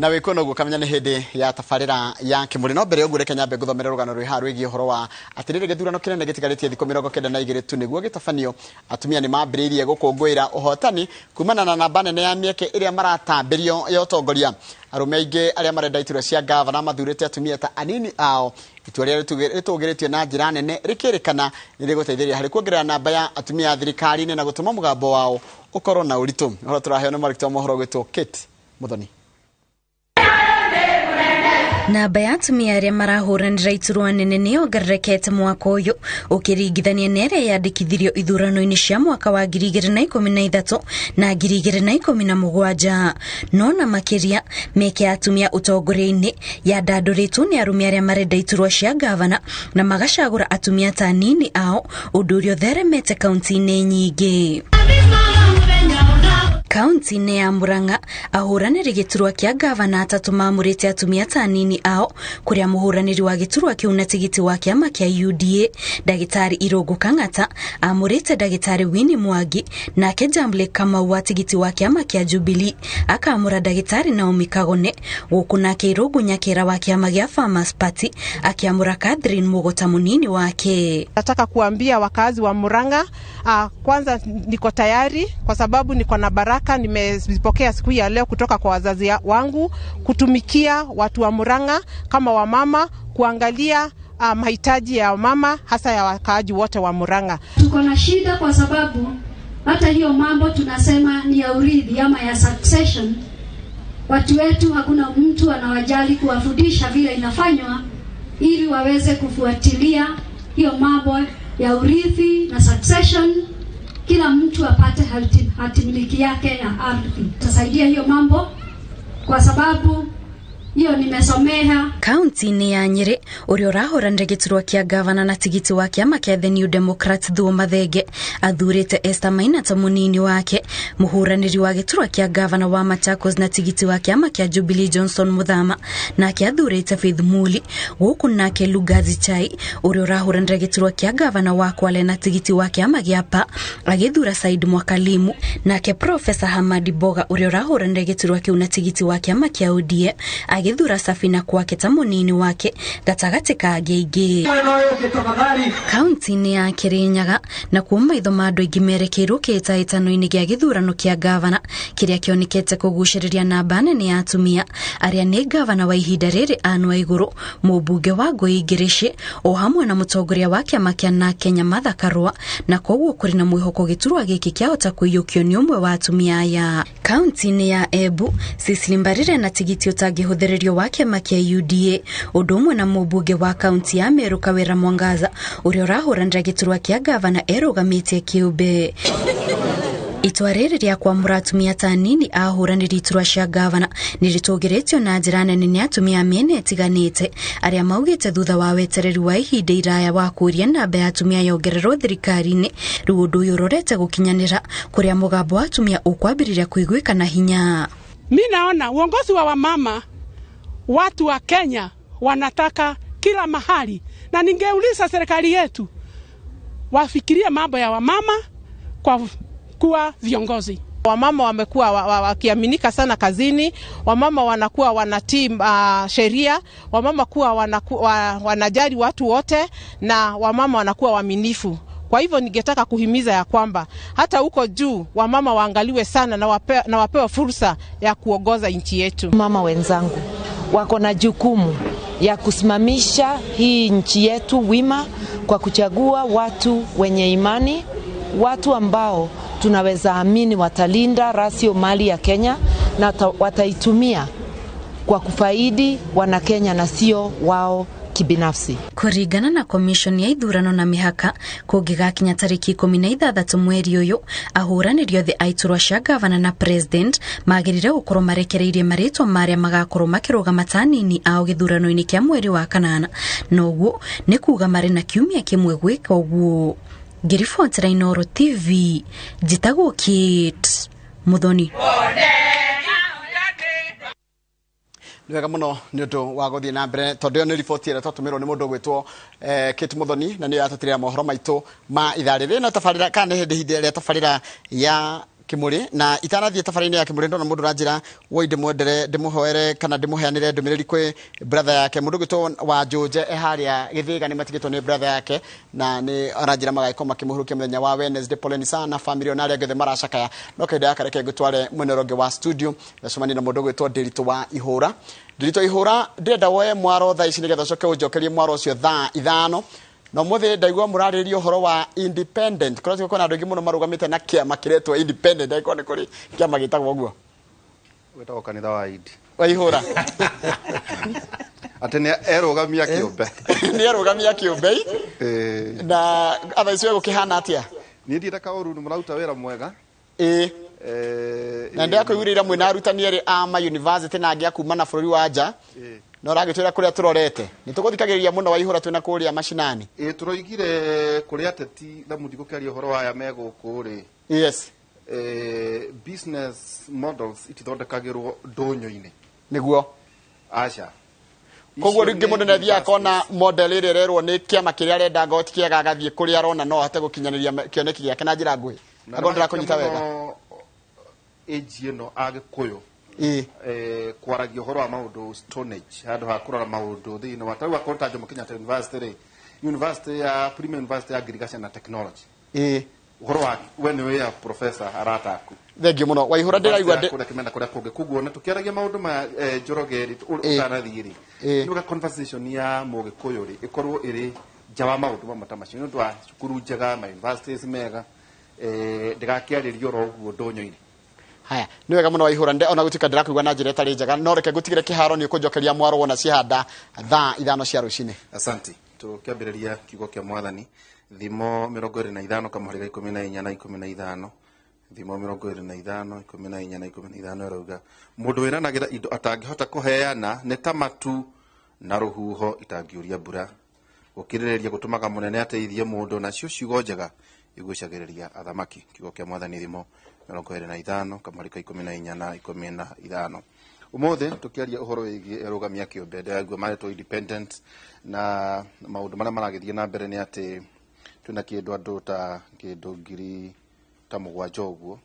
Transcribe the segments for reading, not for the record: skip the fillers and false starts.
Na wĩkuona ũguo ũkamenya nĩ hĩndĩ ya tabarĩra ya kĩmũrĩ. No mbere ya ũguo reke nyambe ngũthomere rũgano rwĩ haha rwĩgiĩ ũhoro wa atĩrĩrĩ, gĩthurano kĩnene gĩtigarĩtie thikũ 92 tu nĩguo gĩtabanio. Atumia nĩ mambĩrĩirie gũkũngũĩra ũhotani kumana na namba nene ya mĩeke ĩrĩa maratambĩrio ya ũtongoria. Arũme aingĩ arĩa marenda iturwa cia ngavana mathurĩte atumia ta anini ao, itua rĩrĩa rĩtũgĩrĩtio na njĩra nene rĩkĩrĩkana nĩ rĩgũteithĩrĩria harĩ kuongerera namba ya atumia thirikari-inĩ na gũtũma mũgambo wao ũkorwo na ũritũ. Ũhoro tũraheo nĩ mwandĩki wa mohoro gwĩtwo Kate Muthoni. Namba ya atumia arĩa marahũranĩra iturwa nene nĩ yongererekete mwaka ũyũ ũkĩringithania na ĩrĩa yandĩkithirio ithurano-inĩ cia mwaka wa 2013 na 2017. No na makĩria mĩeke ya atumia ũtongoria-inĩ yandandũrĩtwo nĩ arũme arĩa marenda iturwa cia ngavana na magacagũra atumia ta anini ao, ũndũ ũrĩa ũtheremete kaunti-inĩ nyingĩ. Kaunti-inĩ ya Murang'a, ahũranĩri gĩturwa kĩa ngavana atatũ mamũrĩte atumia ta anini ao, kũrĩa mũhũranĩri wa gĩturwa kĩu na tigiti wa kĩama kĩa UDA Ndagĩtarĩ Irũngũ Kang'ata amũrĩte Ndagĩtarĩ Winnie Mwangi, nake Jamble Kamau wa tigiti wa kĩama kĩa Jubilee akamũra Ndagĩtarĩ Naomi Kagone, gũkũ nake Irũngũ Nyakera wa kĩama gĩa Farmers Party akĩamũra Catherine Mugota mũnini wake. Nataka kuambia wakazi wa Murang'a, kwanza niko tayari kwa sababu niko na baraka nimezipokea siku ya leo kutoka kwa wazazi wangu kutumikia watu wa Murang'a kama wamama, kuangalia mahitaji ya wamama hasa ya wakaaji wote wa Murang'a. Tuko na shida kwa sababu hata hiyo mambo tunasema ni ya urithi ama ya succession. Watu wetu hakuna mtu anawajali kuwafundisha vile inafanywa ili waweze kufuatilia hiyo mambo ya urithi na succession, kila mtu apate hatimiliki yake ya ardhi. Tutasaidia hiyo mambo kwa sababu hiyo nimesomea. Kaunti-inĩ ya Nyĩrĩ, ũrĩa ũrahũranĩra gĩturwa kĩa gavana na tigiti wa kĩama kĩa The New Democrats Thuo Mathenge athurĩte Esther Maina ta mũnini wake. Mũhũranĩri wa gĩturwa kĩa gavana wa Machakos na tigiti wa kĩama kĩa Jubilee Johnson Muthama nake athurĩte Faith Muli, gũkũ nake Lugazi Chai ũrĩa ũrahũranĩra gĩturwa kĩa gavana wa Kwale na tigiti wa kĩama gĩa PA agĩthura Said Mwakalimu, nake Professor Hamadi Boga ũrĩa ũrahũranĩra gĩturwa kĩu na tigiti wa kĩama kĩa ODM agĩthura Safina Kwake ta mũnini wake gatagatĩ ka angĩ aingĩ. Kaunti-inĩ ya Kirinyaga, nakuo maitho ma andũ aingĩ merekeirwo kĩhĩtahĩtano-inĩ gĩa gĩthurano kĩa gavana kĩrĩa kĩonekete kũgucĩrĩria namba nene ya atumia arĩa nĩ gavana wa ihinda rĩrĩ Anne Waigũrũ, mũmbunge wa Ngũi Ngirici, o hamwe na mũtongoria wa kĩama kĩa NARC Kenya Martha Karua, na koguo kũrĩ na mwĩhoko gĩturwa gĩkĩ kĩahota kũiyũkio nĩ ũmwe wa atumia aya. Kaunti-inĩ ya Embu, Cecily Mbarire na tigiti ũtangĩhũthĩrĩrio wa kĩama kĩa UDA, ũndũ ũmwe na mũmbunge wa kaunti ya Meru Kawira Mwangaza ũrĩa ũrahũranĩra gĩturwa kĩa gavana erũgamĩtie kĩũmbe. Itua rĩrĩ rĩa kwamũra atumia ta anini ahũranĩri iturwa cia gavana nĩ rĩtũgĩrĩtio na njĩra nene nĩ atumia a mĩena ĩtiganĩte arĩa maugĩte thutha wa wetereri wa ihinda iraya wa kũũria namba ya atumia yongererwo thirikari-inĩ, rĩu ũndũ ũyũ ũrorete gũkinyanĩra kũrĩa mũgambo wa atumia ũkwambĩrĩria kũiguĩka na hinya. Mi naona uongozi wa wamama, watu wa Kenya wanataka kila mahali, na ningeuliza serikali yetu wafikirie mambo ya wamama kwa kuwa viongozi. Wamama wamekuwa wakiaminika sana kazini, wamama wanakuwa wanatii sheria, wamama kuwa wanajali watu wote, na wamama wanakuwa waaminifu. Kwa hivyo ningetaka kuhimiza ya kwamba hata huko juu wamama waangaliwe sana na wapewe fursa ya kuongoza nchi yetu. Mama wenzangu wako na jukumu ya kusimamisha hii nchi yetu wima kwa kuchagua watu wenye imani, watu ambao tunaweza amini watalinda rasilimali ya Kenya na wataitumia kwa kufaidi wana Kenya na sio wao kibinafsi. Kũringana na Commission ya ithurano na mĩhaka, kũngĩgakinya tarĩki 16 mweri ũyũ, ahũranĩri othe a iturwa cia gavana na president magĩrĩire gũkorwo marekereirie marĩtwa marĩa magakorwo makĩrũgama ta anini ao gĩthurano-inĩ kĩa mweri wa kanana, na ũguo nĩ kuga marĩ na kiumia kĩmwe gwĩka ũguo. Ngĩribotera Inooro TV, njĩtagwo Kate Muthoni. Nĩ wega mũno nĩ ũndũ wa gũthiĩ na mbere, tondũ ĩyo nĩ riboti ĩrĩa twatũmĩrwo nĩ mũndũ ũgwĩtwo Kate Muthoni, na nĩyo yatũtirĩra mohoro maitũ ma ithaa rĩrĩ. Na tabarĩra, kana nĩ hĩndĩ ihinda rĩa tabarĩra ya Kimuri na itanathiĩ tabarĩra-inĩ ya Kimuri, ndona mũndũ ũranjĩra woi ndĩmwendere, ndĩmũhoere kana ndĩmũheanĩre ndũmĩrĩri kwĩ brother yake, mũndũ ũgwĩtwo wa Njũnje e harĩa Gĩthĩga, nĩ matigĩtwo nĩ brother yake na nĩ aranjĩra magagĩkorwo makĩmũhurũkia mũthenya wa Wednesday. Poleni sana family ona arĩa angĩ othe maracakaya. No kahinda gaka reke ngũtware mwena ũrĩa ũngĩ wa studio, ndacemania na mũndũ ũgwĩtwo Ndĩritũ wa Ihũra. Ndĩritũ wa Ihũra, ndĩrenda woe mwaro thaa ici nĩgetha ũcoke ũnjokerie mwaro ũcio thaa 5. Na ũmũthĩ ndaigua mũrarĩrĩria ũhoro wa independent. Kũrĩa kwĩna andũ aingĩ mũno marũgamĩte na kĩama kĩretwo independent, angĩkorwo nĩ kũrĩ kĩama gĩtagwo ũguo. Wĩtagwo kanitha wa Idi. Wa Ihũra. Atĩ nĩ erũgamia kĩũmbe. Nĩ erũgamia kĩũmbe. Na atha icio gũkĩhana atĩa? Niĩ ndiĩte kaũru, nĩ mũraruta wĩra mwega. Na ndĩrakũiguĩrĩra mwĩna arutani erĩ a ma university na angĩ a kuma na bũrũri wa nja. Na ũragĩtwĩra kũrĩa tũrorete nĩ tũgũthikagĩrĩria mũno Waihũra twĩna kũrĩa macinani. Ĩĩ, tũroigire kũrĩ ateti na mũtigũkĩaria ũhoro wa aya me gũkũ rĩ. Business models itithondekagĩrwo ndũnyũ-inĩ. Nĩguo. Aca. Koguo rĩngĩ mũndũ nĩ athiaga akona model ĩrĩa ĩrerwo nĩ kĩama kĩrĩa arenda, ngoo ti kĩega, agathiĩ kũrĩa arona no ahote gũkinyanĩria kĩoneki gĩake na njĩra nguhĩ. Angorwo ndĩrakũnyita wega. Age ĩno Agĩkũyũ kwaragia ũhoro wa maũndũ stone age handũ ha kũrora maũndũ thĩinĩ wa tarĩu akorwo ta Jomo Kenyatta University rĩ, university ya Premier University ya Ngirigaca na technology. Ũhoro wa we nĩ wĩ professor arataku. Thengiũ mũno Waihũra, ndĩraigua kũrĩa kĩmena kũrĩa kũngĩ, koguo na tũkĩaragia maũndũ maya, Njoroge rĩ, ũtanathiĩ rĩ, nĩ conversation ya Mũgĩkũyũ rĩ ĩkorwo ĩrĩ nja wa maũndũ mamwe ta macio nĩ ũndũ wa cukuru njega, ma universities mega, ndĩgakĩarĩrio oro ũguo ndũnyũ-inĩ. Haya, nĩ wega mũno Waihũra, nde ona gũtuĩka ndĩrakũigua na njĩra ĩtarĩ njega, no reke ngũtigĩre kĩharo, nĩ ũkũnjokeria mwaro wona ciahanda thaa 5 cia rũcinĩ. Asante. Tũkĩambĩrĩria kiugo kĩa Mwathani, Thimo 25 kamũhari ga 14 na 15. Thimo 25, 14 na 15 ĩrauga, mũndũ wĩranagĩra indo atangĩhota kũheana nĩ ta matu na rũhuho itangiuria mbura. Gũkirĩrĩria gũtũmaga mũnene ateithie mũndũ, nacio ciugo njega igucagĩrĩria athamaki. Kiugo kĩa Mwathani, Thimo 25 kamũhari ka 14 na 15. Ũmũthĩ tũkĩaria ũhoro wĩgiĩ erũgamia kĩũmbe, ndĩraigua marĩtwo independent, na maũndũ marĩa maragĩthiĩ na mbere nĩ atĩ twĩna kĩndũ andũ ta kĩndũ 7,000 ũguo.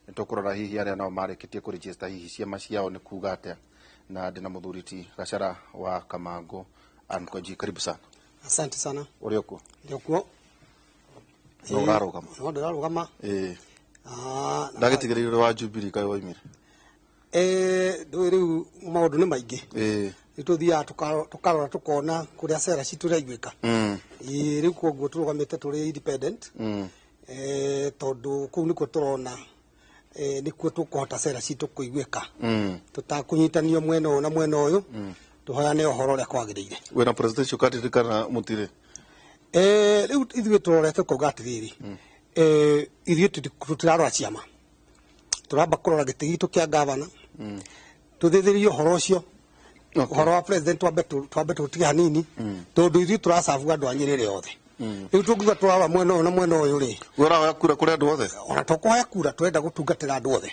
Nĩ tũkũrora hihi arĩa nao marĩkĩtie kũregister hihi ciama ciao nĩ kuga atĩa, na ndĩna mũthuri ti Gachara wa Kamangũ Ankoji, karibu sana. Asante sana. Ũrĩ okuo? Ndio kuo. No ũrarũgama? No ndĩrarũgama. Ndagĩtigĩrĩire wa Jubilee kaĩ waimire? Ndũĩ rĩu maũndũ nĩ maingĩ. Nĩ tũthiaga tũkarora tũkona kũrĩa cera citũ iraiguĩka. Rĩu koguo tũrũgamĩte tũrĩ independent. Tondũ kũu nĩkuo tũrona nĩkuo tũkũhota cera citũ kũiguĩka. Tũtakũnyitanio mwena ũyũ na mwena ũyũ. Tũheane ũhoro ũrĩa kwagĩrĩire. Wĩna presidential candidate kana mũtirĩ? Rĩu ithuĩ tũrorete kuuga atĩrĩrĩ, ithuĩ tũtirarora ciama, tũramba kũrora gĩtĩ gitũ kĩa gavana, tũthĩthĩrie ũhoro ũcio. Ũhoro wa president twambe tũtige hanini, tondũ ithuĩ tũracabu andũ a Nyerere othe. Rĩu tũngiuga tũrarora mwena ũyũ na mwena ũyũ rĩ, We ũrahoya kura kũrĩ andũ othe? Ona tũkũhoya kura, tũrenda gũtungatĩra andũ othe.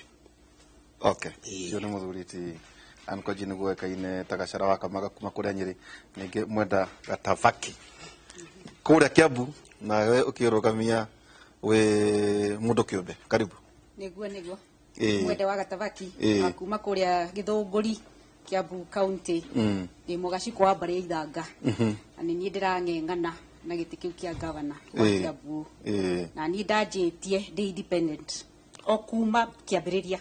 Okay. Ũcio nĩ mũthuri ti Ankoji nĩguo ekaine ta Gachara wa Kamaga kuma kũrĩa Nyĩrĩ, ningĩ Mwenda Gatabaki kũrĩa Kiambu, nawe ũkĩrũgamia wĩ mũndũ kĩũmbe, karibu. Nĩguo, nĩguo. Mwende wa Gatabaki wa kuma kũrĩa Gĩthũngũri, Kiambu County. Ndĩ mũgacikũ wa mbarĩ ya Ithanga. Na nĩ niĩ ndĩrang'eng'ana na gĩtĩ kĩu kĩa gavana wa Kiambu. Na niĩ ndanjĩtie ndĩ independent o kuma kĩambĩrĩria.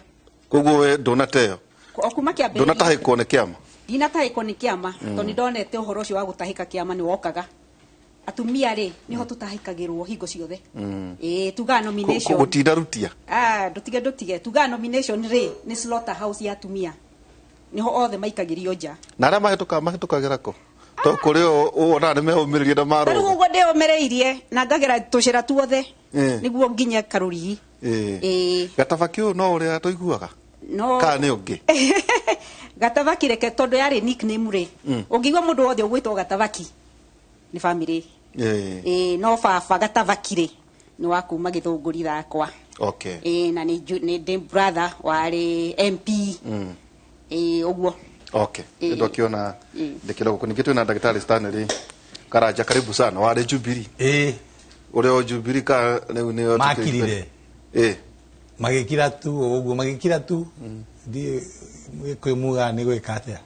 Koguo we ndũnateo? O kuma kĩambĩrĩria. Ndũnatahĩkwo nĩ kĩama? Ndinatahĩkwo nĩ kĩama, tondũ nĩ ndonete ũhoro ũcio wa gũtahĩka kĩama nĩ wokaga. Atumia rĩ, nĩho tũtahĩkagĩrwo hingo ciothe. Tugaga nomination. Gũtinda rutia? Ndũtige, ndũtige. Tugaga nomination rĩ, nĩ slaughter house ya atumia. Nĩho othe maikagĩrio nja. Na arĩa mahĩtũkaga mahĩtũkagĩra kũ? To kũrĩ wonaga nĩ mehũmĩrĩrie na marũga. Rĩu ũguo ndĩũmĩrĩirie na ngagera tũcĩra tuothe. Nĩguo nginye karũrigi. Gatabaki ũyũ no ũrĩa tũiguaga? No. Kana nĩ ũngĩ? Gatabaki reke tondũ yarĩ nickname rĩ. Ũngĩigua mũndũ wothe ũgwĩtwo Gatabaki nĩ family. No baba Gatabaki rĩ nĩ wa kuma Gĩthũngũri thakwa. Na nĩ ndĩ brother warĩ MP. Ũguo. Ndio kiona ndikira guku. Ningĩ twĩna ndagĩtarĩ Stanley Karanja, karibu sana. Warĩ Jubilee. Ũrĩa o Jubilee ka rĩu nĩ Makirire. Magĩkira tu ũguo, magĩkira tu. Ndiĩ Gĩkũyũ mugaga nĩ gwĩka atĩa.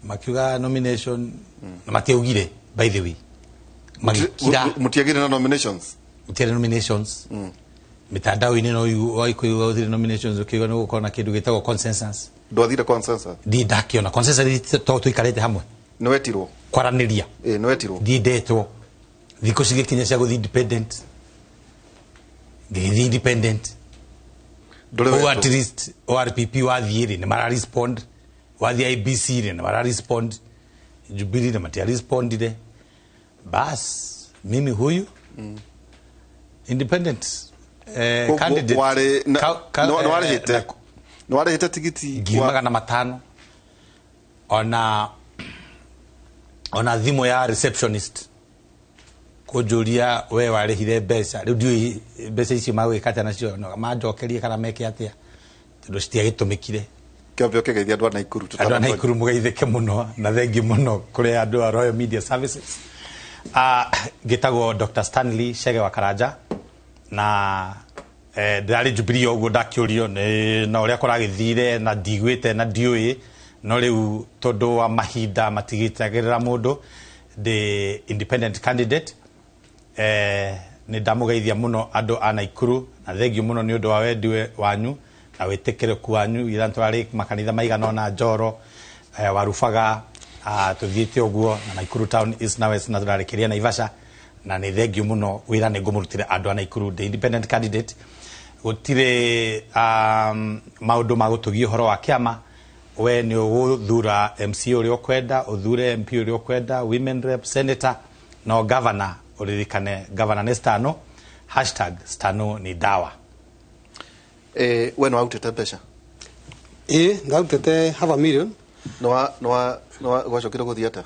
Makiuga nomination na matiaugire, by the way, magĩkira. Mũtiagire na nominations? Gũtiarĩ nominations mitandao-inĩ, no waikuiga gũtirĩ nominations, ũkiuga nĩ gũkorwo na kĩndũ gĩtagwo consensus. Ndwathire consensus? Ndi ndakĩona consensus to tũikarĩte hamwe. Nĩ wetirwo? Kwaranĩria. Ĩ, nĩ wetirwo? Ndi ndetwo. Thikũ cigĩkinya cia gũthiĩ independent, ngĩgĩthiĩ independent. Ndũrĩ o wetwo? At least ORPP wathiĩ rĩ, nĩ mara respond. Wathiĩ IBC rĩ, nĩ mara respond. Jubilee nĩ matia respondire. Bas, mimi huyu independent Koguo candidate. Warĩ nĩ warĩhĩte nĩ warĩhĩte tigiti? Ngiri 500, ona thimũ ya receptionist kũnjũria, "We warĩhire mbeca rĩu, ndiũĩ mbeca icio magwĩka atĩa nacio, no manjokerie kana meke atĩa, tondũ citiagĩtũmĩkire." Kĩambe ũkĩgeithia andũ a Naikuru. Andũ a Naikuru, mũgeithĩke mũno na thengi mũno kũrĩ andũ a Royal Media Services. Ngĩtagwo Dr. Stanley Chege wa Karanja na ndĩrarĩ Jubilee ũguo ndakĩũrio nĩ na ũrĩa kũragĩthire na ndiguĩte na ndiũĩ, no rĩu tondũ wa mahinda matigitagĩrĩra mũndũ, ndĩ independent candidate. Nĩ ndamũgeithia mũno andũ a Naikuru na thengio mũno nĩ ũndũ wa wendi wanyu na wĩtĩkĩrĩku wanyu. Ira tũrarĩ makanitha maigana ũna Njoro, Warubaga, tũthiĩte ũguo na Naikuru town east na west na tũrarĩkĩria Naivasha, na nĩ thengio mũno. Wĩra nĩ ngũmũrutĩra andũ a Naikuru. Ndĩ independent candidate, gũtirĩ maũndũ ma gũtũgia ũhoro wa kĩama. We nĩ ũgũthura MC ũrĩa ũkwenda, ũthure MP ũrĩa ũkwenda, women rep, senator, no governor ũririkane governor nĩ Stano, #Stano ni dawa. We nĩ warutĩte mbeca? Ĩ, ndarutĩte half a million. Nĩ wa gwacokire gũthiĩ atĩa?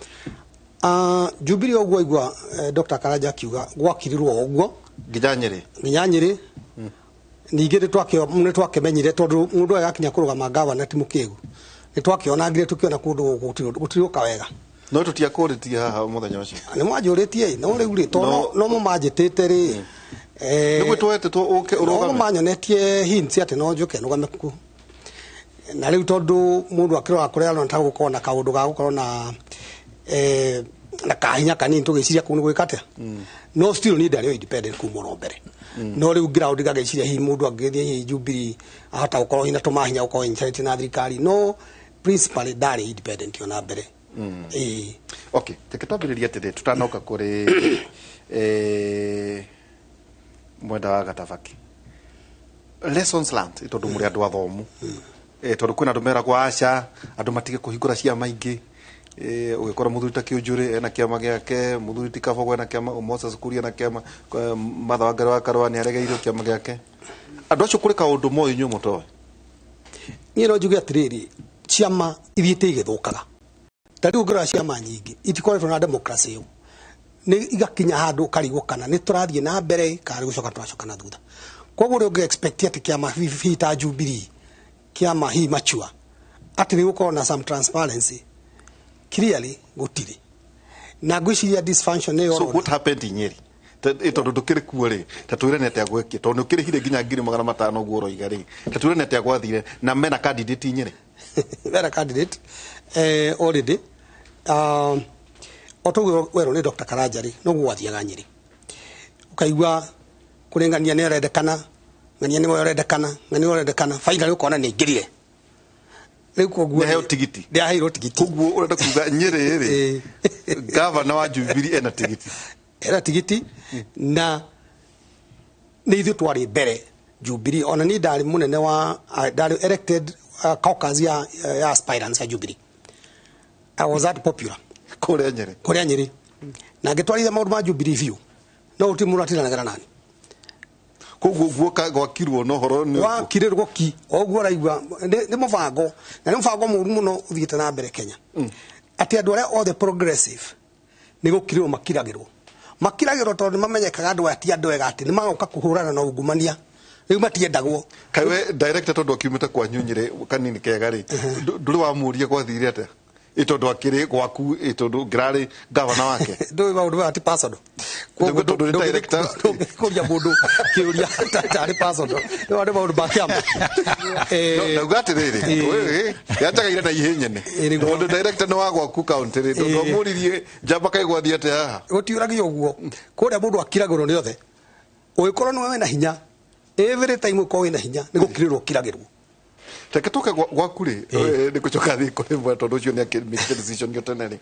Jubilee ũguo aigua Dr. Karanja akiuga gwakirirwo o ũguo. Nginya Nyĩrĩ? Nginya Nyĩrĩ. Ningĩ nĩ twakĩmenyire tondũ mũndũ agakinya kũrũgama gavana ti mũkĩgu, nĩ twakĩonangire tũkĩona kũndũ gũkũ gũtirũka wega. No tũtiakũrĩtie haha mũthenya ũcio? Nĩ mwanjũrĩtie, no rĩu rĩ, tondũ no mo manjĩtĩte rĩ, Nĩguo twetĩtwo ũke no mo ũrũgame. Manyonetie hints atĩ no njũke nũgame kuo, na rĩu tondũ mũndũ akĩrora kũrĩa arona ta gũkorwo na kaũndũ ga gũkorwo na kahinya kanini, tũgĩciria kũu nĩ gwĩka atĩa, no still niĩ ndarĩ o independent kuma mũno mbere, no rĩu ground ngagĩciria hihi mũndũ angĩgĩthiĩ hihi Jubilee ahota gũkorwo hihi na tũmahinya gũkorwo inyitanĩte na thirikari, no principally ndarĩ independent ona mbere. Ĩĩ. Okay, reke twambĩrĩrie atĩrĩ, tũtanoka kũrĩ mwenda wa Gatabaki, lessons learned, tondũ mũrĩ andũ athomu, tondũ kwĩna andũ meragwo aca andũ matige kũhingũra ciama ingĩ. Ũgĩkora mũthuri ta Kĩũnjũrĩ ena kĩama gĩake, mũthuri ti Kabogo ena kĩama, Moses Kuria ena kĩama, Martha Wangari wa Karũa nĩ aregeirwo kĩama gĩake. Andũ acio kũrĩ kaũndũ moĩ inyuĩ mũtoĩ? Niĩ no njuge atĩrĩrĩ, ciama ithiĩte igĩthũkaga. Ta rĩu ũngĩrora ciama nyingĩ itikoretwo na democracy ĩyo, nĩ igakinya handũ ũkarigwo kana nĩ tũrathiĩ na mbere kana nĩ gũcoka tũracoka na thutha. Koguo rĩ, ũngĩ expect atĩ kĩama hihi ta Jubilee, kĩama hihi mature, atĩ nĩ gũkorwo na some transparency? Clearly gũtirĩ, na ngwĩciria dysfunction nĩyo So ũrona. what happened in Nyeri? Tondũ ndũkĩrĩ kuo rĩ, ta twĩre nĩ atĩa gwekire, tondũ nĩ ũkĩrĩhire nginya 500,000 ũguo ũroiga rĩ, ta twĩre nĩ atĩa gwathire na mena candidate Nyeri? Mena candidate already. O toguo werwo nĩ Dr. Karanja rĩ, noguo gwathiaga Nyeri, ũkaigua kũrĩ ng'ania nĩ arendekana, ng'ania nĩwe ũrendekana, ng'ania nĩwe ũrendekana, finally ũkona nĩ aingĩrire rĩu. Koguo Nĩ aheo tigiti? Nĩ aheirwo tigiti. Koguo ũrenda kuga Nyeri rĩ, gavana wa Jubilee ena tigiti? Ena tigiti, na nĩ ithuĩ twarĩ mbere Jubilee. Ona niĩ ndarĩ mũnene wa ndarĩ elected caucus ya aspirants ya Jubilee. I was that popular. Kũrĩa Nyeri? Kũrĩa Nyeri, na ngĩtwarithia maũndũ ma Jubilee biũ, no gũtirĩ mũndũ atiranagĩra nani. Koguo guoka gwakirwo na ũhoro nĩ ũrĩkũ? Wakirĩrwo ki o ũguo ũraigua nĩ mũbango, na nĩ mũbango mũru mũno ũthiĩte na mbere Kenya, atĩ andũ arĩa othe progressive nĩ gũkirĩrwo makiragĩrwo, makiragĩrwo tondũ nĩ mamenyekaga andũ aya ti andũ ega, atĩ nĩ magoka kũhũrana na ungumania, rĩu matiendagwo. Kaĩ we director, tondũ akiumĩte kwanyu Nyĩrĩ kanini kega rĩ, ndũrĩ wamũria gwathire atĩa? Tondu akiri gwaku, tondu ngirari gavana wake. Ndũĩ maũndũ maya ti personal. Koguo Tondũ nĩ director. Ndũngĩkũria mũndũ kĩũria tarĩ personal. Nĩ maũndũ ma kĩama. Ndauga atĩrĩrĩ, yanjagaire na ihĩ nyene. Tondũ director nĩ wa gwaku county rĩ, tondũ amũririe njamba kaigwathi atĩa haha. Gũtiũragio ũguo. Kũrĩa mũndũ akiragĩrwo nĩ othe. Ũngĩkorwo nĩwe wĩna hinya, every time ũkorwo wĩna hinya, nĩ gũkirĩrwo ũkiragĩrwo. Reke tũke gwaku rĩ, nĩ gũcoka thiĩ kũrĩ mwe tondũ ũcio nĩ akĩmĩkĩte decision yo tene rĩ.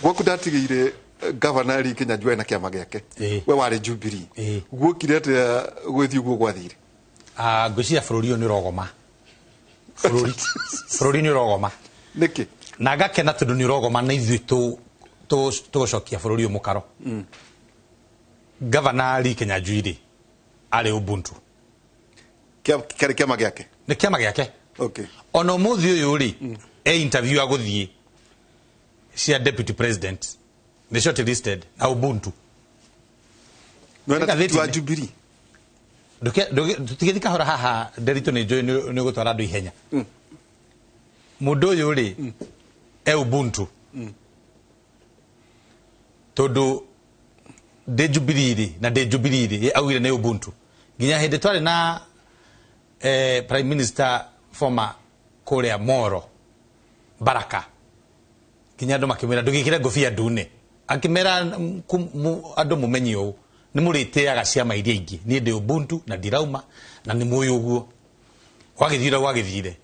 Gwaku ndatigĩire governor Lee Kinyanjui na kĩama gĩake. We warĩ Jubilee. Guokire atĩa gwĩthiĩ ũguo gwathire? Ngwĩciria bũrũri ũyũ nĩ ũrogoma. Bũrũri nĩ ũrogoma. Nĩkĩ? Na ngakena tondũ nĩ ũrogoma na ithuĩ tũgũcokia bũrũri ũyũ mũkaro. Governor Lee Kinyanjui rĩ, arĩ Ubuntu. Kĩarĩ kĩama gĩake? Nĩ kĩama gĩake. Okay. Ona ũmũthĩ ũyũ rĩ, e interview ya gũthiĩ cia deputy president nĩ shortlisted na Ubuntu. No ena tigiti wa Jubilee. Tũtigĩthiĩ kahora haha Nderitu nĩ njũĩ nĩ ũgũtwara andũ ihenya. Mũndũ ũyũ rĩ, e Ubuntu. Tondũ ndĩ Jubilee rĩ, na ndĩ Jubilee rĩ, augire nĩ Ubuntu. Nginya hĩndĩ twarĩ na Prime Minister former kũrĩa Moro Baraka, nginya andũ makĩmwĩra ndũgĩkĩre ngũbia ndune, akĩmera andũ mũmenye ũũ nĩ mũrĩtĩaga ciama iria ingĩ, niĩ ndĩ Ubuntu na ndirauma na nĩ mũĩ ũguo. Gwagĩthire gwagĩthire,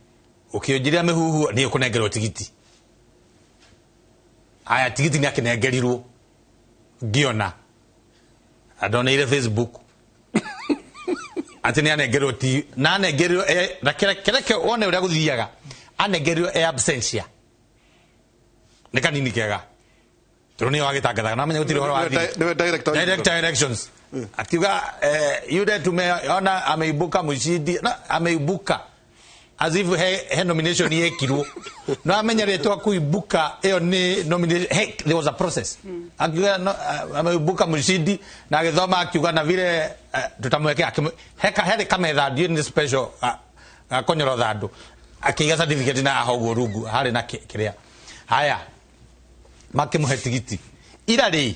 ũkĩnjĩra mĩhuhu nĩ ũkũnengerwo tigiti. Aya tigiti nĩ akĩnengerirwo, ngĩona andoneire Facebook atĩ nĩ anengerirwo ti na anengerirwo na kĩreke wone ũrĩa gũthiaga, anengerirwo e absentia. Nĩ kanini kega tondũ nĩwe wagĩtangathaga, na menya gũtirĩ ũhoro wa thiri. Nĩwe director wa Director elections. Akiuga yule tumeona ameibuka mshindi, na ameibuka as if he nomination yekirwo. No amenya rĩtwa kuibuka ĩyo nĩ nomination, hey, there was a process. Akiuga no, ameibuka mshindi na agĩthoma akiuga na vile tutamwekea heka harĩ kametha ndiũ nĩ special gakonyorotha andũ, akĩiga certificate na haha ũguo rungu harĩ na kĩrĩa. Haya makĩmũhe tigiti. Ira rĩ,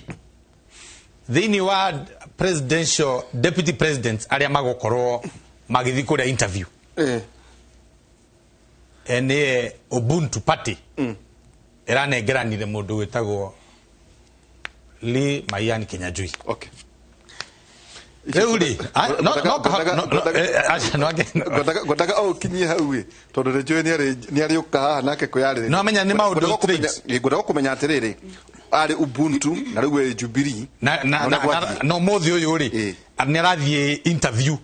thĩinĩ wa presidential deputy presidents arĩa magũkorwo magĩthiĩ kũrĩa interview, nĩ Ubuntu Party ĩranengeranire mũndũ wĩtagwo Lee Maiyan Kinyanjui. Okay. Rĩu rĩ, Ngwendaga o ũkinyie hau ĩ, tondũ nĩ njũĩ nĩ arĩũka haha nake kwĩyarĩrĩria. No amenya nĩ maũndũ straight. Ngwendaga kũmenya atĩrĩrĩ, arĩ Ubuntu na rĩu ĩ Jubilee. Na na ũmũthĩ ũyũ rĩ, nĩ arathiĩ interview.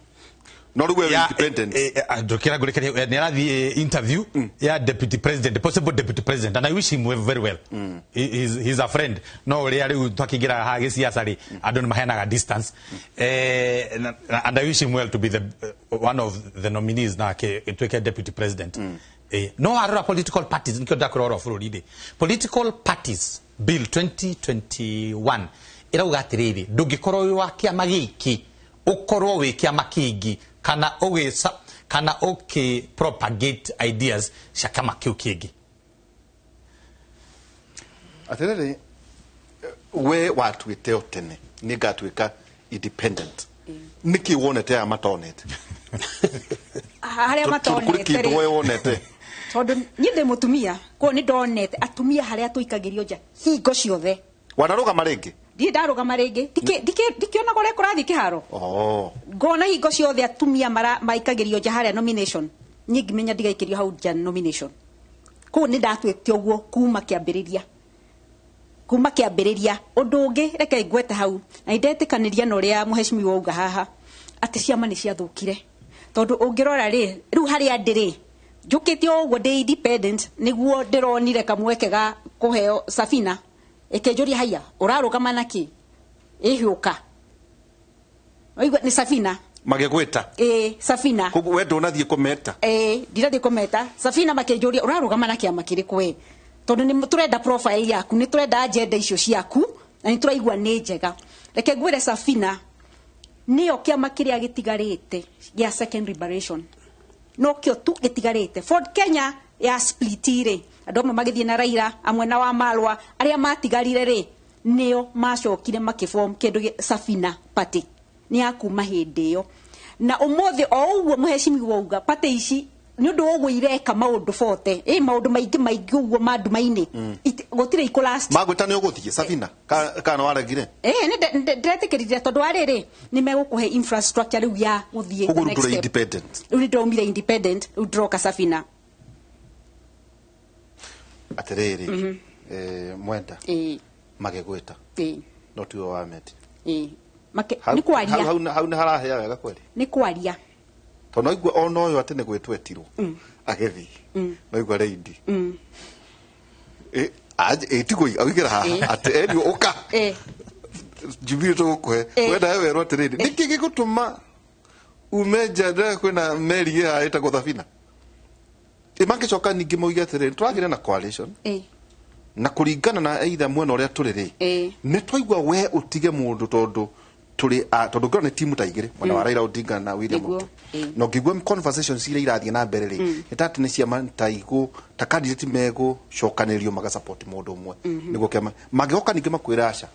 No rĩu ĩ independent. Ndũkĩra ngũrĩkĩrie, nĩ arathiĩ interview ya deputy president, possible deputy president, and I wish him very well. He's a friend. No ũrĩa rĩu twakĩingĩra haha gĩciaca rĩ, andũ nĩ maheanaga distance. And I wish him well to be the one of the nominees na atuĩke deputy president. No warora political parties, nĩkĩo ndakũrora bũrũri rĩ. Political parties bill 2021 ĩrauga atĩrĩrĩ, ndũngĩkorwo wĩ wa kĩama gĩkĩ ũkorwo wĩ kĩama kĩngĩ kana ũgĩca, kana ũkĩ propagate ideas cia kĩama kĩu kĩngĩ. Atĩrĩrĩ, we watuĩte o tene nĩ ngatuĩka independent, nĩkĩ wonete aya matonete? Harĩa Tondũ kũrĩ matonete kĩndũ rĩ. we wonete. Tondũ niĩ ndĩ mũtumia, koguo nĩ ndonete atumia harĩa tũikagĩrio nja hingo ciothe. Wanarũgama rĩngĩ? Ndirĩ ndarũgama rĩngĩ. Ndikĩonaga ũrĩa kũrathiĩ kĩharo. Ngona hingo ciothe atumia maikagĩrio nja harĩa nomination. Niĩ ngĩmenya ndigaikĩrio hau nja nomination. Koguo nĩ ndatuĩte ũguo kuma kĩambĩrĩria. Kuma kĩambĩrĩria. Ũndũ ũngĩ reke ngwete hau, na nĩ ndetĩkanĩria na ũrĩa mũhecimiwa auga haha, atĩ ciama nĩ ciathũkire. Tondũ ũngĩrora rĩ, rĩu harĩa ndĩ rĩ, njũkĩte o ũguo ndĩ independent, nĩguo ndĩronire kamweke ga kũheo Safina. Ĩkĩnjũria haiya, ũrarũgama na kĩ? Ĩhĩũka. Waigua nĩ Safina. Magĩgwĩta? Ĩĩ, Safina. Koguo we ndũnathiĩ kũmeta? Ĩĩ, ndirathiĩ kũmeta. Safina makĩnjũria ũrarũgama na kĩama kĩrĩkũ we? Tondũ nĩ tũrenda profile yaku, nĩ tũrenda agenda icio ciaku, na nĩ tũraigua nĩ njega. Reke ngwĩre Safina nĩyo kĩama kĩrĩa gĩtigarĩte gĩa second liberation. No kĩo tu gĩtigarĩte. Ford Kenya ya split rĩ, andũ amwe magĩthiĩ na Raila, amwe na wa Marwa, arĩa matigarire rĩ nĩo macokire makĩform kĩndũ Safina Party. Nĩ ya kuma hĩndĩ ĩyo. Na ũmũthĩ o ũguo mũhecimiwa uga party ici nĩ ũndũ wa ũguo ireka maũndũ bote, maũndũ maingĩ maingĩ ũguo ma nduma-inĩ, gũtirĩ ikũlast. Magwĩta nĩ ũgũthiĩ Safina kana waregire? Nĩ ndĩretĩkĩrire tondũ wa rĩrĩ nĩ megũkũhe infrastructure rĩu ya gũthiĩ the next step. Independent. Rĩu nĩ ndĩraumire independent, rĩu ndĩroka Safina. Atĩrĩrĩ, Mwenda magĩgwĩta no tiwe wameti. Nĩ kwaria. Hau nĩ harahĩa wega kweli? Nĩ kwaria. Tondũ no igua ona ũyũ atĩ nĩ gwĩtwo etirwo agĩthiĩ no igua reidi tigũi aigĩra haha atĩ eni ũka Jubilee tũgũkũhe wenda he werwo atĩrĩrĩ nĩkĩ gĩgũtũma ume nja kwĩna meri ĩhaha ĩtagwo Thabina. Mangĩcoka ningĩ mauge atĩrĩrĩ tũragĩre na coalition na kũringana na either mwena ũrĩa tũrĩ rĩ nĩ twaigua we ũtige mũndũ tondũ tũrĩ tondũ ngĩona nĩ timu ta igĩrĩ mwena wa Raila Odinga na William Ruto na ũngĩigua conversations iria irathiĩ na mbere rĩ nĩ ta atĩ nĩ ciama ta igũ ta candidate megũcokanĩrĩrio magasupport mũndũ ũmwe nĩguo kĩama mangĩgoka ningĩ makwĩra aca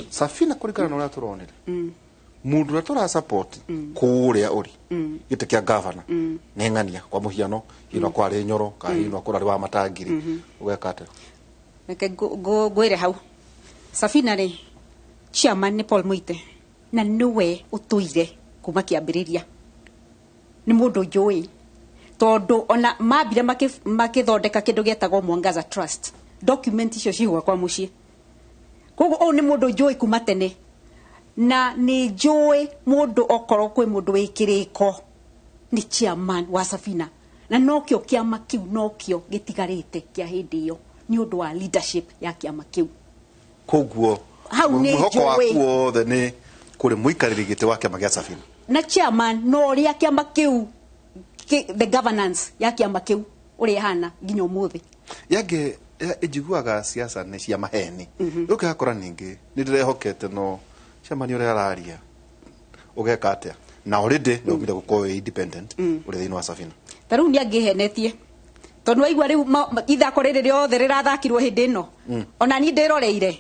Safina kũringana na ũrĩa tũronire mũndũ ũrĩa tũrasupport kũrĩa ũrĩ gĩtĩ kĩa gavana nĩ ng'ania kwa mũhiano hino kwarĩ Nyoro kana hino kũrarĩ wa Matangiri ũgeka atĩa? Reke ngwĩre hau Safina rĩ chairman nĩ Paul Muite na nĩwe ũtũire kuma kĩambĩrĩria, nĩ mũndũ njũĩ tondũ ona mambire makĩthondeka kĩndũ gĩetagwo Mwangaza Trust, document icio ciĩ gwakwa mũciĩ. Koguo ũyũ nĩ mũndũ njũĩ kuma tene na nĩ njũĩ mũndũ okorwo kwĩ mũndũ wĩ kĩrĩko nĩ chairman wa Safina, na nokĩo kĩama kĩu nokĩo gĩtigarĩte kĩa hĩndĩ ĩyo nĩ ũndũ wa leadership ya kĩama kĩu. Koguo hau nĩ mwĩhoko waku njũĩ wothe nĩ kũrĩ mũikarĩri gĩtĩ wa kĩama gĩa Safina na chairman no ũrĩa kĩama kĩu the governance ya kĩama kĩu ũrĩa ĩhana nginya ũmũthĩ. Yangĩ njiguaga siasa nĩ cia maheni ũkĩhakora ningĩ nĩ ndĩrehokete no chairman ũrĩa araria ũgeka atĩa na already nĩ umire gũkorwo wĩ independent ũrĩ thĩinĩ wa Safina. Ta rĩu nĩ angĩhenetie tondũ waigua rĩu ithako rĩrĩ rĩothe rĩrathakirwo hĩndĩ ĩno ona niĩ ndĩroreire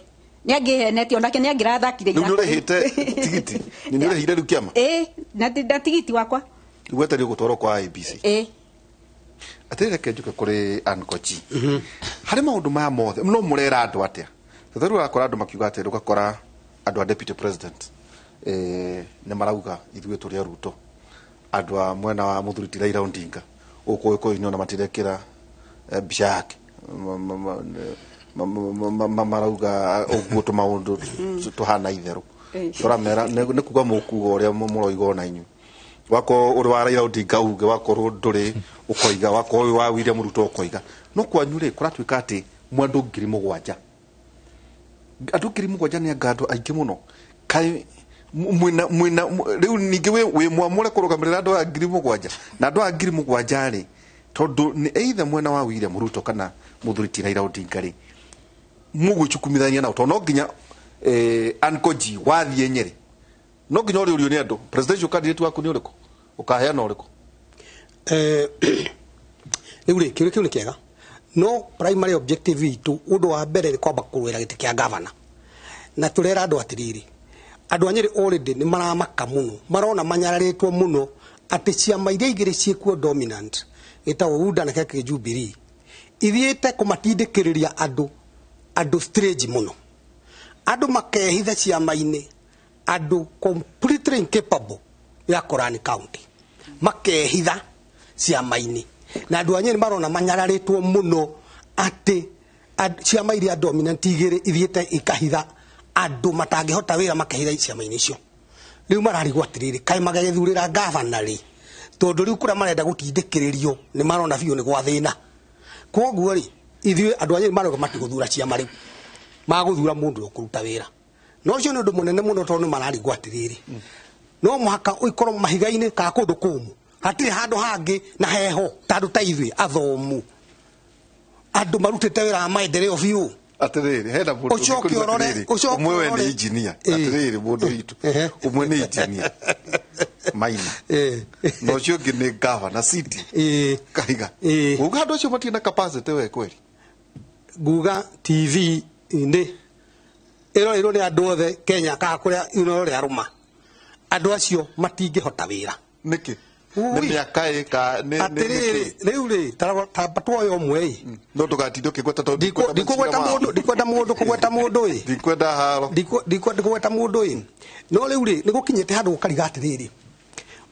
nĩ angĩhenetie onake nĩ angĩrathakire ithako. Rĩu nĩ ũrĩhĩte tigiti? Nĩ ũrĩhire rĩu kĩama? Na tigiti wakwa wetereire gũtwarwo kwa IEBC. Atĩrĩ reke njuke kũrĩ Ankochi. Harĩ maũndũ maya mothe no mũrera andũ atĩa? Tondũ rĩu ũrakora andũ makiuga atĩrĩ, ũgakora andũ a deputy president nĩ marauga ithuĩ tũrĩ a Ruto, andũ a mwena wa mũthuri ti Raila Odinga gũkũ Gĩkũyũ-inĩ ona matirekĩra mbica yake marauga ũguo tũmaũndũ tũhana itherũ tũramera nĩ kuga mũkuga ũrĩa mũroiga ona inyuĩ wakorwo ũrĩ wa Raila Odinga uge, wakorwo ndũrĩ ũkoiga, wakorwo ũrĩ wa William Ruto ũkoiga. No kwanyu rĩ kũratuĩka atĩ mwa andũ 7,000, andũ 7,000 nĩ anga andũ aingĩ mũno. Kaĩ mwĩna rĩu ningĩ wĩ mwamũre kũrũgamĩrĩra andũ a 7,000 na andũ a 7,000 rĩ tondũ nĩ either mwena wa William Ruto kana mũthuri ti Raila Odinga rĩ mũgwĩcukumithania nao tondũ no nginya Ankoji wathiĩ Nyĩrĩ no nginya ũrĩũrio nĩ andũ presidential candidate waku nĩ ũrĩkũ ũkaheana ũrĩkũ? Rĩu rĩ kĩũria kĩu nĩ kĩega no primary objective itũ ũndũ wa mbere nĩ kwamba kũrũĩra gĩtĩ kĩa gavana na tũrera andũ atĩrĩrĩ andũ a Nyĩrĩ already nĩ maramaka mũno marona manyararĩtwo mũno atĩ ciama iria igĩrĩ ciĩkuo dominant gĩtagwo UDA na kĩrĩa Jubilee ithiĩte kũmatindĩkĩrĩria andũ strange mũno andũ makehitha ciama-inĩ andũ completely incapable ya kũrani county makehitha ciama-inĩ na andũ a Nyĩrĩ marona manyararĩtwo mũno atĩ ciama iria dominant igĩrĩ ithiĩte ikahitha andũ matangĩhota wĩra makehitha ciama-inĩ icio. Rĩu mararigwo atĩrĩrĩ kaĩ magagĩthurĩra gavana rĩ tondũ rĩu kũrĩa marenda gũtindĩkĩrĩrio nĩ marona biũ nĩ gwa thĩna. Koguo rĩ ithuĩ andũ a Nyĩrĩ marauga matigũthura ciama rĩu magũthura mũndũ ũkũruta wĩra. No ũcio nĩ ũndũ mũnene mũno tondũ nĩ mararigwo atĩrĩrĩ no mũhaka ũikorwo mahiga-inĩ kana kũndũ kũmũ hatirĩ handũ hangĩ na heho ta andũ ta ithuĩ athomu andũ marutĩte wĩra wa maendeleo biũ. Atĩrĩrĩ hena mũndũ ũcoke ũrore ũmwe we nĩ engineer. Atĩrĩrĩ mũndũ witũ ũmwe nĩ engineer Maina na ũcio ũngĩ nĩ gavana city Kahiga. Uga andũ acio matirĩ na capacity we kweli? Nguga TV-inĩ ĩroreirwo nĩ andũ othe Kenya kana kũrĩa ĩno rũma, andũ acio matingĩhota wĩra. Nĩkĩ? Nĩ mĩaka ĩka nĩ atĩrĩrĩ rĩu rĩ tamba tuoya ũmwe ĩ no ndũgatinde ũkĩgweta tondũ ndikũgweta mũndũ, ndikwenda mũndũ kũgweta mũndũ ĩ, ndikwenda haro, ndikwenda kũgweta mũndũ ĩ, no rĩu rĩ nĩ gũkinyĩte handũ gũkariga atĩrĩrĩ,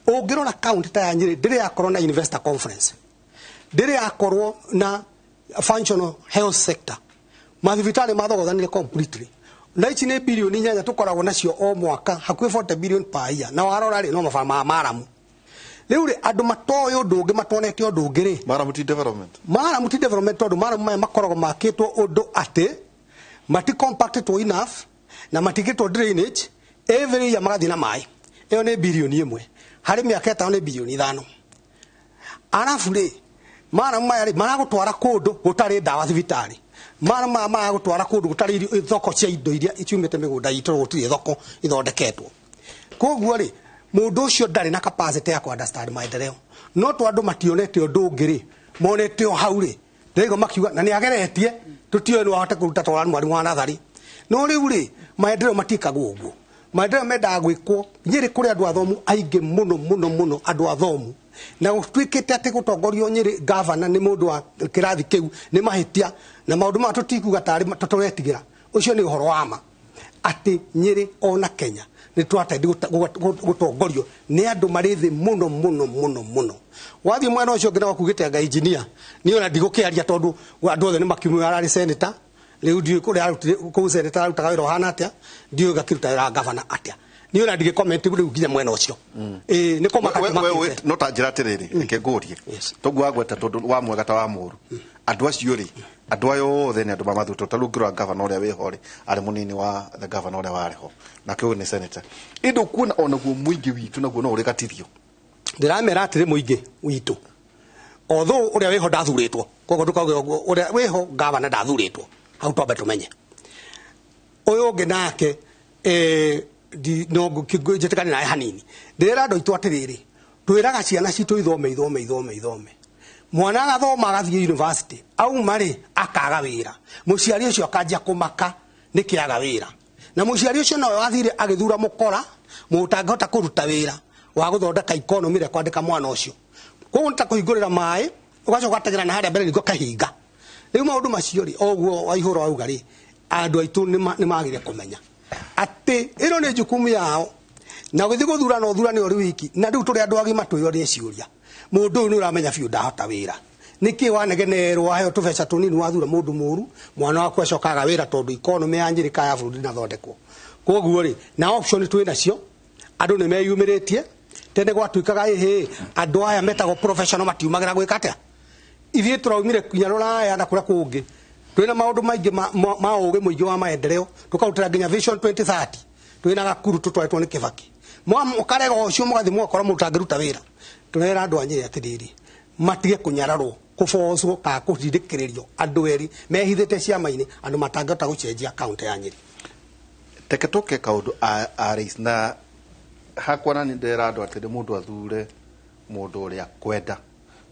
ũngĩrora kaunti ta ya Nyĩrĩ ndĩrĩ yakorwo na investor conference, ndĩrĩ yakorwo na functional health sector, mathibitarĩ mathogothanire completely, na ici nĩ bilioni 8 tũkoragwo nacio o mwaka, hakuhĩ 40 billion per year, na warora rĩ no mabara ma maramu. Rĩu rĩ andũ matoĩ ũndũ ũngĩ, matonete ũndũ ũngĩ rĩ, maramu ti development, maramu ti development, tondũ maramu maya makoragwo makĩtwo ũndũ atĩ mati compacted enough na matikĩtwo drainage, every year magathiĩ na maĩ. Ĩyo nĩ bilioni 1 harĩ mĩaka 5 nĩ bilioni 5. Arabu rĩ maramu maya rĩ maragũtwara kũndũ gũtarĩ ndawa thibitarĩ, maramu maya maragũtwara kũndũ gũtarĩ thoko cia indo iria ciumĩte mĩgũnda itũ, gũtirĩ thoko ithondeketwo. Koguo rĩ mũndũ ũcio ndarĩ na capacity ya understand maendeleo, no to andũ mationete ũndũ ũngĩ rĩ, monete o hau rĩ ndĩraigua makiuga na nĩ ageretie tũtiũĩ no ahote kũruta ta mwarimũ wa natharĩ. No rĩu rĩ maendeleo matiĩkagwo ũguo, maendeleo mendaga gwĩkwo Nyĩrĩ kũrĩ andũ athomu aingĩ mũno mũno mũno, andũ athomu, na gũtuĩkĩte atĩ gũtongorio Nyĩrĩ gavana nĩ mũndũ wa kĩrathi kĩu nĩ mahĩtia, na maũndũ maya tũtikuga tarĩ tũretigĩra, ũcio nĩ ũhoro wa ma atĩ Nyĩrĩ ona Kenya nĩ twatendi gũtongorio nĩ andũ marĩ thĩ mũno mũno mũno mũno. Wathiĩ mwena ũcio ũngĩ na wakugĩte anga engineer, niĩ ona ndigũkĩaria tondũ andũ othe nĩ makiumĩra ararĩ senator, rĩu ndiũĩ kũrĩa arutire kũu senator arutaga wĩra ũhana atĩa, ndiũĩ gakĩruta wĩra wa gavana atĩa, niĩ ona ndigĩ comment rĩu nginya mwena ũcio. Ĩĩ nĩ kũmaka kũmakĩte. No ta njĩra atĩrĩrĩ, reke ngũrie toguo wagweta tondũ wa mwega ta wa mũũru, andũ acio rĩ, andũ aya othe nĩ andũ mamathurĩtwo, ta rĩu ngĩrora gavana ũrĩa wĩho rĩ arĩ mũnini wa the gavana ũrĩa warĩ ho, nake ũyũ nĩ senator, ĩndĩ ũkuona onaguo mũingĩ witũ naguo no ũrĩgatithio. Ndĩramera atĩrĩ mũingĩ witũ, although ũrĩa wĩho ndathurĩtwo, koguo ndũkauge ũguo, ũrĩa wĩho gavana ndathurĩtwo, hau twambe tũmenye. Ũyũ ũngĩ nake no njĩtĩkanie nawe hanini, ndĩrera andũ aitũ atĩrĩrĩ, twĩraga ciana citũ ithome ithome ithome ithome, mwana agathoma agathiĩ university, auma rĩ akaga wĩra, mũciari ũcio akanjia kũmaka nĩkĩ aga wĩra, na mũciari ũcio nowe wathire agĩthura mũkora mũtangĩhota kũruta wĩra wa gũthondeka economy ĩrĩa kwandĩka mwana ũcio. Koguo nĩ ta kũhingũrĩra maĩ ũgacoka ũgateng'era na harĩa mbere nĩguo kahinga. Rĩu maũndũ macio rĩ, o ũguo Waihũra wauga rĩ, andũ aitũ nĩ magire kũmenya atĩ ĩno nĩ jukumu yao, na gũthiĩ gũthurana ũthurane ũrĩ wiki, na rĩu tũrĩ andũ agima twĩyorie ciũria, mũndũ ũyũ nĩ ũramenya biũ ndahota wĩra, nĩkĩ wanegenerwo waheo tũbeca tũnini wathura mũndũ mũru, mwana waku acokaga wĩra tondũ economy ya Nyĩrĩ kana ya bũrũri ndĩnathondekwo. Koguo rĩ, na option twĩ nacio, andũ nĩ meyumĩrĩtie. Tene gwatuĩkaga ĩhĩ andũ aya metagwo professional matiumagĩra gwĩka atĩa, ithuĩ tũraumire nginya rũraya na kũrĩa kũngĩ, twĩna maũndũ maingĩ ma ũgĩ mũingĩ wa maendeleo, tũkarutĩra nginya vision 2030, twĩna gakuru tũtwarĩtwo nĩ Kĩbaki, mũkarega ũcio mũgathiĩ mũgakora mũndũ ũtangĩruta wĩra. Tũrera andũ a Nyĩrĩ atĩrĩrĩ, matige kũnyararwo, kũbocwo kana kũtindĩkĩrĩrio andũ erĩ mehithĩte ciama-inĩ, andũ matangĩhota gũcenjia kaunti ya Nyĩrĩ. Teke tũke kaũndũ a race na hakwa na nĩ ndĩrera andũ atĩrĩ, mũndũ athure mũndũ ũrĩa kwenda,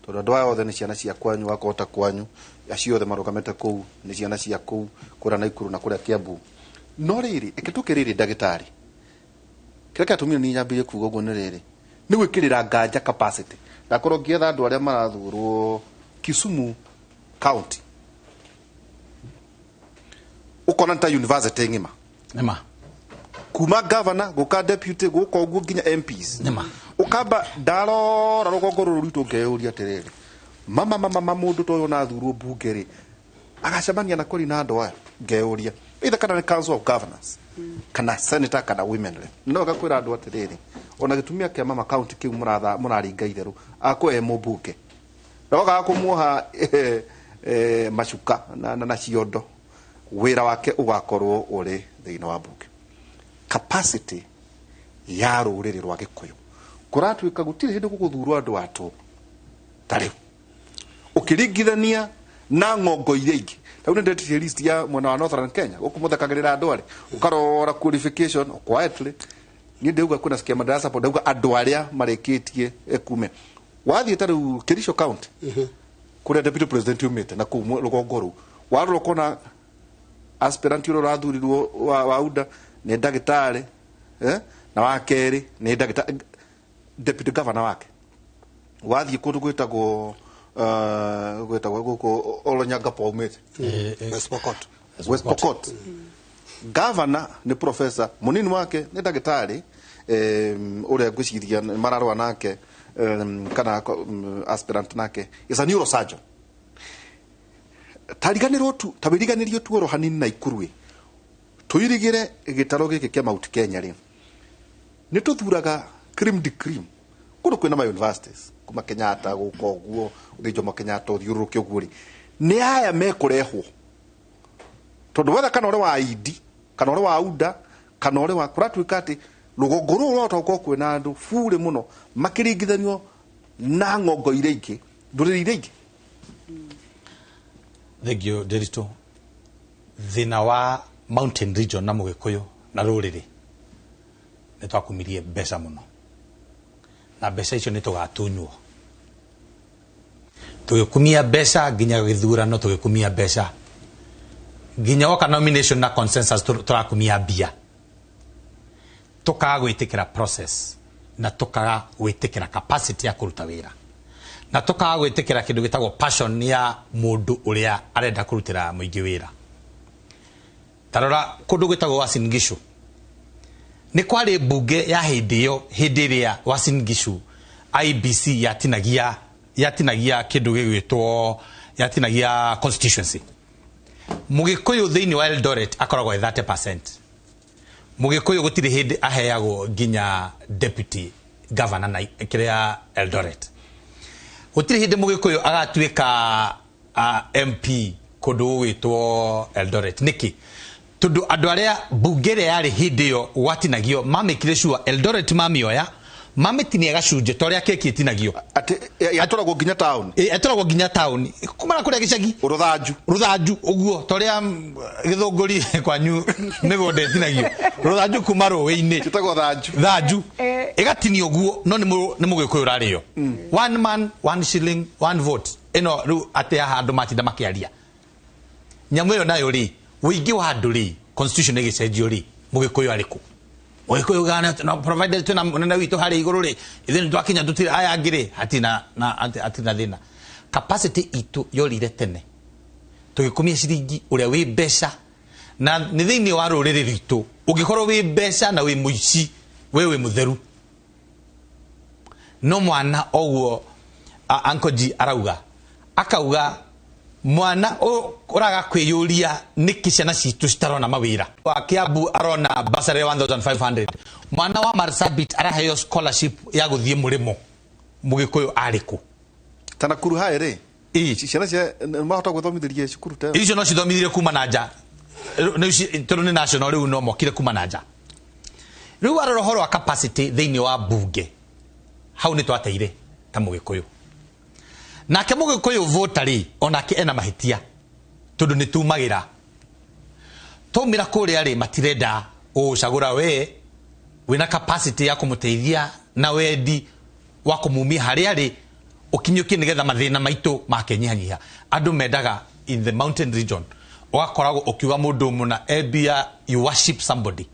tondũ andũ aya othe nĩ ciana cia kwanyu, wakota kwanyu, acio othe marũgamĩte kũu nĩ ciana cia kũu kũrĩa Naikuru na kũrĩa Kiambu. No rĩrĩ, reke tũke rĩrĩ ndagĩtarĩ, kĩrĩa kĩratũmire niĩ nyambĩrĩrie kuuga ũguo nĩ rĩrĩ, nĩ gwĩkĩrĩra nganja capacity. Ndakorwo ngĩetha andũ arĩa marathurwo Kisumu County, ũkona nĩ ta university ng'ima. Nĩma. Kuma governor gũka deputy gũka ũguo nginya MPs. Nĩma. Ũkamba ndarora rũgongo rũrũ rwitũ ngeyũria atĩrĩrĩ, mama mama mama mũndũ ta ũyũ ona athurwo mbunge rĩ agacemania na kũri na andũ aya, ngeyũria either kana nĩ council of governors kana senator kana women rep. No gakwĩra andũ atĩrĩrĩ, ona gĩtumia kĩa mama county kĩu mũraringa itherũ akwo e mũmbunge, na wakaga kũmuoha macuka na ciondo, wĩra wake ũgakorwo ũrĩ thĩinĩ wa mbunge. Capacity ya rũrĩrĩ rwa Gĩkũyũ kũratuĩka gũtirĩ hĩndĩ gũgũthurwo andũ atũ ta rĩu ũkĩringithania na ng'ongo iria ingĩ. Ta rĩu nĩ ndĩretirie list ya mwena wa Northern Kenya, gũkũ mũthekagĩrĩra andũ arĩ, ũkarora qualification quietly Niĩ ndauga kwĩna kĩama ndĩra support, ndauga andũ arĩa marĩkĩtie kume. Wathiĩ ta rĩu Kericho County, kũrĩa deputy president umĩte na kũu rũgongo rũu, warora ũkona aspirant ũrĩa ũrathurirwo wa UDA nĩ ndagĩtarĩ, na wa kerĩ nĩ ndagĩtarĩ, deputy governor wake. Wathiĩ kũndũ gwĩtagwo gwĩtagwo gũkũ Olonyangapo umĩte, West Pokot. West Pokot, governor nĩ professor, mũnini wake nĩ ndagĩtarĩ, ũrĩa ngwĩciria mararũa nake, kana aspirant nake is a neurosurgeon. Tariganĩrwo tu, ta wĩriganĩrio tu oro hanini na Ikuru, tũirigĩre gĩtaro gĩkĩ kĩa Mount Kenya rĩ, nĩ tũthuraga cream de cream kũndũ kwĩna ma universities kuma Kenyatta gũka ũguo, ũthiĩ Jomo Kenyatta, ũthiũrũrũke ũguo rĩ, nĩ aya mekũrehwo tondũ wetha kana ũrĩ wa ID kana ũrĩ wa UDA kana ũrĩ wa kũratuĩka atĩ rũgongo rũrũ rwahota gũkorwo kwĩna andũ burĩ mũno makĩringithanio na ng'ongo iria ingĩ, ndũrĩrĩ iria ingĩ. Thengio, Nderitu. Thĩna wa mountain region na Mũgĩkũyũ na rũrĩrĩ nĩ twakumirie mbeca mũno, na mbeca icio nĩ tũgatunywo. Tũgĩkumia mbeca nginya gĩthurano, tũgĩkumia mbeca nginya woka nomination na consensus, tũrakumia mbia, tukaga gwĩtĩkĩra process na tukaga gwĩtĩkĩra capacity ya kũruta wĩra na tukaga gwĩtĩkĩra kĩndũ gĩtagwo passion ya mũndũ ũrĩa arenda kũrutĩra mũingĩ wĩra. Tarora kũndũ gwĩtagwo Uasin Gishu, nĩ kwarĩ mbunge ya hĩndĩ ĩyo, hĩndĩ ĩrĩa Uasin Gishu IEBC yatinagia kĩndũ gĩgwĩtwo, yatinagia constituency. Mũgĩkũyũ thĩinĩ wa Eldoret akoragwo e 30%. Mũgĩkũyũ gũtirĩ hĩndĩ aheagwo nginya deputy governor na kĩrĩa Eldoret. Gũtirĩ hĩndĩ mũgĩkũyũ agatuĩka MP kũndũ gũgwĩtwo Eldoret. Nĩkĩ? Tondũ andũ arĩa mbunge ĩrĩa yarĩ hĩndĩ ĩyo gwatinagio mamĩkire sure Eldoret mamĩoya, mamĩtinia gacunjĩ ta ũrĩa keki ĩtinagio. Atĩ yatwaragwo nginya town? Ĩtwaragwo nginya town kumana kũrĩa gĩcagi. Rũthanju. Rũthanju ũguo, ta ũrĩa Gĩthũngũri kwanyu mĩgũnda ĩtinagio rũthanju kuma rũĩ-inĩ. Ĩtagwo thanju. Thanju ĩgatinio ũguo, no nĩ mũgĩkũyũ ũrarĩo. One man, one shilling, one vote. Ĩno rĩu atĩ haha andũ matinda makĩaria nyamũ ĩyo nayo rĩ, ũingĩ wa andũ rĩ, constitution ĩgĩcenjio rĩ, mũgĩkũyũ arĩ kũ? Mũgĩkũyũ gana no provided twĩna mũnene witũ harĩa igũrũ rĩ, ithuĩ nĩ twakinya, tũtirĩ aya angĩ rĩ, hatina na hatina thĩna. Capacity itũ yorire tene, tũgĩkumia ciringi ũrĩa wĩ mbeca, na nĩ thĩinĩ wa rũrĩrĩ rwitũ ũngĩkorwo wĩ mbeca na wĩ mũici, we wĩ mũtheru. No mwana oguo Uncle G arauga, akauga mwana ũraga kwĩyũria nĩkĩ ciana citũ citarona mawĩra. Wa Kiambu arona bursary 1500, mwana wa Marsabit araheo scholarship ya gũthiĩ mũrĩmo. Mũgĩkũyũ arĩ kũ? Ta Nakuru haĩ rĩ, ciana cia mahota gwĩthomithĩria cukuru ta ĩyo? Icio no cithomithirie kuma na nja. Tondũ nĩ national rĩu, no mokire kuma na nja. Rĩu warora ũhoro wa capacity thĩinĩ wa mbunge, hau nĩ twateire ta Mũgĩkũyũ. Nake Mũgĩkũyũ voter rĩ, onake ena mahĩtia, tondũ nĩ tumagĩra twaumĩra kũrĩa rĩ, matirenda gũgũcagũra we wĩna capacity ya kũmũteithia na wendi wa kũmumia harĩa rĩ ũkinyũkie nĩgetha mathĩna maitũ makenyihanyiha. Andũ mendaga in the mountain region ũgakoragwo ũkiuga mũndũ mũna ebia, you worship somebody.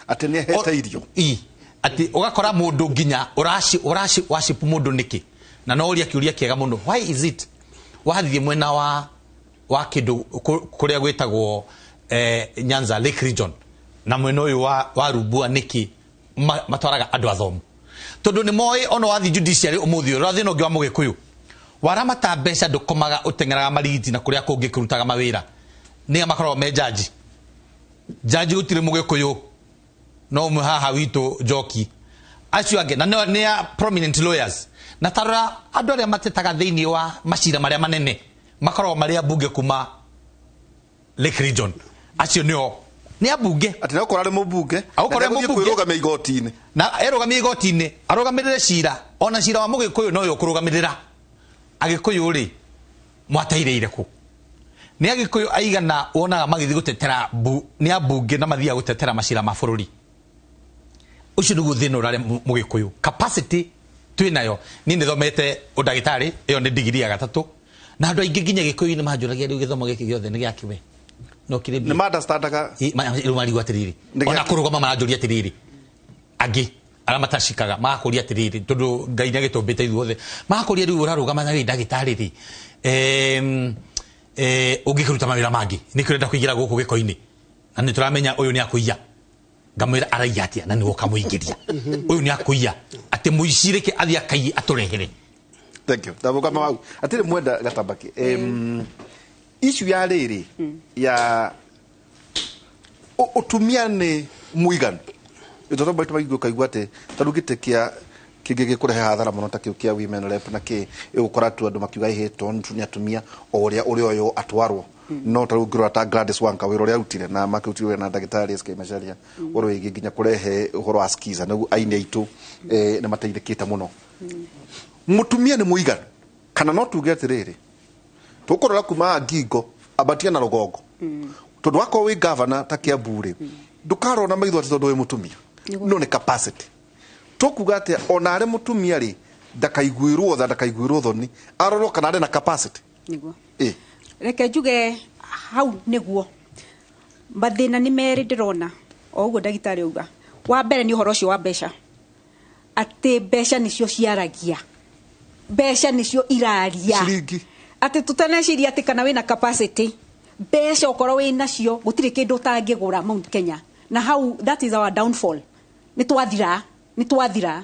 Atĩ nĩ ahete irio. I atĩ ũgakora mũndũ nginya ũraci ũraci worship mũndũ nĩkĩ? Na no ũria kĩũria kĩega mũno, why is it wathiĩ mwena wa kĩndũ kũrĩa gwĩtagwo Nyanza Lake region na mwena ũyũ wa Rubua, nĩkĩ matwaraga andũ athomu? Tondũ nĩ moĩ ona wathiĩ judiciary ũmũthĩ ũyũ, ũrathiĩ na ũngĩ wa Mũgĩkũyũ waramata mbeca, ndũkomaga, ũteng'eraga marigiti na kũrĩa kũngĩ kũrutaga mawĩra, nĩa makoragwo me jaji. Jaji gũtirĩ Mũgĩkũyũ, no ũmwe haha witũ Njoki, acio angĩ na nĩ a prominent lawyers. Na tarora andũ arĩa matetaga thĩinĩ wa macira marĩa manene makoragwo marĩ ambunge kuma Lake region, acio nĩo nĩ ambunge. Atĩ no korwo arĩ mũmbunge. Agũkorwo na arĩ nĩegũthiĩ mũmbunge. Kwĩrũgamia igoti-inĩ. Na erũgamie igoti-inĩ, arũgamĩrĩre cira, ona cira wa Mũgĩkũyũ no ũyũ ũkũrũgamĩrĩra. Agĩkũyũ rĩ, mwateithĩire kũ? Nĩ Agĩkũyũ aigana wonaga magĩthiĩ gũtetera nĩ ambunge na mathiaga gũtetera macira ma bũrũri? Ũcio nĩguo thĩna ũrarĩa Mũgĩkũyũ. Capacity twĩ nayo. Niĩ nĩthomete ũndagĩtarĩ, ĩyo nĩ digiri ya gatatũ, na andũ aingĩ nginya Gĩkũyũ-inĩ manjũragia rĩu gĩthomo gĩkĩ gĩothe nĩ gĩakĩ we? No kĩrĩ Nĩ ma-understandaga. Rĩu marigwo atĩrĩrĩ, Nĩ ona gĩakĩ. kũrũgama maranjũria atĩrĩrĩ, angĩ arĩa matacikaga magakũria atĩrĩrĩ, tondũ Ngai nĩ agĩtũmbĩte ithuothe, magakũria rĩu ũrarũgama na wĩ ndagĩtarĩ rĩ, ũngĩkĩruta mawĩra mangĩ nĩkĩo ũrenda kũingĩra gũkũ gĩko-inĩ, na nĩ tũramenya ũyũ nĩ akũiya. Ngamwĩra araiya atĩa na nĩwe ũkamũingĩria ũyũ nĩ akũiya, atĩ mũici reke athiĩ akaiye atũrehere. Thank you. Ndamũkama wau atĩrĩ mwenda Gatambaki, issue ya rĩrĩ ya ũtumia nĩ mũiganu, tondũ maita maingĩ ũkaigua atĩ ta rĩu gĩtĩ kĩa kĩngĩ gĩkũrehe hathara mũno ta kĩu kĩa women rep na kĩ ĩgũkora tu andũ makiuga ĩhĩ tondũ nĩ atumia o ũrĩa ũrĩa ũyũ atwarwo, no ta rĩu ũngĩrora ta Gladys Wanga wĩra ũrĩa arutire na makĩrutire wĩra na ndagĩtarĩ SK Macharia ũhoro wĩgiĩ nginya kũrehe ũhoro wa skiza nĩguo aini aitũ nĩ mateithĩkĩte mũno. Mũtumia nĩ mũiganu kana no tuge atĩrĩrĩ, tũkũrora kuma ngingo ambatia na rũgongo, tondũ wakorwo wĩ gavana ta Kiambu rĩ, ndũkarora na maitho atĩ tondũ wĩ mũtumia, no nĩ capacity. Tũkuga atĩa ona arĩ mũtumia rĩ, ndakaiguĩrwo tha, ndakaiguĩrwo thoni, arorwo kana arĩ na capacity? Nĩguo. Ĩ. Reke njuge hau nĩguo mathĩna nĩ merĩ ndĩrona o ũguo ndagĩtarĩ auga. Wa mbere nĩ ũhoro ũcio wa mbeca, atĩ mbeca nĩcio ciaragia, mbeca nĩcio iraria. Ciringi. Atĩ tũtaneciria atĩ kana wĩna capacity, mbeca okorwo wĩ nacio gũtirĩ kĩndũ ũtangĩgũra Mount Kenya, na hau that is our downfall. Nĩ twathira, nĩ twathira.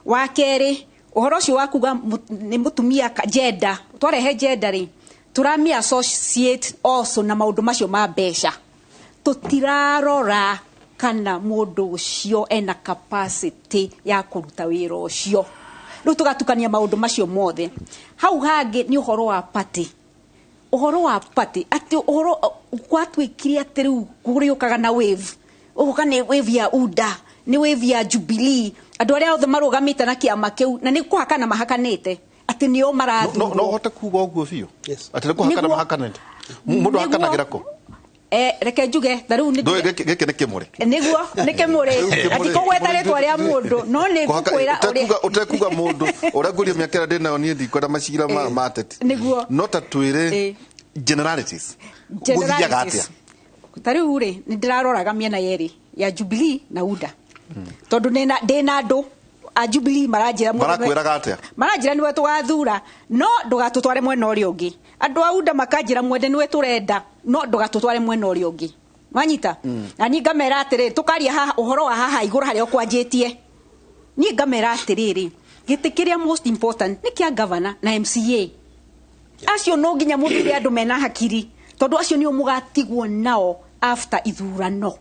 Wa kerĩ, ũhoro ũcio wa kuga nĩ mũtumia gender, twarehe gender rĩ, tũramĩ associate also na maũndũ macio ma mbeca. Tũtirarora kana mũndũ ũcio ena capacity ya kũruta wĩra ũcio. Rĩu tũgatukania maũndũ macio mothe. Hau hangĩ nĩ ũhoro wa party. Ũhoro wa party, atĩ ũhoro gwatuĩkire atĩ rĩu kũrĩũkaga na wave. Ũgũka nĩ wave ya UDA, nĩ wave ya Jubilee. Andũ arĩa othe marũgamĩte na kĩama kĩu, na nĩ kũhakana mahakanĩte, atĩ nĩo marathurwo. No ũhote kuga ũguo biũ? Yes. Atĩ nĩ kũhakana Nĩguo. mahakanĩte? Mũndũ Nĩguo. ahakanagĩra kũ? Reke njuge, ta rĩu nĩ Ndũĩ gĩkĩ nĩ kĩmũrĩ. Nĩguo, nĩ kĩmũrĩ. Rĩu kĩmũrĩ. Ati kũgweta rĩtwa rĩa mũndũ, no nĩ Kũhaka- ngũkwĩra ũrĩa ũtekuga mũndũ, ũrĩa ngũria mĩaka ĩrĩa ndĩnayo niĩ ndikwenda macira ma ateti. Nĩguo. No ta twĩre generalities. Gũthiaga atĩa? Ta rĩu rĩ, nĩ ndĩraroraga mĩena yerĩ ya Jubilee na UDA. Tondũ ndĩna andũ a Jubilee maranjĩra mũndũ Marakwĩraga atĩa? Maranjĩra nĩwe tũgathura, no ndũgatũtware mwena ũrĩa ũngĩ. Andũ a UDA makanjĩra mwende nĩwe tũrenda, no ndũgatũtware mwena ũrĩa ũngĩ. Wanyita? Na niĩ ngamera atĩrĩrĩ, tũkaria haha ũhoro wa haha igũrũ harĩa ũkwanjĩtie. Niĩ ngamera atĩrĩrĩ, gĩtĩ kĩrĩa most important nĩ kĩa governor na MCA. Acio no nginya mũthure andũ mena hakiri, tondũ acio nĩo mũgatigwo nao after ithurano.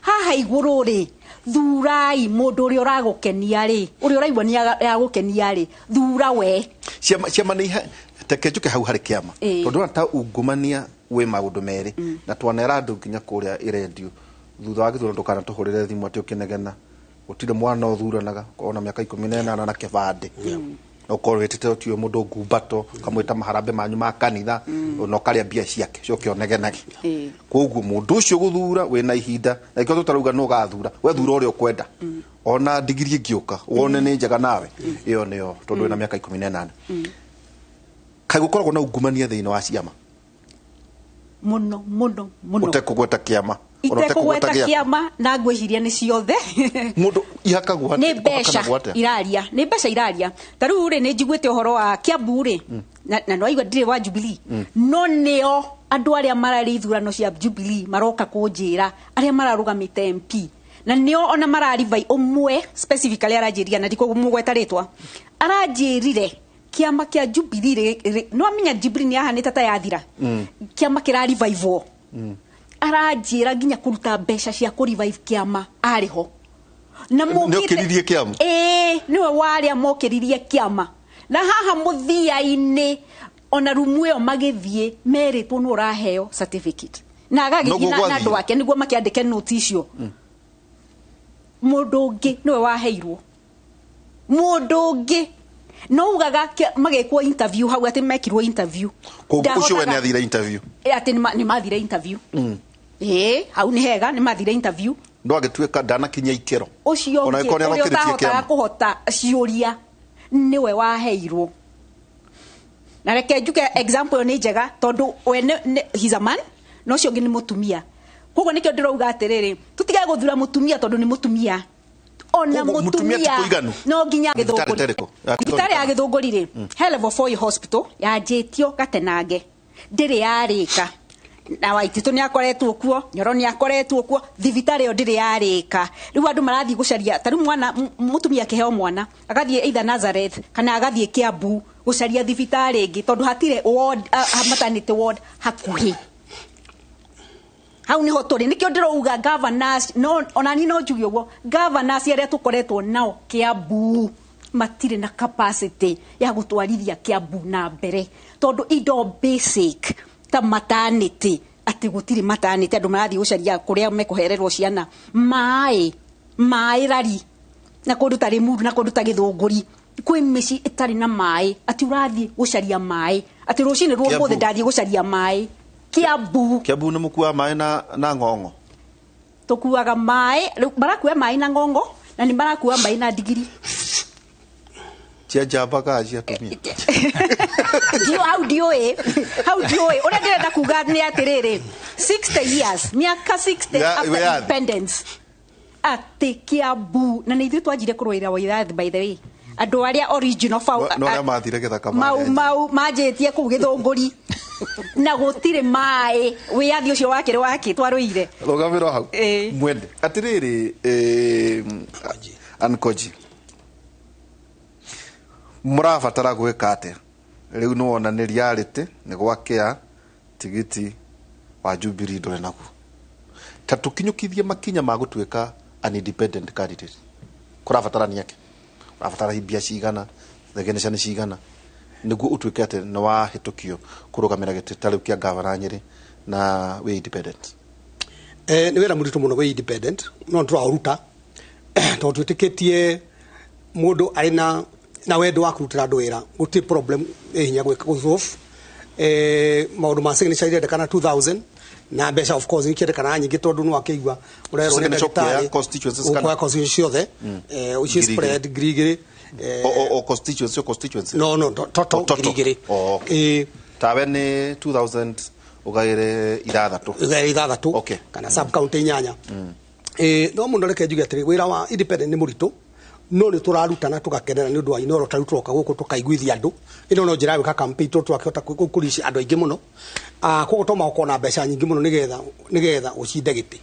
Haha igũrũ rĩ, thurai mũndũ ũrĩa ũragũkenia rĩ, ũrĩa ũraigua nĩ agũkenia rĩ, thura we. Ciama nĩ reke njuke hau harĩ kĩama. Tondũ ona ta ungumania wĩ maũndũ merĩ, na twanera andũ nginya kũrĩa ĩrendio. Thutha wa gĩthurano ndũkanatũhũrĩre thimũ atĩ ũkĩnegena. Gũtirĩ mwana ũthuranaga, ona mĩaka 18 na kĩbandĩ. Na ũkorwo wĩtĩte ũtiũĩ mũndũ ngumbato, ũkamwĩta maharambe manyu ma kanitha, na ũkarĩa mbia ciake, ũcoke ũnegenage. Koguo mũndũ ũcio gũthura wĩna ihinda, na ikĩo tũtarauga nũ ũgathura, we thura ũrĩa ũkwenda. Ona ndigiri ĩngĩũka, wone nĩ njega nawe, ĩyo nĩyo, tondũ wĩna mĩaka 18. Kaĩ gũkoragwo na ungumania thĩinĩ wa ciama? Mũno, mũno, mũno. Ũtekũgweta kĩama. Ona Itekũgweta ũtekũgweta gĩaku. kĩama, na ngwĩciria nĩ ciothe. Mũndũ ihakagwo atĩa? Nĩ mbeca Kũhakanagwo atĩa? iraria, nĩ mbeca iraria. Ta rĩu rĩ, nĩ njiguĩte ũhoro wa Kiambu rĩ, na nĩwaigua ndirĩ wa Jubilee. No nĩo andũ arĩa mararĩ ithurano cia Jubilee maroka kũnjĩra, arĩa mararũgamĩte MP. Na nĩo ona mararivai ũmwe specifically aranjĩrire, na ndikũmũgweta rĩtwa. Aranjĩrire kĩama kĩa Jubilee rĩ, no amenya Jubilee nĩ yahanĩte ta yathira. Kĩama kĩrarivivwo. Aranjĩra nginya kũruta mbeca cia kũ-revive kĩama arĩ ho. Na Nĩ mokĩte okĩririe kĩama? Ĩĩ, nĩwe warĩa mokĩririe kĩama. Na haha mũthia-inĩ ona rumu ĩyo magĩthiĩ merĩtwo nũ ũraheo certificate. Na agagĩthiĩ Noguo na gwathire. andũ ake nĩguo makĩandĩke note icio. Mũndũ ũngĩ nĩwe waheirwo. Mũndũ ũngĩ no ugaga magĩkwo interview hau atĩ mekirwo interview. Koguo ũcio we Ndahotaga nĩ athire interview. Ĩ, atĩ nĩ mathire interview. Ĩ, hau nĩ hega, nĩ mathire interview. Ndwagĩtuĩka ndanakinyia ikĩro. Ũcio Ona ũngĩ angĩkorwo nĩ ũrĩa arokĩrĩtie ũtahotaga kĩama. kũhota ciũria nĩwe waheirwo. Na reke njuge example ĩyo nĩ njega tondũ we he's a man na ũcio ũngĩ nĩ mũtumia. Koguo nĩkĩo ndĩrauga atĩrĩrĩ, tũtigage gũthura mũtumia tondũ nĩ mũtumia. Ona Koguo mũtumia ti mũtumia kũiganu? no nginya Thibitarĩ Gĩthũngũri. ta ĩrĩkũ? Ya Thibitarĩ ya Gĩthũngũri rĩ, he level 4 hospital yanjĩtio Gatenange, ndĩrĩ yarĩka. Na Waititũ nĩ akoretwo kuo, Nyoro nĩ akoretwo kuo, thibitarĩ ĩyo ndĩrĩ yarĩka. Rĩu andũ marathiĩ gũcaria, ta rĩu mwana mũtumia akĩheo mwana agathiĩ either Nazareth kana agathiĩ Kiambu gũcaria thibitarĩ ĩngĩ tondũ hatirĩ ward, maternity ward hakuhĩ. Hau niho tũrĩ. Nĩkĩo ndĩrauga governors, no ona niĩ no njuge ũguo, governors arĩa tũkoretwo nao Kiambu matirĩ na capacity ya gũtwarithia Kiambu na mbere tondũ indo basic ta maternity, atĩ gũtirĩ maternity, andũ marathiĩ gũcaria kũrĩa mekũhererwo ciana, maĩ, maĩ rari na kũndũ ta Limuru na kũndũ ta Gĩthũngũri kwĩ mĩciĩ ĩtarĩ na maĩ, atĩ ũrathiĩ gũcaria maĩ, atĩ rũcinĩ rwa ũmũthĩ Kiambu. ndathiĩ gũcaria maĩ Kiambu. Kiambu nĩ mũkuaga maĩ na ng'ong'o? Tũkuaga maĩ, rĩu marakua maĩ na ng'ong'o na nĩ marakua maĩ na ndigiri. Cia njamba kana cia atumia? Ndio, hau ndiũĩ, hau ndiũĩ. Ũrĩa ndĩrenda kuga nĩ atĩrĩrĩ, 60 years, mĩaka 60 after Wĩyathi. independence, atĩ Kiambu, na nĩ ithuĩ twanjire kũrũĩra wĩyathi by the way, andũ arĩa original No arĩa mathire gĩthaka mau marĩa mau manjĩtie kũu Gĩthũngũri na gũtirĩ maĩ, wĩyathi ũcio wakĩrĩ wakĩ twarũire. Rũgamĩrwo hau. Ĩĩ. Mwende atĩrĩrĩ, Ankoji, mũrabatara gwĩka atĩa rĩu? Nĩ wona nĩ reality nĩ gwakĩa tigiti wa Jubilee ndũrĩ naguo, ta tũkinyũkithie makinya ma gũtuĩka an independent candidate, kũrabatarania atĩa? Ũrabatara mbia cigana, thegeneca nĩ cigana nĩguo ũtuĩke atĩ nĩ wahĩtũkio kũrũgamĩra gĩtĩ ta rĩu kĩa gavana Nyĩrĩ na wĩ independent? Nĩ wĩra mũritũ mũno wĩ independent, no nĩ tũraũruta tondũ twĩtĩkĩtie mũndũ arĩ na wendo wa kũrutĩra andũ wĩra, gũtirĩ problem ĩ hinya gwĩka gũsolve. Maũndũ ma signature irendekana 2000 na mbeca of course ikĩendekana nyingĩ tondũ nĩ wakĩigua ũrerwo nĩ Signature ndagĩtarĩ. ũkuoya constituencies kana? Ũkuoya constituencies ciothe, ũci 2,000. spread 2,000. O constituency, o constituency? No, total. O total. 2,000. Oh, okay. Tawe nĩ 2000 ũgaĩre ithathatũ? Ũgaĩre ithathatũ. Okay. Kana sub county inyanya. No mũno reke njuge atĩrĩ, wĩra wa independent nĩ mũritũ, no nĩ tũrarutana tũgakenera nĩ ũndũ wa Inooro. Ta rĩu tũroka gũkũ tũkaiguithia andũ, ĩno no njĩra ya gwĩka campaign tondũ twakĩhota kũrici andũ aingĩ mũno. Koguo to mũhaka na mbeca nyingĩ mũno nĩgetha ũcinde gĩtĩ,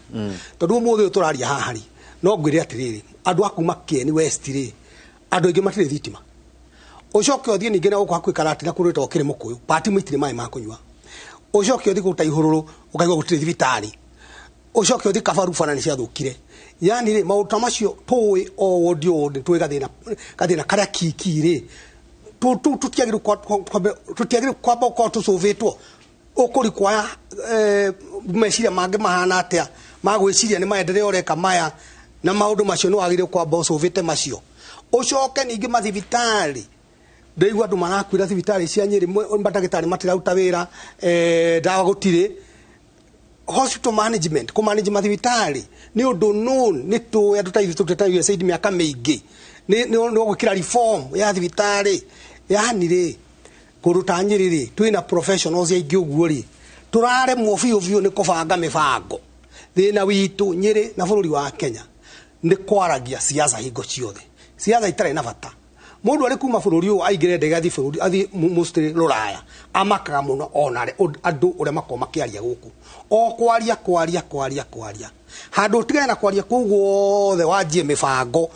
tondũ ũmũthĩ ũyũ tũraria haha rĩ, no ngwĩre atĩrĩrĩ, andũ a kuma Kieni West rĩ, andũ aingĩ matirĩ thitima. Ũcoke ũthiĩ ningĩ na gũkũ hakuhĩ Karatina kũndũ gwĩtagwo Kĩrĩmũkũyũ, pati itirĩ maĩ ma kũnyua. Ũcoke ũthiĩ kũndũ ta Ihũrũrũ ũkaigua gũtirĩ thibitarĩ. Ũcoke ũthiĩ Kabaru, bara nĩ ciathũkire. Yani rĩ, maũndũ ta macio tũĩ o wodi o wodi, tũĩ gathĩna karĩa kiki rĩ, tũtiagĩrĩirwo kwamba gũkorwo tũcũvĩtwo ũkũrikwaya meciria mangĩ mahana atĩa ma gwĩciria nĩ maendeleo ũreka maya na maũndũ macio nĩ wagĩrĩirwo kwamba ũcũvĩte macio. Ũcoke ningĩ mathibitarĩ, ndĩigua andũ marakuĩra thibitarĩ cia Nyĩrĩ, mandagĩtarĩ matiraruta wĩra, ndawa gũtirĩ. Hospital management, kũmanage mathibitarĩ nĩ ũndũ known, nĩ tũĩ andũ ta ithuĩ tũrutĩte USAID mĩaka mĩingĩ, nĩ gwĩkĩra reform ya thibitarĩ. Yani rĩ, kũndũ ta Nyĩrĩ rĩ, twĩna professionals aingĩ ũguo rĩ, tũraremwo biũ biũ nĩ kũbanga mĩbango. Thĩna witũ Nyĩrĩ na bũrũri wa Kenya nĩ kwaragia siasa hingo ciothe, siasa itarĩ na bata. Mũndũ arĩ kuma bũrũri ũyũ aingĩre ndege athiĩ bũrũri athiĩ mostly rũraya, amakaga mũno ona andũ ũrĩa makoragwo makĩaria gũkũ, o kwaria kwaria kwaria kwaria, handũ ũtigane na kwaria kũu guothe, wanjie mĩbango,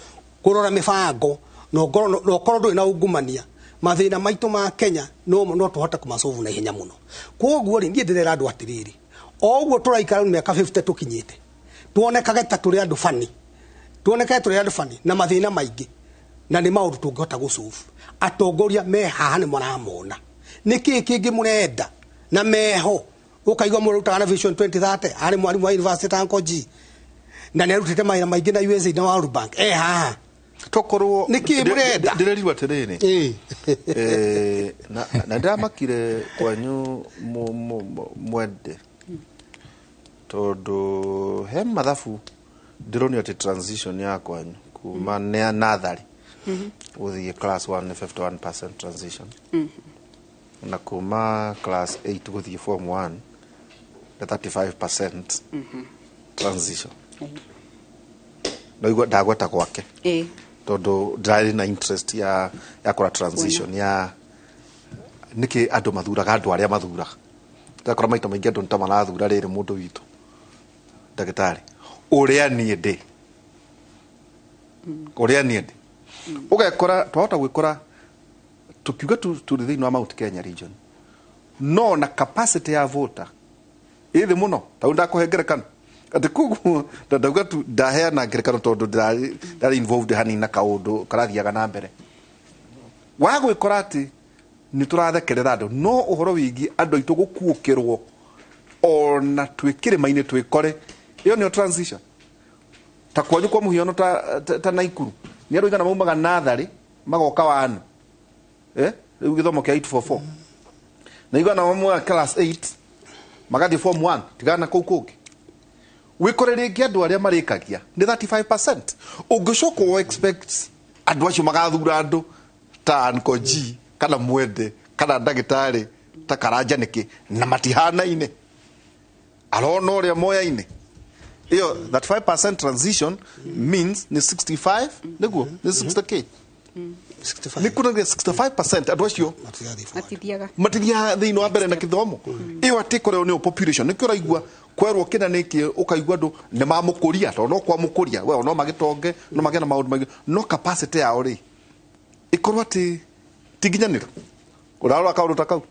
kũrora mĩbango, na ũkorwo ndũrĩ na ungumania, mathĩna maitũ ma Kenya no tũhote kũmasolve na ihenya mũno. Koguo rĩ, niĩ ndĩrera andũ atĩrĩrĩ, o ũguo tũraikara rĩu mĩaka 50 tũkinyĩte, tuonekage ta tũrĩ andũ bani, tuonekage tũrĩ andũ bani na mathĩna maingĩ, na nĩ maũndũ tũngĩhota gũsolve. Atongoria me haha nĩ maramona nĩ kĩĩ kĩngĩ mũrenda na meho. Ũkaigua mũrutaga na Vision 2030, arĩ mwarimũ wa university ta Nkoji na nĩ arutĩte mawĩra maingĩ na USAID na World Bank, e haha. Tokorwo Nĩ kĩĩ mũrenda? Ndĩrerirwo atĩrĩrĩ, na ndĩramakire kwanyu mwende tondũ he mathabu Ndĩronio atĩ transition ya kwanyu kuma nĩ natharĩ gũthiĩ class 1 nĩ 51% transition, na kuma class 8 gũthiĩ form 1 nĩ 35% transition. Naigua ndagweta gwake tondũ ndirarĩ na interest ya kũra transition ya nĩkĩ andũ mathuraga andũ arĩa mathuraga. Ndakora maita maingĩ andũ nĩ ta marathura rĩrĩ mũndũ witũ ndagĩtarĩ ũrĩa niĩ ndĩ, ũrĩa niĩ ndĩ. Ũgekora twahota gwĩkora tukiuga tũrĩ thĩinĩ wa Mount Kenya region, no na capacity ya voter ĩ thĩ mũno. Tau ndakũhe ngerekano atĩ koguo ndauga tu ndaheana ngerekano tondũ ndarĩ involved hanini na kaũndũ karathiaga na mbere wa gwĩkora atĩ nĩ tũrathekerera andũ, no ũhoro wĩgiĩ andũ aitũ gũkuũkĩrwo ona twĩ kĩrĩma-inĩ twĩkore, ĩyo nĩyo transition. Ta kwanyu kwa mũhiano ta Naikuru nĩ andũ aigana maumaga natharĩ magoka wanu, rĩu gĩthomo kĩa 844, na igana maumaga class 8 magathiĩ form 1 tigana na kũu kũngĩ. Wĩkore rĩngĩ andũ arĩa marĩkagia nĩ 35%. Ũngĩcoka ũ expect andũ acio magathura andũ ta Uncle G kana Mwende kana ndagĩtarĩ ta Karanja nĩkĩ na matihanaine, arona ũrĩa moyaine. Ĩyo 35% transition means nĩ 65, nĩguo nĩ 60K, nĩ kuonania 65% andũ acio matithiaga matithiaga thĩinĩ wa mbere na gĩthomo. Ĩyo atĩ koreo nĩyo population, nĩkĩo ũraigua kwerwo kĩna nĩkĩ, ũkaigua andũ nĩ mamũkũria tondũ no kwamũkũria we no magĩtonge no magĩe na maũndũ maingĩ, no capacity yao rĩ ĩkorwo atĩ ti nginyanĩru. Ũrarora kaũndũ ta kau.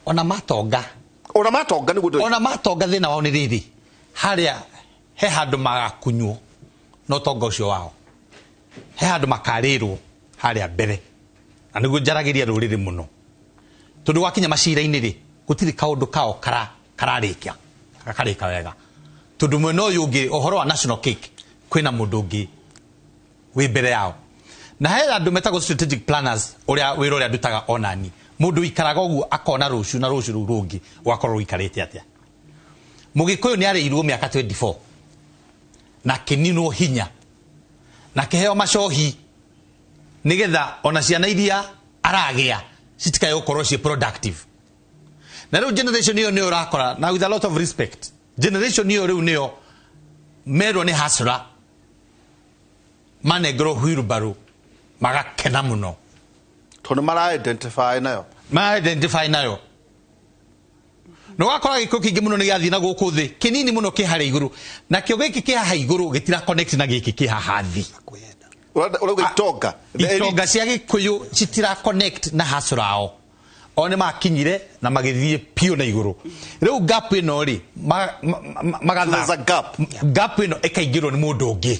Ona matonga, ona matonga nĩguo ona matonga thĩna wao nĩ rĩrĩ, harĩa he handũ magakunywo na ũtonga ũcio wao, he handũ makarĩrwo harĩa mbere, na nĩguo njaragĩria rũrĩrĩ mũno, tondũ gwakinya macira-inĩ rĩ gũtirĩ kaũndũ kao kararĩkia gakarĩka wega, tondũ mwena ũyũ ũngĩ ũhoro wa national cake kwĩna mũndũ ũngĩ wĩ mbere yao. Na he andũ metagwo strategic planners, ũrĩa wĩra ũrĩa ndutaga onani, mũndũ ũikaraga ũguo akona rũciũ na rũciũ rũu rũngĩ ũgakorwo rũikarĩte atĩa. Mũgĩkũyũ nĩ arĩirwo mĩaka 24 na akĩninwo hinya na akĩheo macohi nĩgetha ona ciana iria aragĩa citikae gũkorwo ciĩ productive. Na rĩu generation ĩyo nĩyo ũrakora, na with a lot of respect, generation ĩyo rĩu nĩyo merwo nĩ hasra manengerwo wheelbarrow magakena mũno tondũ mara identify nayo, mara identify nayo. No wakora gĩkũ kĩingĩ mũno nĩ gĩathiĩ na gũkũ thĩ, kĩnini mũno kĩ harĩa igũrũ, nakĩo gĩkĩ kĩ haha igũrũ gĩtira connect na gĩkĩ kĩ haha thĩ. Ũrauga itonga, itonga cia Gĩkũyũ citira connect na hasra ao, o nĩ makinyire na magĩthiĩ piũ na igũrũ. Rĩu gap ĩno rĩ magatha gap ĩno ĩkaingĩrwo nĩ mũndũ ũngĩ,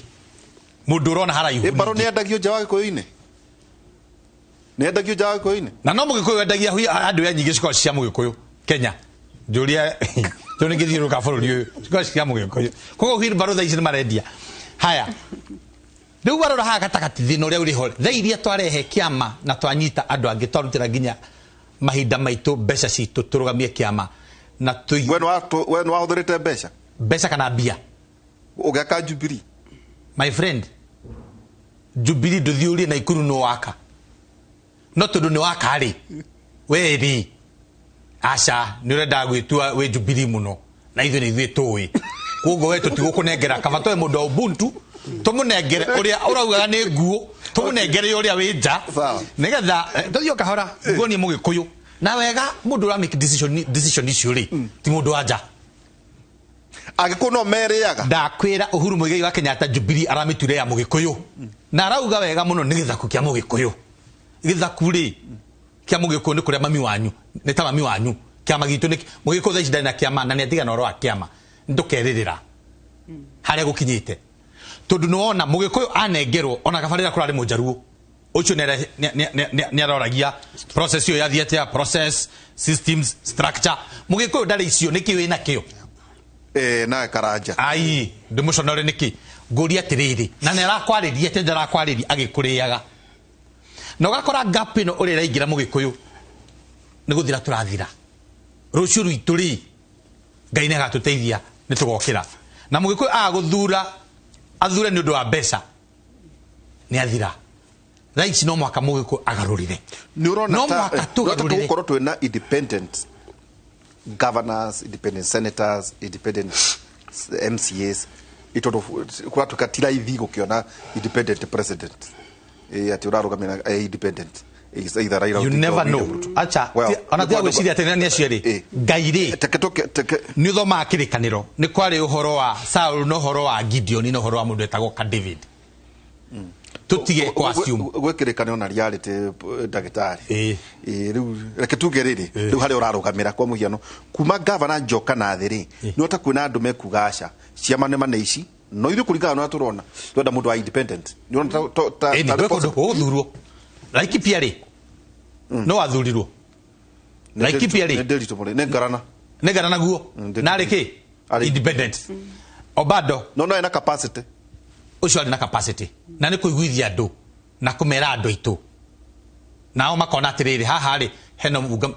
mũndũ ũrona haraihu. Ĩmbarũ nĩ endagio nja wa Gĩkũyũ-inĩ, nĩ endagio nja wa Gĩkũyũ-inĩ, na no Mũgĩkũyũ endagia andũ ya nyingĩ cikoragwo cia Mũgĩkũyũ Kenya. Njũria tondũ nĩ ngĩthiũrũrũka bũrũri ũyũ cikoragwo cia Mũgĩkũyũ, koguo wheelbarrow thaa ici nĩ marendia. Haya, rĩu warora haha gatagatĩ thĩna ũrĩa ũrĩ ho, thaa iria twarehe kĩama na twanyita andũ angĩ twarutĩra nginya mahinda maitũ mbeca citũ tũrũgamie kĩama na we nĩ wahũthĩrĩte mbeca mbeca kana mbia ũgĩaka Jubilee? My friend, Jubilee ndũthiũrie Naikuru nĩ waka, no tondũ nĩ waka rĩ we rĩ aca nĩ ũrenda gwĩtua wĩ Jubilee mũno na ithuĩ nĩ ithuĩ tũĩ, koguo we tũtigũkũnengera kaba tũhe mũndũ wa Ubuntu tũmũnengere ũrĩa ũraugaga nĩ nguo, tũmũnengere ũrĩa wĩ nja nĩgetha tũthiĩ o kahora nguonie Mũgĩkũyũ na wega. Mũndũ ũra make decision icio rĩ ti mũndũ wa nja. Agĩkũyũ no merĩaga. Ndakwĩra Uhuru Muigai wa Kenyatta Jubilee aramĩtuire ya Mũgĩkũyũ na arauga wega mũno nĩ gĩthaku kĩa Mũgĩkũyũ. Gĩthaku rĩ kĩa Mũgĩkũyũ nĩ kũrĩa mami wanyu, nĩ ta mami wanyu. Kĩama gitũ nĩ Mũgĩkũyũ thaa ici ndarĩ na kĩama na nĩ atigana ũhoro wa kĩama, ndũkerĩrĩra harĩa gũkinyĩte, tondũ nĩ wona Mũgĩkũyũ anengerwo ona kaba rĩrĩa kũrarĩ Mũnjaruo ũcio nĩ aroragia process ĩyo yathiĩ atĩa, process systems structure. Mũgĩkũyũ ndarĩ icio, nĩkĩ wĩ nakĩo? Nawe Karanja ai ndĩmũconore nĩkĩ? Ngũria atĩrĩrĩ, na nĩ arakwarĩria atĩ ndarakwarĩria agĩkũrĩaga, na ũgakora gap ĩno ũrĩa ĩraingĩra Mũgĩkũyũ nĩ gũthira tũrathira. Rũciũ rwitũ rĩ Ngai nĩ agatũteithia nĩ tũgokĩra. Na Mũgĩkũyũ agũthura Athure nĩ ũndũ wa mbeca nĩ athira. Thaa ici no mũhaka Mũgĩkũyũ agarũrĩre. Nĩ ũrona No ta mũhaka nĩ ũrona ta tũgarũrĩre. tũgũkorwo twĩna independent governors, independent senators, independent MCAs, tondũ kũratuĩka ti raithi gũkĩona independent president, atĩ ũrarũgamĩra independent. Is either Raila You Odinga or never William know. Ruto. Acha, Well, ona tiga nĩ gwĩciria atĩ nĩ acio erĩ. Ngai rĩ, Teke tũke nĩ ũthomaga kĩrĩkanĩro, nĩ kwarĩ ũhoro wa Saul na ũhoro wa Gideon na ũhoro wa mũndũ wetagwo ka David. Tũtige kũ assume. Gwĩ kĩrĩkanĩro na reality, ndagĩtarĩ. Rĩu reke tuge rĩrĩ, rĩu harĩa ũrarũgamĩra kwa mũhiano kuma gavana njoka na thĩ rĩ, nĩ ota kwĩna andũ mekuga aca ciama nĩ mane ici, no ithuĩ kũringana na ũrĩa tũrona twenda mũndũ wa independent. Nĩ ũrona Ĩni, ta gwĩ kũndũ possible? gũgũthurwo. Laikipia rĩ, no wathurirwo. Nĩ Laikipia rĩ, nĩ Ndiritu mũrĩ nĩ ngarana. Nĩ ngarana guo. Ndiritu. Na arĩ kĩ? Arĩ Independent. Obado. No ena capacity. Ũcio arĩ na capacity. Na nĩ kũiguithia andũ na kũmera andũ aitũ. Nao makona atĩrĩrĩ, haha rĩ, hena mũbunga.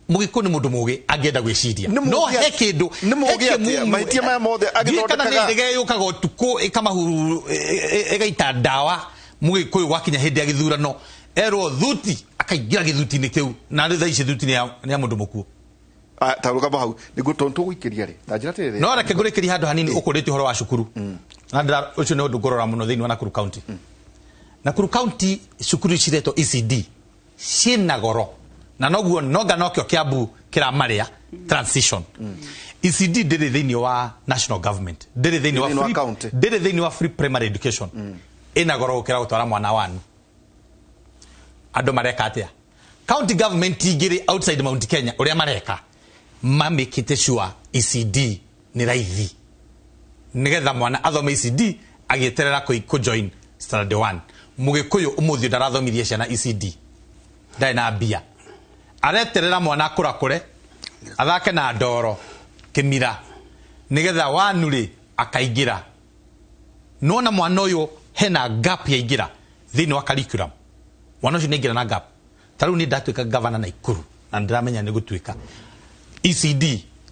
Mũgĩkũyũ nĩ mũndũ mũũgĩ angĩenda gwĩciria. Nĩ No mũũgĩ he kĩndũ, nĩ mũũgĩ he atĩa? kĩmumu. Mahĩtia maya mothe Ndiũĩ kana nĩ agĩthondekaga. ndege yũkaga ũtukũ ĩkamahuru, ĩgaita ndawa Mũgĩkũyũ gwakinya hĩndĩ ya gĩthurano erwo thuti akaingĩra gĩthuti-inĩ kĩu, na rĩu thaa ici thuti nĩ ya mũndũ mũkuũ. Ta rũgama hau nĩguo tondũ tũgũikĩria rĩ, ta njĩra atĩrĩrĩ. No reke ngũrĩkĩrie handũ hanini ũkũrĩtie ũhoro wa cukuru. Na ũcio nĩ ũndũ ngũrora mũno thĩinĩ wa Nakuru County. Nakuru County cukuru ciretwo ECD ciĩna goro, na noguo nonga nokĩo Kiambu kĩramarĩa transition. ECD ndĩrĩ thĩinĩ wa national government, ndĩrĩ thĩinĩ wa Thĩinĩ wa free, county. ndĩrĩ thĩinĩ wa free primary education. Ĩna goro gũkĩra gũtwara mwana wanu. Andũ mareka atĩa? County government igĩrĩ outside Mount Kenya ũrĩa mareka, mamĩkĩte sure ECD nĩ raithi, nĩgetha mwana athome ECD agĩeterera kũ join standard 1. Mũgĩkũyũ ũmũthĩ ndarathomirie ciana ECD, ndarĩ na mbia, areterera mwana akũrakũre athake na ndoro kĩmira, nĩgetha wanu rĩ akaingĩra. Nona mwana ũyũ hena gap yaingĩra thĩinĩ wa curriculum, mwana ũcio nĩaingĩra na gap. Ta rĩu niĩ ndatuĩka governor Nakuru na ndĩramenya nĩ gũtuĩka ECD,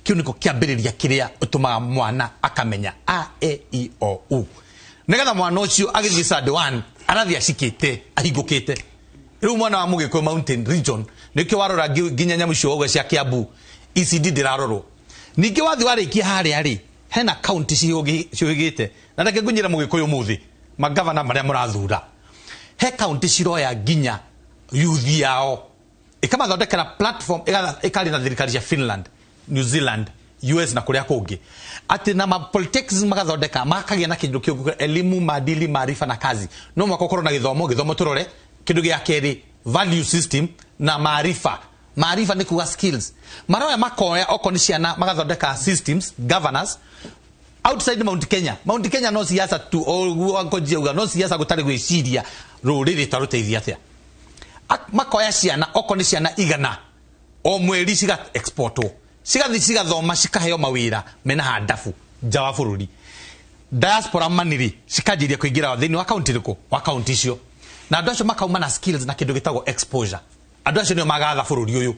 kĩu nĩko kĩambĩrĩria kĩrĩa ũtũmaga mwana akamenya A E I O U, nĩgetha mwana ũcio agĩthiĩ standard 1 arathiĩ acikĩte ahingũkĩte. Rĩu mwana wa Mũgĩkũyũ Mountain Region nĩkĩo warora nginya nyamũ icio wauga cia Kiambu ECD ndĩrarorwo. Ningĩ wathiĩ warĩkia harĩa rĩ, hena county ciũhĩgĩte, na reke ngũnyĩre Mũgĩkũyũ ũmũthĩ magavana marĩa mũrathura, he county ciroya nginya youth yao ĩkamathondekera platform, ĩkaria na thirikari cia Finland, New Zealand, US na kũrĩa kũngĩ, atĩ na ma politics magathondeka makagĩa na kĩndũ kĩu elimu, maadili, maarifa na kazi. No mũhaka ũkorwo na gĩthomo, gĩthomo tũrore kĩndũ gĩa kerĩ value system na maarifa. Maarifa nĩ kuga skills. Maroya makoya okorwo nĩ ciana magathondeka systems governors outside Mount Kenya. Mount Kenya no siasa tu, oguo Uncle uga no siasa gũtarĩ gwĩciria rũrĩrĩ twarũteithia atĩa. Makoya ciana okorwo nĩ ciana igana o mweri ciga exportwo, cigathiĩ cigathoma, cikaheo mawĩra mena handabu nja wa bũrũri. Diaspora money cikanjĩria kũingĩra thĩinĩ wa county rĩkũ, wa county icio, na andũ acio makauma na skills na kĩndũ gĩtagwo exposure. Andũ acio nĩo magatha bũrũri ũyũ.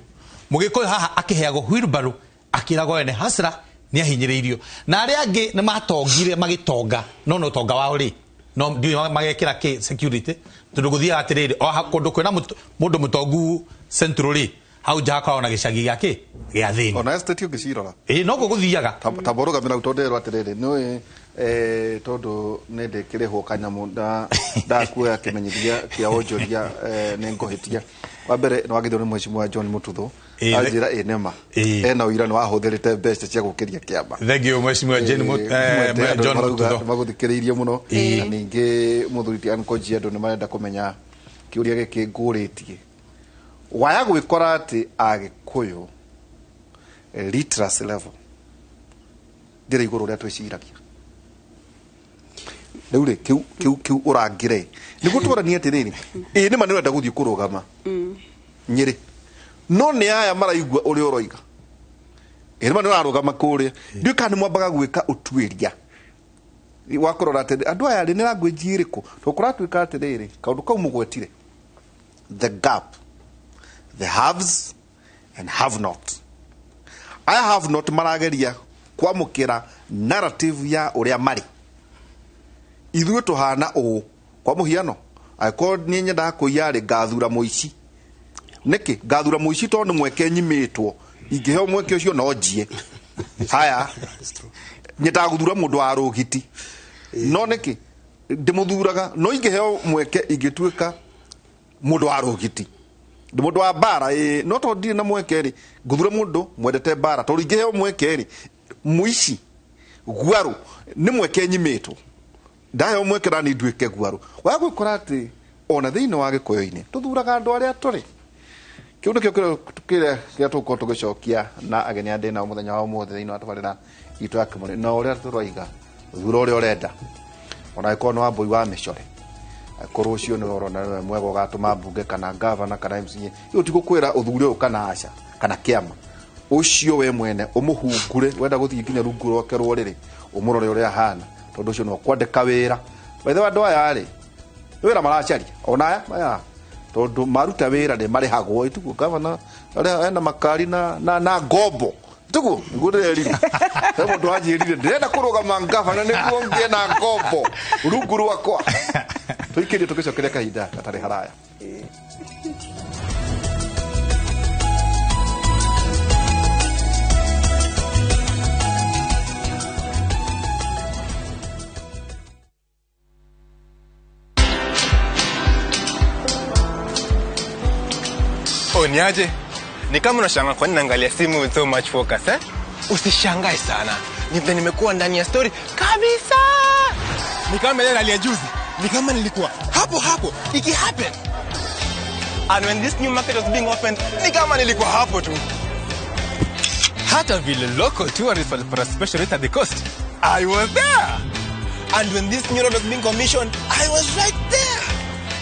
Mũgĩkũyũ haha akĩheagwo wheelbarrow akĩragwo we nĩ hasra, nĩ ahinyĩrĩirio, na arĩa angĩ nĩ matongire magĩtonga, no no ũtonga wao rĩ no ndiũĩ magekĩra kĩ security, tondũ gũthiaga atĩrĩrĩ, o kũndũ kwĩna mũndũ mũtongu central rĩ, hau nja hakoragwo na gĩcagi gĩa kĩ gĩa thĩni. Ona estate ũngĩcirora. Ĩĩ, noguo gũthiaga. Ta borũgamĩra hau, tondũ nderwo atĩrĩrĩ, nĩũĩ, tondũ nĩ ndĩkĩrĩhwo kanyamũ ndakuoya kĩmenyithia kĩa wonjoria, nĩ ngũhĩtia. Wa mbere nĩ wagĩrĩirwo nĩ mheshimiwa John Mututho. Anjĩra ĩ nĩma. Ena ũira nĩ wahũthĩrĩte mbeca cia gũkĩria kĩama. Thank you mheshimiwa Jane Mwende andũ John marauga Mututho. nĩmagũthikĩrĩirie mũno. Na ningĩ mũthuri ti Anne Koji, andũ nĩ marenda kũmenya kĩũria gĩkĩ ngũrĩtie. Waya gwĩkora atĩ Agĩkũyũ literacy level ndĩrĩ igũrũ ũrĩa twĩciragia. Rĩu rĩ, kĩu ũrangĩre. Nĩguo twaranie atĩrĩrĩ, ĩ nĩma nĩũrenda gũthiĩ kũrũgama Nyĩrĩ. No nĩ aya maraigua ũrĩa ũroiga. Ĩ nĩma nĩũrarũgama kũrĩa. Ndiũĩ kana nĩmwambaga gwĩka ũtuĩria wa kũrora atĩrĩ, andũ aya rĩ, nĩ language ĩrĩkũ? Tondũ kũratuĩka atĩrĩrĩ, kaũndũ kau mũgwetire, the gap, the haves and have not. Aya have not marageria kwamũkĩra narrative ya ũrĩa marĩ. Ithuĩ tũhana ũũ. Kwa mũhiano, angĩkorwo niĩ nyendaga kũiya rĩ, ngathura mũici. Nĩkĩ? Ngathura mũici tondũ nĩ mweke nyimĩtwo. Ingĩheo mweke ũcio no njiye. Haya. Nyendaga gũthura mũndũ wa rũgiti. No nĩkĩ? Ndĩmũthuraga, no ingĩheo mweke ingĩtuĩka mũndũ wa rũgiti. Ndĩ mũndũ wa mbara, ĩĩ, no tondũ ndirĩ na mweke rĩ, ngũthura mũndũ mwendete mbara. Tondũ ingĩheo mweke rĩ, mũici, guarũ, nĩ mweke nyimĩtwo. Ndaheo mweke nani nduĩke guarũ. Wa gwĩkora atĩ ona thĩinĩ wa Gĩkũyũ-inĩ tũthuraga andũ arĩa tũrĩ. Kĩu nĩkĩo kĩrĩa tũgũkorwo tũgĩcokia na ageni arĩa ndĩ nao mũthenya wa ũmũthĩ thĩinĩ wa tabarĩra itũ ya Kĩmũrĩ. Na ũrĩa tũroiga, thura ũrĩa ũrenda. Ona angĩkorwo nĩ Wambũi wa mĩcore, angĩkorwo ũcio nĩwe ũrona nĩwe mwega ũgatũma mbunge kana gavana kana MCA, ĩyo ti gũkwĩra ũthure ũyũ kana aca kana kĩama. Ũcio we mwene ũmũhungure, wenda gũthiĩ nginya rungu rwake rwa ũrĩrĩ, ũmũrore ũrĩa ahana, tondũ ũcio no kwandĩka wĩra. By the way, andũ aya rĩ, wĩra maracaria ona aya maya, tondũ maruta wĩra nĩ marĩhagwo. Ĩtiguo gavana arĩa ena makari na ngombo, ĩtiguo nĩguo ndĩrerire. He mũndũ wanjĩrire ndĩrenda kũrũgama gavana nĩguo ngĩe na ngombo rungu rwakwa. Tũikĩrie tũgĩcokeria kahinda gatarĩ haraya. Oh, ni aje? Ni kama unashangaa kwa nini naangalia simu with so much focus, eh? Usishangae sana. Ni vile nimekuwa ndani ya story kabisa. Ni kama ile rally ya juzi. Ni kama nilikuwa hapo hapo iki happen. And when this new market was being opened, ni kama nilikuwa hapo tu. Hata vile local tourists walipata special rate at the coast, I was there. And when this new road was being commissioned, I was right there.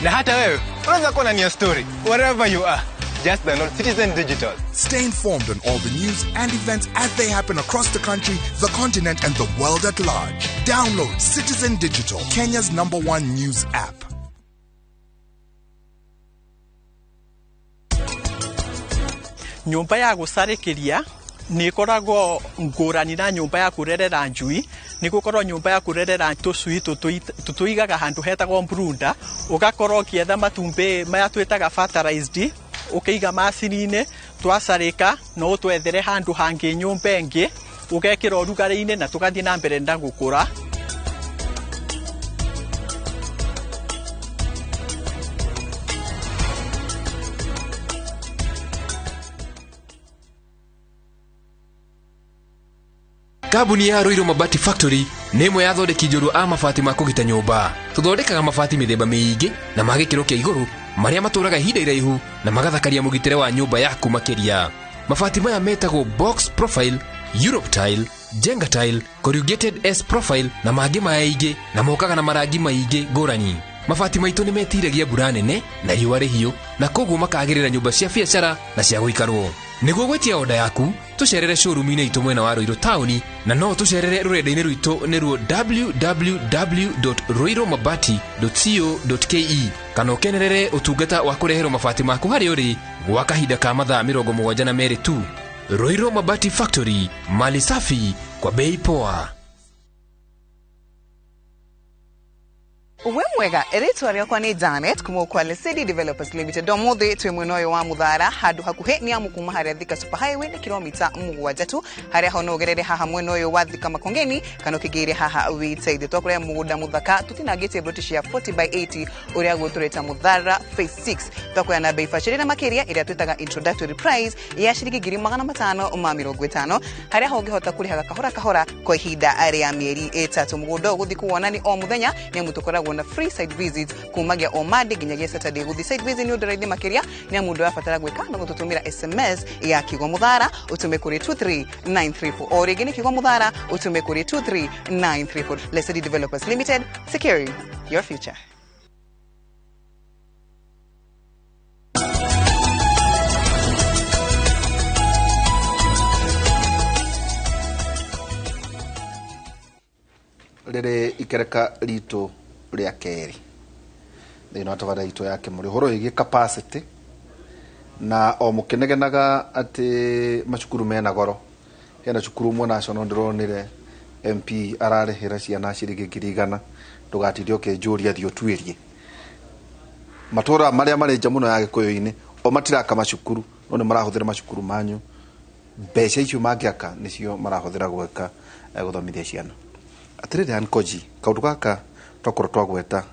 Na hata wewe unaweza kuwa ndani ya story wherever you are. Just download Citizen Digital. Stay informed on all the news and events as they happen across the country, the continent, and the world at large. Download Citizen Digital, Kenya's #1 news app. Nyũmba ya gũcarĩkĩria nĩ ĩkoragwo ngũrani na nyũmba ya kũrerera njui. Nĩ gũkorwo nyũmba ya kũrerera tũcui tũtũigaga handũ hetagwo brooder, ũgakorwo ũkĩetha matumbĩ maya twĩtaga fertilized, ũkĩiga macini-inĩ, twacarĩka no ũtwethere handũ hangĩ nyũmba ĩngĩ, ũgekĩra ũrugarĩ-inĩ na tũgathiĩ na mbere na gũkũra. Kambuni ya Ruiru Mabati Factory nĩ ĩmwe ya athondeki njorua a mabati ma kũgita nyũmba. Tũthondekaga mabati mĩthemba mĩingĩ na ma gĩkĩro kĩa igũrũ marĩa matũraga ihinda iraihu na magathakaria mũgitĩre wa nyũmba yaku makĩria. Mabati maya metagwo box profile, Europe tile, Jenga tile, corrugated S profile na mangĩ maingĩ, na mokaga na marangi maingĩ ngũrani. Mabati maitũ nĩ metiragia mbura nene na riũa rĩhiũ, na koguo makagĩrĩra nyũmba cia biacara na cia gũikarwo. Nĩguo gwĩtia oda yaku, tũcerere showroom-inĩ itũ mwena wa Ruiru taũni, na no tũcerere rũrenda-inĩ rwitũ nĩruo www.ruirumabati.co.ke, kana ũkenerere ũtungata wa kũreherwo mabati maku harĩa ũrĩ gwa kahinda ka mathaa 72 tu. Ruiru Mabati Factory, mali safi kwa bei poa. We mwega, rĩtwa rĩakwa nĩ Janet kuma kwa Lesedi Developers Limited. Ũmũthĩ twĩ mwena ũyũ wa Mũthara, handũ hakuhĩ nĩ amu kuma harĩa Thika Super Highway nĩ kilomita 7 tu, harĩa ho no ũgerere haha mwena ũyũ wa Thika Makongeni kana ũkĩngĩire haha Wĩiteithio. Twakũrehe mũgũnda mũthaka tũtinangĩtie broti cia 40 by 80 ũrĩa gũtũrĩta Mũthara Phase 6. Twakuoya na bei bacĩrĩre makĩria ĩrĩa twĩtaga introductory price ya ciringi 550,000, harĩa ho ũngĩhota kũrĩhaga kahora kahora kwa ihinda rĩa mĩeri 3. Mũgũnda ũyũ gũthiĩ kuwona nĩ o mũthenya, nĩ amu tũkoragwo na free site visits kumagia o Monday nginyagia Saturday. Gũthiĩ site visit nĩ ũndũ raithi makĩria, nĩ amu ndũrabatara gwĩka no gũtũtũmĩra SMS ya kiugo Mũthara ũtũme kũrĩ 23934. O rĩngĩ nĩ kiugo Mũthara ũtũme kũrĩ 23934. Lesedi Developers Limited, securing your future. Rĩrĩ ikereka ritũ rĩa kerĩ thĩinĩ wa tabarĩra itũ ya Kĩmũrĩ, ũhoro wĩgiĩ capacity, na o mũkĩnegenaga atĩ macukuru mena goro. Hena cukuru ũmwe national ndĩronire MP ararĩhĩra ciana ciringi 100,000 ndũgatinde ũkĩnjũria thiĩ ũtuĩrie matũra marĩa marĩ nja mũno ya gĩkũyũ-inĩ o matiraka macukuru no nĩ marahũthĩra macukuru manyu mbeca icio mangĩaka nĩcio marahũthĩra gwĩka gũthomithia ciana. Atĩrĩrĩ Ankoji, kaũndũ gaka twakorwo twagweta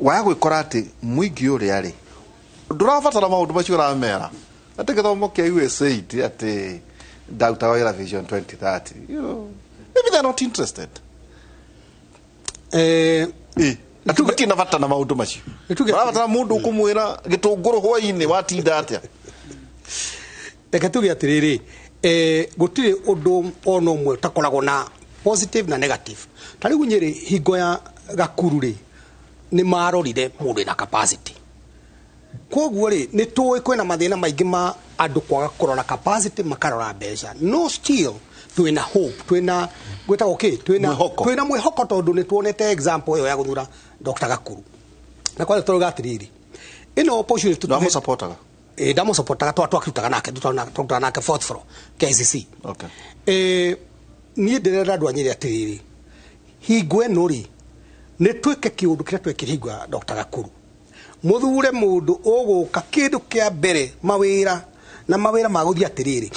waya gwĩkora atĩ mũingĩ ũrĩa rĩ ndũrabatara maũndũ macio ũramera atĩ gĩthomo kĩa USAID atĩ ndarutaga wĩra Vision 2030, you know, maybe they're not interested. Atĩ matirĩ na bata na maũndũ macio, marabatara mũndũ ũkũmwĩra gĩtũngũrũ hwainĩ watinda atĩa. Reke tuge atiriri, gutiri undu ona umwe utakoragwo na positive na negative. Ta riu Nyeri hingo ya Gakuru ri ni marorire mundu ina capacity, koguo ri ni tuwi kwina mathina maingi ma andu kwaga kurora capacity makarora mbeca, no still twina hope, twina gwitagwo ki, twina mwihoko tondu ni tuonete example iyo ya guthura Dr. Gakuru. Na kwa turuga atiriri, ino opportunity ndamusapotaga ndamusapotaga twakirutaga nake twarutaga nake fourth floor KCC. Okay. Niĩ ndĩrera andũ a Nyĩrĩ atĩrĩrĩ, hingo ĩno rĩ nĩ twĩke kĩũndũ kĩrĩa twekire hingo ya Dr. Gakuru, mũthure mũndũ ũgũka kĩndũ kĩa mbere mawĩra na mawĩra magũthiĩ atĩrĩrĩ,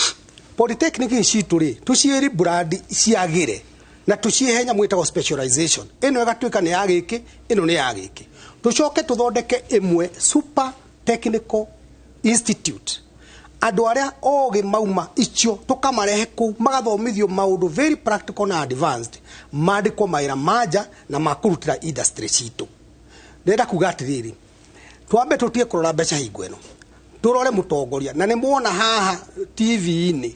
polytechnic citũ rĩ tũciĩri brand ciagĩre na tũcihe nyamũ ĩtagwo specialization, ĩno ĩgatuĩka nĩ ya gĩkĩ, ĩno nĩ ya gĩkĩ, tũcoke tũthondeke ĩmwe super technical institute, andũ arĩa ogĩ mauma icio tũkamarehe kũu magathomithio maũndũ very practical na advanced, mandĩkwo mawĩra manja na makũrutĩra industry citũ. Ndĩrenda kuga atĩrĩrĩ, twambe tũtige kũrora mbeca hingo ĩno, tũrore mũtongoria. Na nĩ muona haha TV-inĩ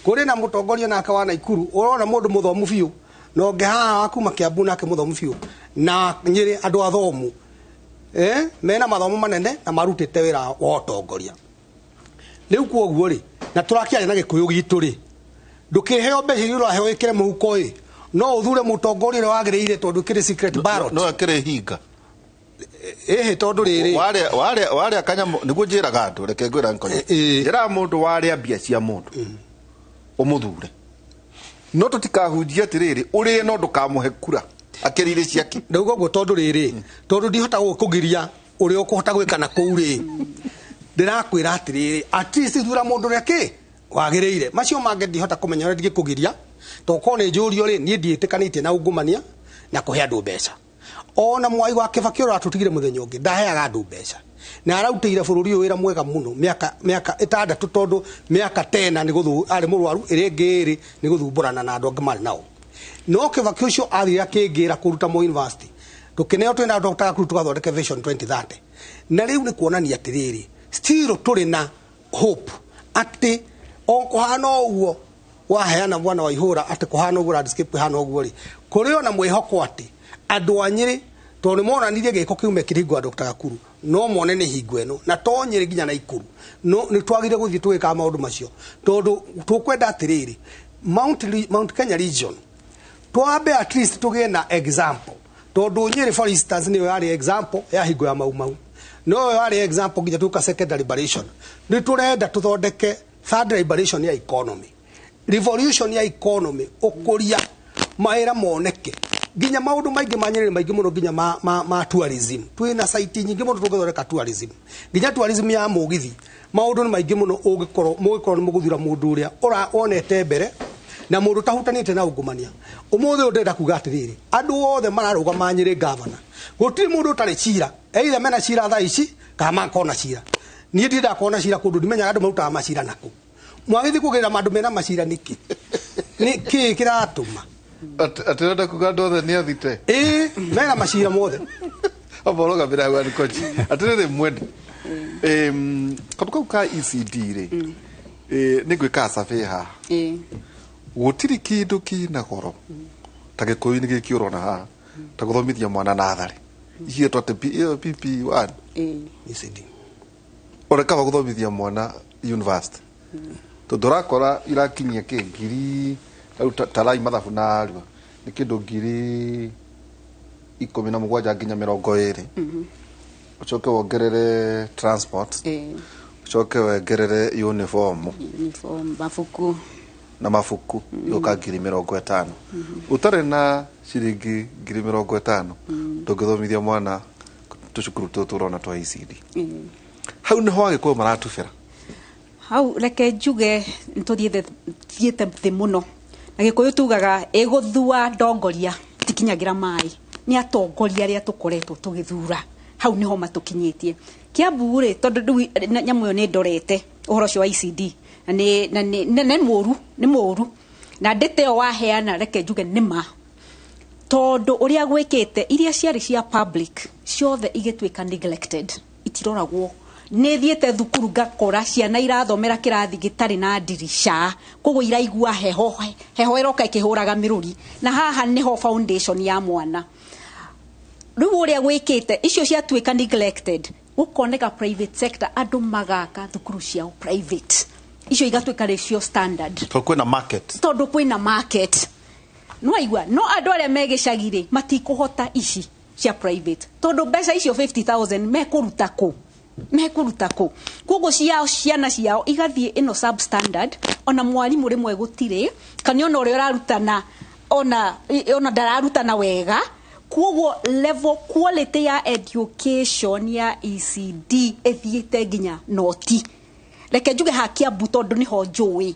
kũrĩ na mũtongoria nake wa Naikuru, ũrona mũndũ mũthomu biũ, na ũngĩ haha wa kuma Kiambu nake mũthomu biũ, na Nyĩrĩ andũ athomu mena mathomo manene na marutĩte wĩra wa ũtongoria. Rĩu kwoguo rĩ, na tũrakĩaria na gĩkũyũ gitũ rĩ, ndũkĩheo mbeca iria ũraheo ĩkĩre mũhuko ĩ, no ũthure mũtongoria ũrĩa wagĩrĩire tondũ kĩrĩ secret ballot. No akĩrĩ hinga. Ĩhĩ tondũ rĩrĩ warĩa kanyamũ nĩguo njĩraga andũ, reke ngwĩra nkonye. Njĩraga mũndũ warĩa mbia cia mũndũ ũmũthure, no tũtikahunjie atĩrĩrĩ ũrĩe no ndũkamũhe kura akĩrĩire ciake. Ndauga ũguo tondũ rĩrĩ, tondũ ndihota gũkũgiria ũrĩa ũkũhota gwĩka na kũu rĩ, ndĩrakwĩra atĩrĩrĩ, at least thura mũndũ ũrĩa kĩ wagĩrĩire. Macio mangĩ ndihota kũmenya ũrĩa ndingĩkũgiria, tondũ korwo nĩ njũrio rĩ, niĩ ndiĩtĩkanĩtie na ungumania na kũhe andũ mbeca. Ona Mwai wa Kibaki ũrĩa watũtigire mũthenya ũngĩ ndaheaga andũ mbeca, na arautĩire bũrũri ũyũ wĩra mwega mũno mĩaka 6, tondũ mĩaka 10 nĩ gũthu arĩ mũrwaru, ĩrĩa ĩngĩ 2 nĩ gũthumbũrana na andũ angĩ marĩ nao. No Kibaki ũcio athire akĩngĩra kũruta Moi University, tũkĩneo twĩna Dr. Gakuru tũgathondeke Vision 2030. Na rĩu nĩ kuonania atĩrĩrĩ, still tũrĩ na hope atĩ o kũhana ũguo waheana mwana wa ihũra, atĩ kũhana ũguo landscape kũhana ũguo rĩ, kũrĩ ona mwĩhoko atĩ andũ a Nyĩrĩ tondũ nĩ monanirie gĩko kĩu mekire hingo ya Dr. Gakuru, no mone nĩ hingo ĩno, na to Nyĩrĩ nginya Naikuru, no nĩ twagire gũthiĩ tũgĩkaga maũndũ macio, tondũ tũkwenda atĩrĩrĩ, Mount Kenya region twambe at least tũgĩe na example, tondũ Nyĩrĩ for instance nĩyo yarĩ example ya hingo ya Mau Mau, no yarĩ example nginya tuka second liberation. Nĩ tũrenda tũthondeke third liberation ya economy, revolution ya economy, ũkũria mawĩra moneke, nginya maũndũ maingĩ ma Nyĩrĩ maingĩ mũno, nginya ma tourism. Twĩna site nyingĩ mũno tũngĩthondeka tourism, nginya tourism ya mũgithi. Maũndũ nĩ maingĩ mũno ũngĩkorwo mũgĩkorwo nĩ mũgũthura mũndũ ũrĩa wonete mbere na mũndũ ũtahutanĩte na ungumania. Ũmũthĩ ũyũ ndĩrenda kuga atĩrĩrĩ, andũ othe mararũgama Nyĩrĩ gavana, gũtirĩ mũndũ ũtarĩ cira, either mena cira thaa ici kana makorwo na cira. Niĩ ndirĩ ndakorwo na cira kũndũ, ndimenyaga andũ marutaga macira nakũ. Mwagĩthiĩ kũgĩrĩra andũ mena macira nĩkĩ? Nĩ kĩĩ kĩratũma? Atĩrenda kuga andũ othe nĩ athite? Ĩĩ, mena macira mothe. Amba ũrũgamĩre hau Ankoji. Atĩrĩrĩ mwende, kaũndũ kau ka ECD rĩ, nĩ ngwĩkaga survey haha. Gũtirĩ kĩndũ kĩna goro ta gĩkũyũ-inĩ gĩkĩ ũrona haha ta gũthomithia mwana natharĩ ici atĩ PP1 ECD ona kaba gũthomithia mwana university, tondũ ũrakora irakinyia kĩ ngiri rĩu tarai mathabu na arua nĩ kĩndũ 17,000 nginya 20, ũcoke wongerere transport, ũcoke wongerere uniform, mabuku. Na mabuku igoka 50,000. Ũtarĩ na ciringi 50,000 ndũngĩthomithia mwana tũcukuru tũtũ ũrona twa ECD. Hau nĩho Agĩkũyũ maratubĩra. Hau reke njuge nĩtũthiĩte thiĩte thĩ mũno, na Gĩkũyũ tugaga ĩgũthua ndongoria tikinyagĩra maĩ. Nĩ atongoria arĩa tũkoretwo tũgĩthura, hau nĩho matũkinyĩtie. Kiambu rĩ, tondũ rĩu nyamũ ĩyo nĩ ndorete ũhoro ũcio wa ECD na nĩ na nĩ nĩ mũru, nĩ mũru, na ndĩte ĩyo waheana, reke njuge nĩ ma, tondũ ũrĩa gwĩkĩte, iria ciarĩ cia public ciothe igĩtuĩka neglected, itiroragwo. Nĩ thiĩte thukuru ngakora ciana irathomera kĩrathi gĩtarĩ na ndirica, koguo iraigua heho, heho ĩroka ĩkĩhũraga mĩrũri, na haha nĩho foundation ya mwana. Rĩu ũrĩa gwĩkĩte, icio ciatuĩka neglected, gũkoneka private sector, andũ magaka thukuru ciao private, icio igatuĩka rĩcio standard. Tondũ kwĩna market. Tondũ kwĩna market, nĩwaigua? No andũ arĩa me gĩcagi rĩ, matikũhota ici cia private, tondũ mbeca icio 50,000 mekũruta kũ? Mekũruta kũ? Koguo ciao, ciana ciao igathiĩ ĩno substandard. Ona mwarimũ rĩmwe gũtirĩ, kana ona ũrĩa ũrarutana ona ndararutana wega. Koguo level quality ya education ya ECD ĩthiĩte nginya noti. Reke njuge ha Kiambu, tondũ nĩho njũĩ,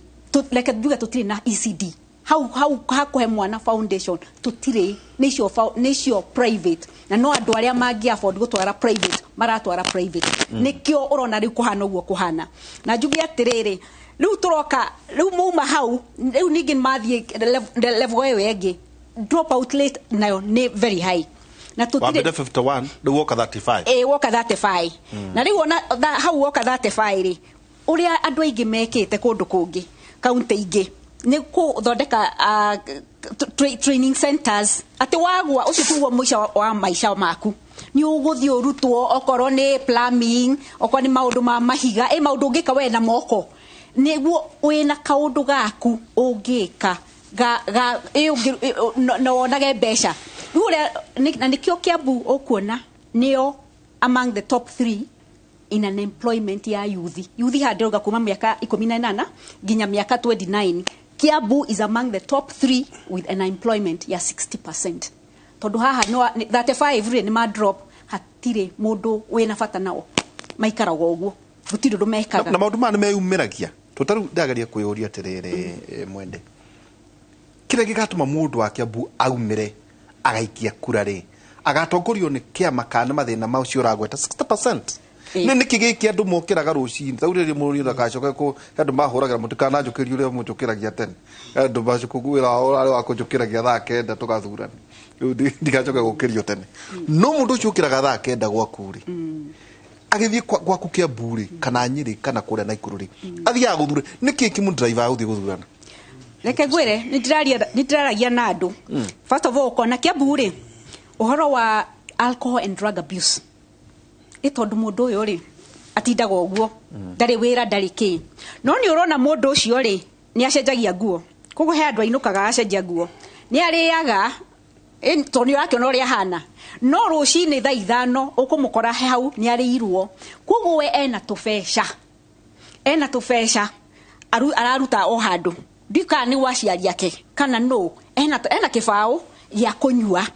reke njuge tũtirĩ na ECD hau hau hakuhe mwana foundation, tũtirĩ. Nĩ icio private, na no andũ arĩa mangĩ afford gũtwara private maratwara private. Nĩkĩo ũrona rĩu kũhana ũguo kũhana. Na njuge atĩrĩrĩ, rĩu tũroka rĩu mauma hau, rĩu ningĩ mathiĩ level ĩyo ĩngĩ, drop out rate nayo nĩ very high na tũtirĩ. Wambire 51, rĩu woka 35. Ĩ, woka 35. Na rĩu ona hau woka 35 rĩ, ũrĩa andũ aingĩ mekĩte kũndũ kũngĩ, kaunti ingĩ, nĩ gũthondeka training centers, atĩ wagwa ũcio tiguo mũico wa maica maku, nĩ ũgũthiĩ ũrutwo, okorwo nĩ plumbing, okorwo nĩ maũndũ ma mahiga, ĩ maũndũ ũngĩka we na moko, nĩguo wĩna kaũndũ gaku ũngĩka ga ga ĩ na wonage mbeca. Rĩu ũrĩa na nĩkĩo Kiambu ũkuona nĩo among the top three in unemployment ya youth. Youth haha ndĩrauga kuma mĩaka 18 nginya mĩaka 29. Kiambu is among the top three with unemployment ya 60%, tondũ haha no 35 rĩ, nĩ ma drop, hatirĩ mũndũ wĩna bata nao, maikaraga ũguo, gũtirĩ ũndũ mekaga. Na maũndũ maya nĩ meyumĩragia. Tũtarĩu ndageria kwĩyũria atĩrĩrĩ, Mwende, kĩrĩa gĩgatũma mũndũ wa Kiambu aumĩre agaikia kura rĩ, agatongorio nĩ kĩama kana nĩ mathĩna macio ũragweta 60%? Nĩ nĩkĩ gĩkĩ andũ mokĩraga rũcinĩ tau rĩrĩ mũrĩ ndagacoke kũ andũ mahũragĩra mũtikananjũkĩrie ũrĩa mũnjũkĩragia tene, andũ macukũ wĩra wao ũrarĩ wa kũnjũkĩragia thaa 9 tũgathurana, rĩu ndigacoke gũkĩrio tene. No mũndũ ũcio ũkĩraga thaa 9 gwaku rĩ, agĩthiĩ gwaku Kiambu rĩ, kana Nyĩrĩ, kana kũrĩa Naikuru rĩ, athiaga gũthura nĩkĩ kĩmũdrive gũthiĩ gũthurana? Reke ngwĩre, nĩ ndĩraragia na andũ. First of all, ũkona Kiambu rĩ, ũhoro wa alcohol and drug abuse, ĩ tondũ mũndũ ũyũ rĩ, atindaga ũguo, ndarĩ wĩra, ndarĩ kĩ, no nĩ ũrona mũndũ ũcio rĩ, nĩ acenjagia nguo, koguo he andũ ainũkaga acenjia nguo, nĩ arĩaga, tondũ nĩ ũrakĩona ũrĩa ahana, no rũcinĩ thaa 5 ũkũmũkora hau nĩ arĩirwo. Koguo we ena tũbeca, ena tũbeca araruta o handũ, ndiũ kana nĩ gwa aciari ake kana no ena kĩbaũ gĩa kũnyua.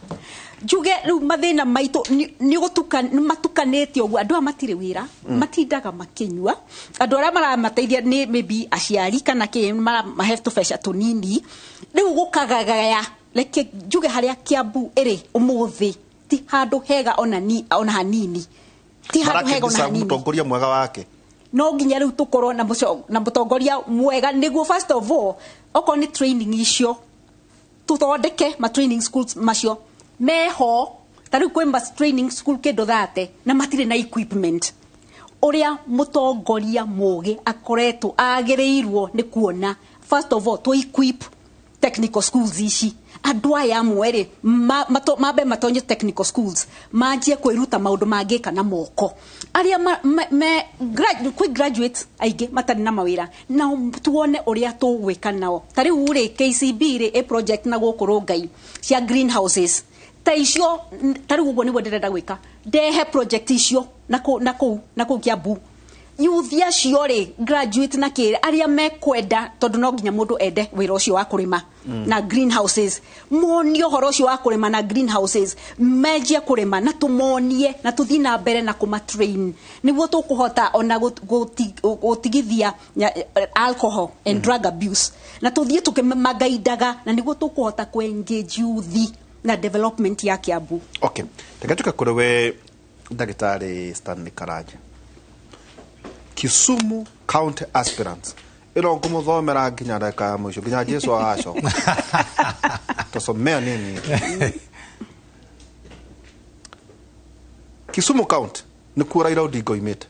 Njuge rĩu mathĩna maitũ nĩ nĩ matukanĩte ũguo, andũ aya matirĩ wĩra, matindaga makĩnyua, andũ arĩa maramateithia nĩ maybe aciari kana kĩ, maramahe tũbeca tũnini, rĩu gũkagagaya. Reke njuge harĩa Kiambu ĩrĩ ũmũthĩ ti handũ hega ona ni ona hanini, ti handũ hega ona Marakĩndisa hanini. Mũtongoria mwega wake. No nginya rĩu tũkorwo na mũtongoria mwega, nĩguo first of all, okorwo nĩ training icio, tũthondeke ma training schools macio meho. Ta rĩu kwĩ ma training school kĩndũ 30 na matirĩ na equipment. Ũrĩa mũtongoria mũgĩ akoretwo agĩrĩirwo nĩ kuona, first of all, to equip technical schools ici, andũ aya amwe rĩ, mambe matonye technical schools, manjie kwĩruta maũndũ mangĩka na moko. Arĩa kwĩ graduates aingĩ matarĩ na mawĩra, nao tuone ũrĩa tũgwĩka nao. Ta rĩu rĩ, KCB rĩ, ĩ project na gũkũ Rongai cia greenhouses ta icio, ta rĩu ũguo nĩguo ndĩrenda gwĩka, ndehe project icio na kũu Kiambu. Youth acio rĩ, graduate na kĩ, arĩa mekwenda, tondũ no nginya mũndũ ende wĩra ũcio wa kũrĩma na greenhouses, monie ũhoro ũcio wa kũrĩma na greenhouses, menjie kũrĩma na tũmonie na tũthiĩ na mbere na kũmatrain, nĩguo tũkũhota ona gũtigithia alcohol and drug abuse, na tũthiĩ tũkĩmagaindaga, na nĩguo tũkũhota kũ-engage youth na development ya Kiambu. Okay, reke tuke kũrĩ we Ndagĩtarĩ Stanley Karanja, Kisumu County aspirants. Ĩno ngũmũthomera nginya ndagĩka ya mũico, nginya Jesu agacoka. Tasomea nini? Kisumu County nĩkuo Raila Odinga oimĩte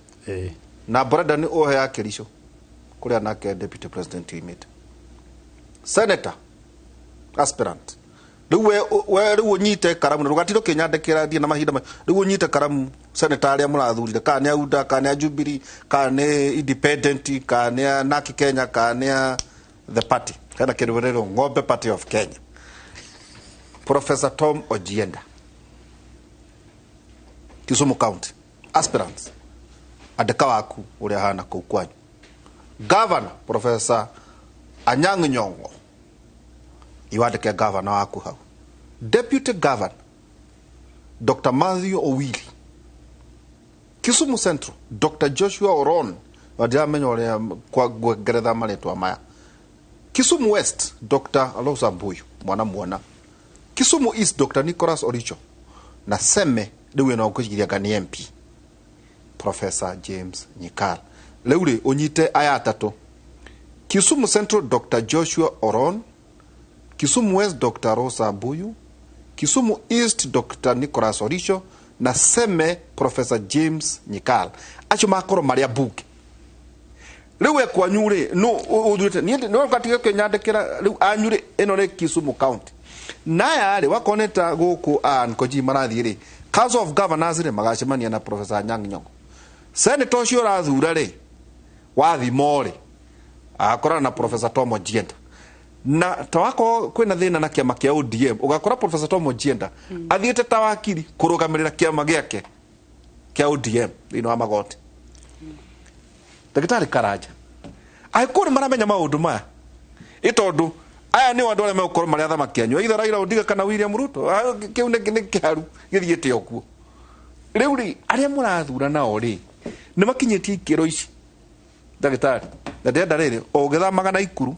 na Brenda nĩ ohe ya Kericho kũrĩa nake deputy president oimĩte. Senator aspirant, rĩu we rĩu ũnyite karamu na ndũgatinde ũkĩnyandĩkĩra, thiĩ na mahinda rĩu ũnyite karamu. Senator arĩa mũrathurire, kana nĩ a UDA, kana nĩ a Jubilee, kana nĩ independent, kana nĩ a NARC Kenya, kana nĩ a the party hena kĩndũ gĩtagwo Ng'ombe Party of Kenya, Professor Tom Ojienda. Kisumu County aspirants, andĩka waku ũrĩa hana kũu kwanyu. Governor Professor Anyang' Nyong'o, iwandĩke governor waku hau. Deputy Governor Dr. Matthew Owili. Kisumu Central, Dr. Joshua Oron, wandiramenya ũrĩa kwa ngeretha marĩtwa maya. Kisumu West, Dr. Alosa Mbuyu mwana mwana. Kisumu East, Dr. Nicholas Oricho, na Seme rĩu ĩno ngwĩciria anga nĩ MP Professor James Nyikal. Rĩu rĩ ũnyite aya atatũ: Kisumu Central Dr. Joshua Oron, Kisumu West Dr. Rosa Mbuyu, Kisumu East Dr. Nicholas Oricho, na Seme Professor James Nyikal. Acio makorwo marĩ ambunge. Rĩu we kwanyu rĩ no ũthurĩte niĩ no gatige kũnyandĩkĩra rĩu anyu rĩ. Ĩno nĩ Kisumu County. Naya rĩ wakoneta gũkũ a Nkoji marathiĩ rĩ Council of Governors rĩ magacemania na Professor Anyang' Nyong'o. Senator ũcio ũrathura rĩ wathimo rĩ agakorana na Professor Tom Ojienda, na ta wakorwo kwĩna thĩna na kĩama kĩa ODM, ũgakora Professor Tom Ojienda athiĩte ta wakiri kũrũgamĩrĩra kĩama gĩake kĩa ODM thĩinĩ wa magoti. Ndagĩtarĩ Karanja, angĩkorwo nĩ maramenya maũndũ maya, ĩ tondũ aya nĩ andũ arĩa megũkorwo marĩ athamaki anyu, either Raila Odinga kana William Ruto. Kĩu nĩ kĩharu gĩthiĩte o kuo. Rĩu rĩ arĩa mũrathura nao rĩ nĩ makinyĩtie ikĩro ici, ndagĩtarĩ? Na ndĩrenda rĩrĩ o ũgĩthamaga na Ikuru,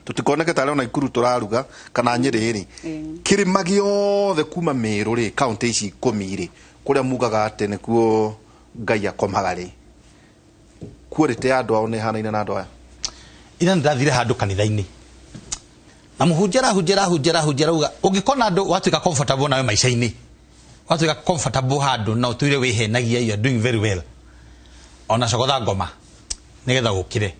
tũtikoneke tarĩ ona Ikuru tũraruga kana Nyĩrĩ rĩ, kĩrĩma gĩothe kuma Mĩrũ rĩ, kaũntĩ ici 10 rĩ, kũrĩa mugaga atĩ nĩkuo Ngai akomaga rĩ, quality ya andũ ao nĩ ĩhanaine na andũ aya? Ira nĩ ndathire handũ kanitha-inĩ na mũhunjia arahunjia, arahunjia, arahunjia, arauga ũngĩkona andũ watuĩka comfortable nawe maica-inĩ, watuĩka comfortable handũ na ũtũire wĩhenagia you are doing very well, ona cogotha ngoma nĩgetha ũkĩre.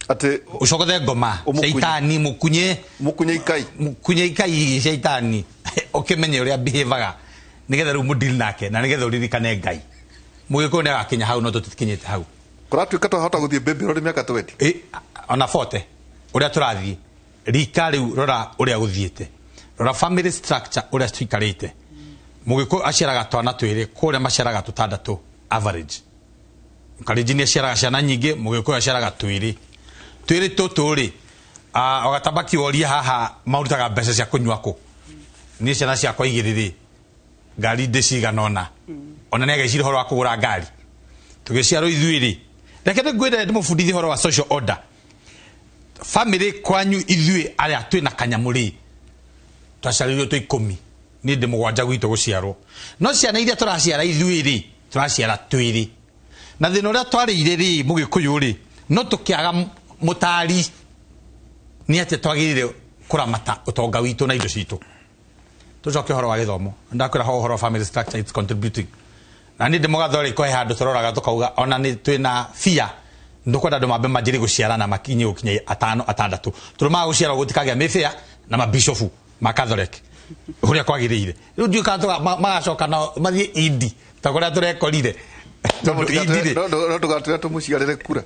Atĩ ũcogothe ngoma. Ũmũkunye. Caitani mũkunye. Mũkunye ikai. Mũkunye ikai caitani, ũkĩmenye ũrĩa behavior nĩgetha rĩu mũdeal nake na nĩgetha ũririkane Ngai. Mũgĩkũyũ nĩ agakinya hau, no tũtikinyĩte hau. Kũratuĩka twahota gũthiĩ mbĩmbĩro nĩ mĩaka 20. Ĩ, ona 40 ũrĩa tũrathiĩ rika rĩu. Rora ũrĩa gũthiĩte, rora family structure ũrĩa tũikarĩte. Mũgĩkũyũ aciaraga twana twĩrĩ, kũrĩa maciaraga tũtandatũ average. Kalenjin aciaraga ciana nyingĩ, mũgĩkũyũ aciaraga twĩrĩ. Twĩrĩ tũtũ rĩ, ogatabaki woria haha marutaga mbeca cia kũnyua kũ? Niĩ ciana ciakwa igĩrĩ rĩ, ngari ndĩcigana ona ona nĩ agecira ũhoro wa kũgũra ngari tũgĩciarwo ithuĩ rĩ. Reke ndĩngwĩre, ndĩmũbundithie ũhoro wa social order family kwanyu. Ithuĩ arĩa twĩna kanyamũ rĩ, twaciarĩirwo twĩ 10, niĩ ndĩ mũgwanja gwitũ gũciarwo, no ciana iria tũraciara ithuĩ rĩ, tũraciara twĩrĩ. Na thĩna ũrĩa twarĩire rĩ, mũgĩkũyũ rĩ, no tũkĩaga mũtari nĩ atĩ twagĩrĩire kũramata ũtonga witũ na indo citũ. Tũcoke ũhoro wa gĩthomo, ndakwĩra ho ũhoro wa family structure, it's contributing. Na niĩ ndĩ mũgathorĩ he handũ tũroraga tũkauga ona nĩ twĩna fear, ndũkwenda andũ mambe manjĩrĩ gũciarana makinye gũkinya atano atandatũ, tondũ maga gũciara gũtikagĩa mĩbĩa na mabishofu ma Catholic ũrĩa kwagĩrĩire. Rĩu ndiũĩ kana magacoka nao mathiĩ indi ta kũrĩa tũrekorire, tondũ indi rĩ no ndũgatwĩre tũmũciarĩre kura.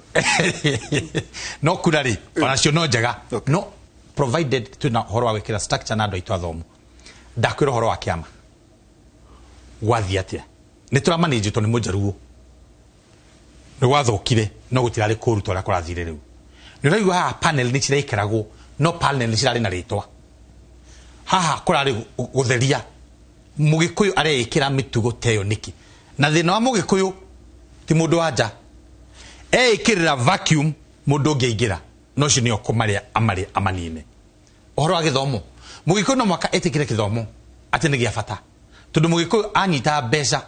No kura rĩ, onacio no njega, no provided twĩna ũhoro wa gwĩkĩra structure na andũ aitũ athomu. Ndakwĩra ũhoro wa kĩama gwathiĩ atĩa, nĩ tũramanĩnjĩtwo nĩ mũjaruo. Nĩ gwathũkire no gũtirarĩ kũru ta ũrĩa kũrathire rĩu. Nĩ ũraigua haha panel nĩ ciraikaragwo no panel nĩ cirarĩ na rĩtwa. Haha kũrarĩ gũtheria. Mũgĩkũyũ areĩkĩra mĩtugo ta ĩyo nĩkĩ? Na thĩna wa mũgĩkũyũ ti mũndũ wa nja. Eĩkĩrĩra vacuum mũndũ ũngĩ aingĩra no ũcio nĩo kũmarĩa amarĩa amanine. Ũhoro wa gĩthomo, mũgĩkũyũ no mũhaka etĩkĩre gĩthomo atĩ nĩ gĩa bata. Tondũ mũgĩkũyũ anyita mbeca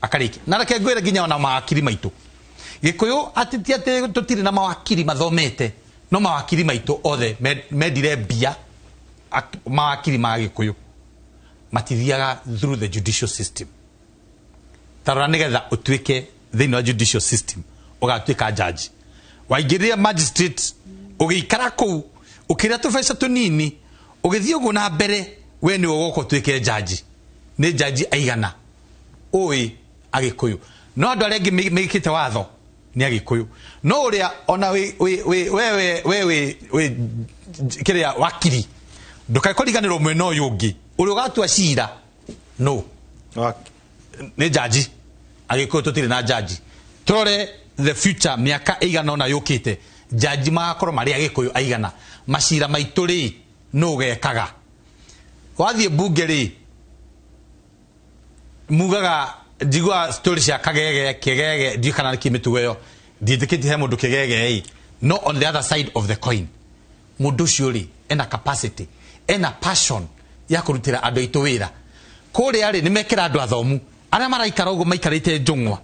akarĩkia. Na reke ngwĩre nginya ona mawakiri maitũ. Gĩkũyũ atĩ ti atĩ tũtirĩ na mawakiri mathomete, no mawakiri maitũ othe mendire mbia, mawakiri ma Gĩkũyũ matithiaga through the judicial system. Tarora nĩgetha ũtuĩke thĩinĩ wa judicial system ũgatuĩka judge. Waingĩrire magistrate ũgĩikara kũu ũkĩrĩa tũbeca tũnini ũgĩthiĩ ũguo na mbere we nĩwe ũgoka ũtuĩke judge. Nĩ judge aigana ũĩ Agĩkũyũ. No andũ arĩa angĩ mekĩte watho nĩ Agĩkũyũ. No ũrĩa ona wĩ wĩ wĩ we we we wĩ kĩrĩa wakiri ndũkae kũriganĩrwo mwena ũyũ ũngĩ ũrĩa ũgatua cira no nĩ jaji. Agĩkũyũ tũtirĩ na jaji. Tũrore the future mĩaka ĩigana ũna yũkĩte jaji magakorwo marĩ Agĩkũyũ aigana. Macira maitũ rĩ nũ ũgekaga? Wathiĩ mbunge rĩ mugaga njiguaga story cia kagege kegege ndiũ kana nĩkĩ mĩtugo ĩyo ndiĩtĩkĩtie he mũndũ kegege ĩ no on the other side of the coin mũndũ ũcio rĩ ena capacity ena passion ya kũrutĩra andũ aitũ wĩra. Kũrĩa rĩ nĩmekĩra andũ athomu arĩa maraikara ũguo maikarĩte njũng'wa.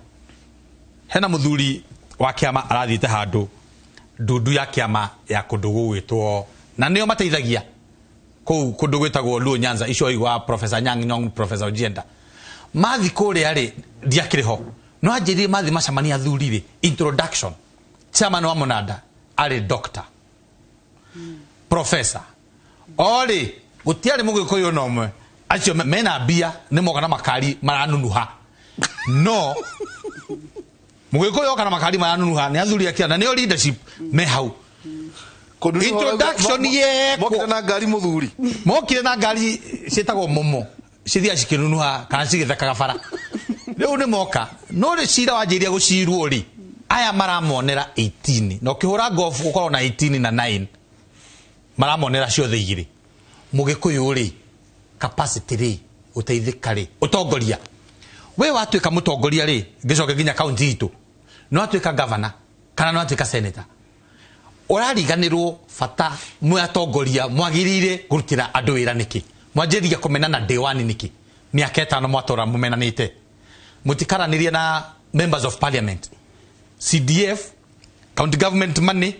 Hena mũthuri wa kĩama arathiĩte handũ ndundu ya kĩama ya kũndũ gũgwĩtwo na nĩo mateithagia kũu kũndũ gwĩtagwo Luo Nyanza icio igwa Professor Nyang' Nyong' Professor Ojienda mathi kũrĩa rĩ ndiakĩrĩ ho no anjĩrire mathi macemania athuri rĩ introduction chairman wa Mũnanda arĩ doctor professor orĩ gũtiarĩ mũgĩkũyũ ona ũmwe acio mena mbia nĩ moka na makari maranunuha no mũgĩkũyũ oka na makari maranunuha nĩ athuri a na nĩo leadership me hau. Introduction yekwo mokire na ngari mũthuri mokire na ngari ciĩtagwo momo cithiaga cikĩnunuha kana cigĩthekaga bara rĩu nĩ moka no rĩ cira wanjĩrĩria gũcirwo rĩ aya maramonera 18 na ũkĩhũra golf ũkorwo na 18 na 9 maramonera ciothe igĩrĩ. Mũgĩkũyũ rĩ capacity rĩ ũteithĩka rĩ ũtongoria we watuĩka mũtongoria rĩ ngĩcoke nginya kaunti itũ no watuĩka governor kana no watuĩka senator ũrariganĩrwo bata mwe atongoria mwagĩrĩire kũrutĩra andũ wĩra nĩkĩ mwanjĩrĩria kũmenana day one nĩkĩ mĩaka ĩtano mwatũra mũmenanĩte mũtikaranĩrie na members of parliament CDF county government money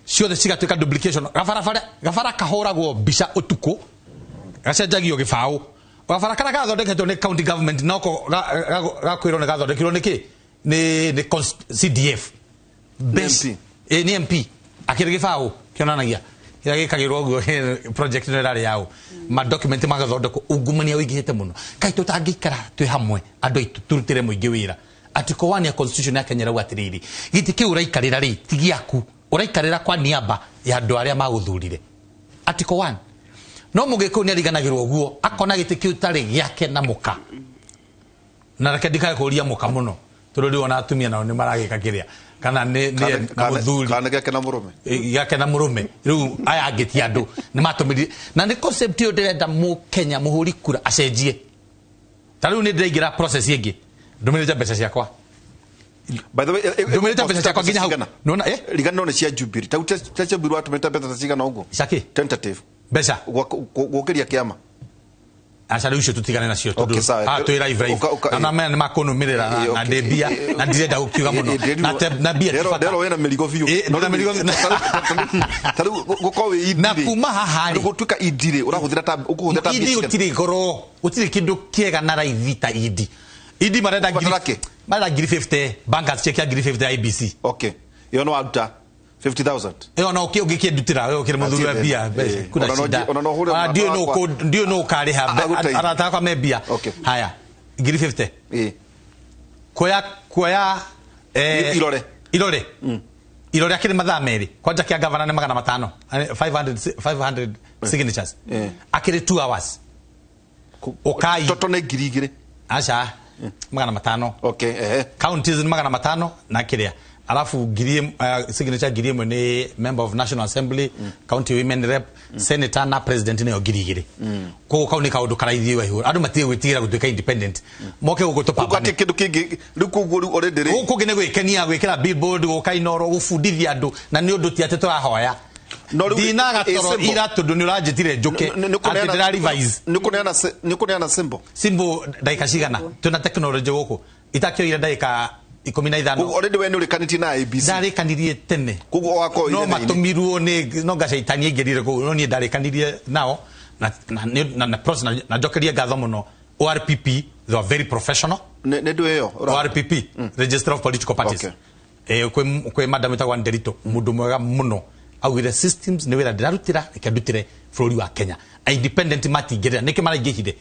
ciothe cigatuĩka duplication gabara kahũragwo mbica ũtukũ gacenjagio gĩbaũ gabara karĩa gathondeketwo nĩ county government noko gakwĩrwo nĩ gathondekirwo nĩkĩ nĩ CDF nĩ MP akĩrĩ gĩbaũ kĩonanagia kĩrĩa gĩkagĩrwo ũguo project ĩno ĩrarĩ yao ma document magathondekwo ungumania ũingĩhĩte mũno kaĩ tũtangĩikara twĩ hamwe andũ aitũ tũrutĩre mũingĩ wĩra. Article 1 ya constitution ya Kenya ĩrauga atĩrĩrĩ gĩtĩ kĩu ũraikarĩra rĩ ti gĩaku ũraikarĩra kwa niaba ya andũ arĩa magũthurire. Article 1 no mũgĩkũyũ nĩ ariganagĩrwo ũguo akona gĩtĩ kĩu tarĩ gĩake na mũka na reke ndikae kũria mũka mũno tondũ rĩu ona atumia nao nĩ maragĩka kĩrĩa kana nĩ na mũthuri kana gĩake na mũrũme gĩake na mũrũme rĩu aya angĩ ti andũ nĩ matũmĩrire na nĩ concept ĩyo ndĩrenda mũkenya mũhũri kura acenjie. Ta rĩu nĩ ndĩraingĩra process ĩngĩ ndũmĩrĩte mbeca ciakwa. By the way, ndũmĩrĩte mbeca ciakwa nginya hau nona rigano nĩ cia Jubilee ta ta Jubilee watũmĩrĩte mbeca cigana ũguo Caki tentative mbeca gũkĩria kĩama aca rĩu icio tũtigane nacio tondũ twĩ live live na maya nĩ makũnũmĩrĩra na ndĩ mbia na ndirenda gũkiuga mũno na mbia ti bata ndero wĩna mĩrigo biũ na mĩrigo ta rĩu gũkorwo wĩ na kuma haha rĩ gũtuĩka idi rĩ ũrahũthĩra ta ũkũhũthĩra ta idi gũtirĩ goro gũtirĩ kĩndũ kĩega na raithi ta idi idi marenda ngiri marenda ngiri 50 bankers check ya ngiri 50 IBC okay ĩyo no waruta 50,000 ĩyo no ũngĩkĩndutĩra we ũkĩrĩ mũthuri wa mbia kuna shida ndiũ no ũkarĩha arata akwa me mbia haya ngiri 50 kuoya irore irore irore akĩrĩ mathaa merĩ kwanja kĩa gavana nĩ 500 500 signatures akĩrĩ 2 hours ũkai toto nĩ ngiri igĩrĩ aca 500. Okay, ehe. Counties nĩ 500 na kĩrĩa alafu signature 1000 nĩ member of National Assembly, county women rep, senator na president nĩyo 2000. Koguo kau nĩ kaũndũ karaithio wa igũrũ, andũ matige gwĩtigĩra gũtuĩka independent, moke gũkũ tũpambane. Kĩndũ kĩngĩ rĩu, koguo rĩu already rĩ Gũkũ ngĩ nĩ gwĩkenia, gwĩkĩra billboard, gũka Inoro, gũbundithia andũ, na nĩ ũndũ ti atĩ tũrahoya. No rĩu Ndinaga ĩ toro symbol. ira tondũ nĩ ũranjĩtire njũke atĩ ndĩra revise. Nĩ kũneana symbol. Symbol ndagĩka cigana? Twĩna technology gũkũ itakĩoire ndagĩka 15. Koguo already we nĩ ũrĩkanĩtie na IEBC? Ndarĩkanirie tene. Koguo wakorwo No ithenya-inĩ. matũmirwo nĩ no ngacaitani aingĩrire kũu, no niĩ ndarĩkanirie nao na process, na njokerie ngatho mũno ORPP, they were very professional. Nĩ ndũ ĩyo? ORPP, Register of Political Parties. Kwĩ madam ĩtagwo Nderito, mũndũ mwega mũno, augire systems nĩ wĩra ndĩrarutĩra, reke ndutĩre bũrũri wa Kenya. Independent matingĩrĩra nĩkĩo maraingĩhire,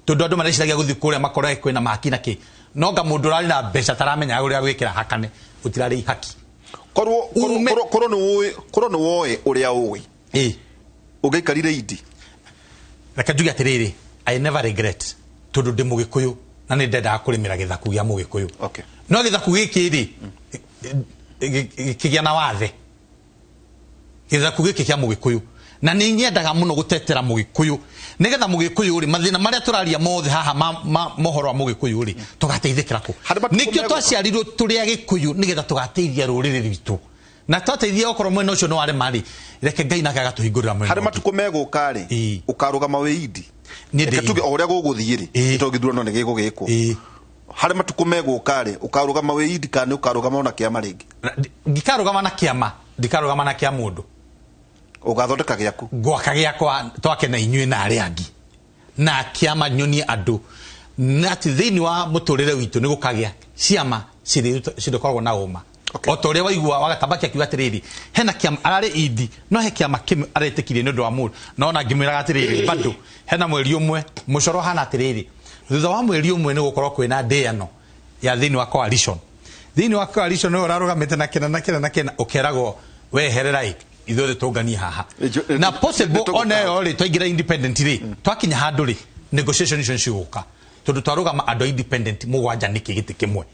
tondũ andũ mareciragia gũthiĩ kũrĩa makore kwĩna mahaki na kĩ, no nga mũndũ ũrarĩ na mbeca taramenya ũrĩa gwĩkĩra hakane gũtirarĩ ihaki. Korwo nĩ woĩ ũrĩa ũĩ ũngĩaikarire indi. Reke njuge atĩrĩrĩ, I never regret, tondũ ndĩ mũgĩkũyũ na nĩ ndendaga kũrĩmĩra gĩthaku gĩa mũgĩkũyũ. No gĩthaku gĩkĩ rĩ gĩkĩgĩa na wathe, gĩthaku gĩkĩ kĩa mũgĩkũyũ, na nĩ nyendaga mũno gũtetera mũgĩkũyũ, nĩgetha mũgĩkũyũ rĩ, mathĩna marĩa tũraria mothe haha ma mohoro wa mũgĩkũyũ rĩ, tũgateithĩkĩra kũ? Nĩkĩo twaciarirwo tũrĩ agĩkũyũ, nĩgetha tũgateithia rũrĩrĩ rwitũ, na twateithia okorwo mwena ũcio nĩ warema rĩ, reke Ngai nake agatũhingũrĩra mwena Harĩ ũngĩ. Matukũ megũka rĩ, ũkarũgama wĩ indi? Niĩ ndĩ Reke tuge o ũrĩa gũgũthiĩ rĩ, nĩ tondũ gĩthurano nĩ gĩgũgĩkwo, harĩ matukũ megũka rĩ, ũkarũgama wĩ indi kana nĩ ũkarũgama ona kĩama rĩngĩ? Ndikarũgama na kĩama, ndikarũgama na kĩa mũndũ. Ũgathondeka gĩaku? Gwaka gĩakwa, twake na inyuĩ na arĩa angĩ na kĩama, nyonie andũ na atĩ thĩinĩ wa mũtũrĩre witũ nĩ gũkagĩa ciama cirĩkoragwo na ũma, o ta ũrĩa waigua wagatabaki akiuga atĩrĩrĩ, hena kĩama ararĩ indi, no he kĩama kĩmwe aretĩkirie nĩ ũndũ wa mũndũ, no ona ngĩmwĩraga atĩrĩrĩ, bado hena mweri ũmwe mũcoro hana atĩrĩrĩ, thutha wa mweri ũmwe nĩ gũkorwo kwĩna ndĩano ya thĩinĩ wa coalition, thĩinĩ wa coalition ũyũ ũrarũgamĩte na kĩna na kĩna na kĩna, ũkeragwo weherera ĩ ithuothe tũnganie haha, na possible ona ĩyo rĩ, twaingĩra independent rĩ, twakinya handũ rĩ, negotiation icio cigũka, tondũ twarũgama andũ a independent 7 nĩkĩ gĩtĩ kĩmwe,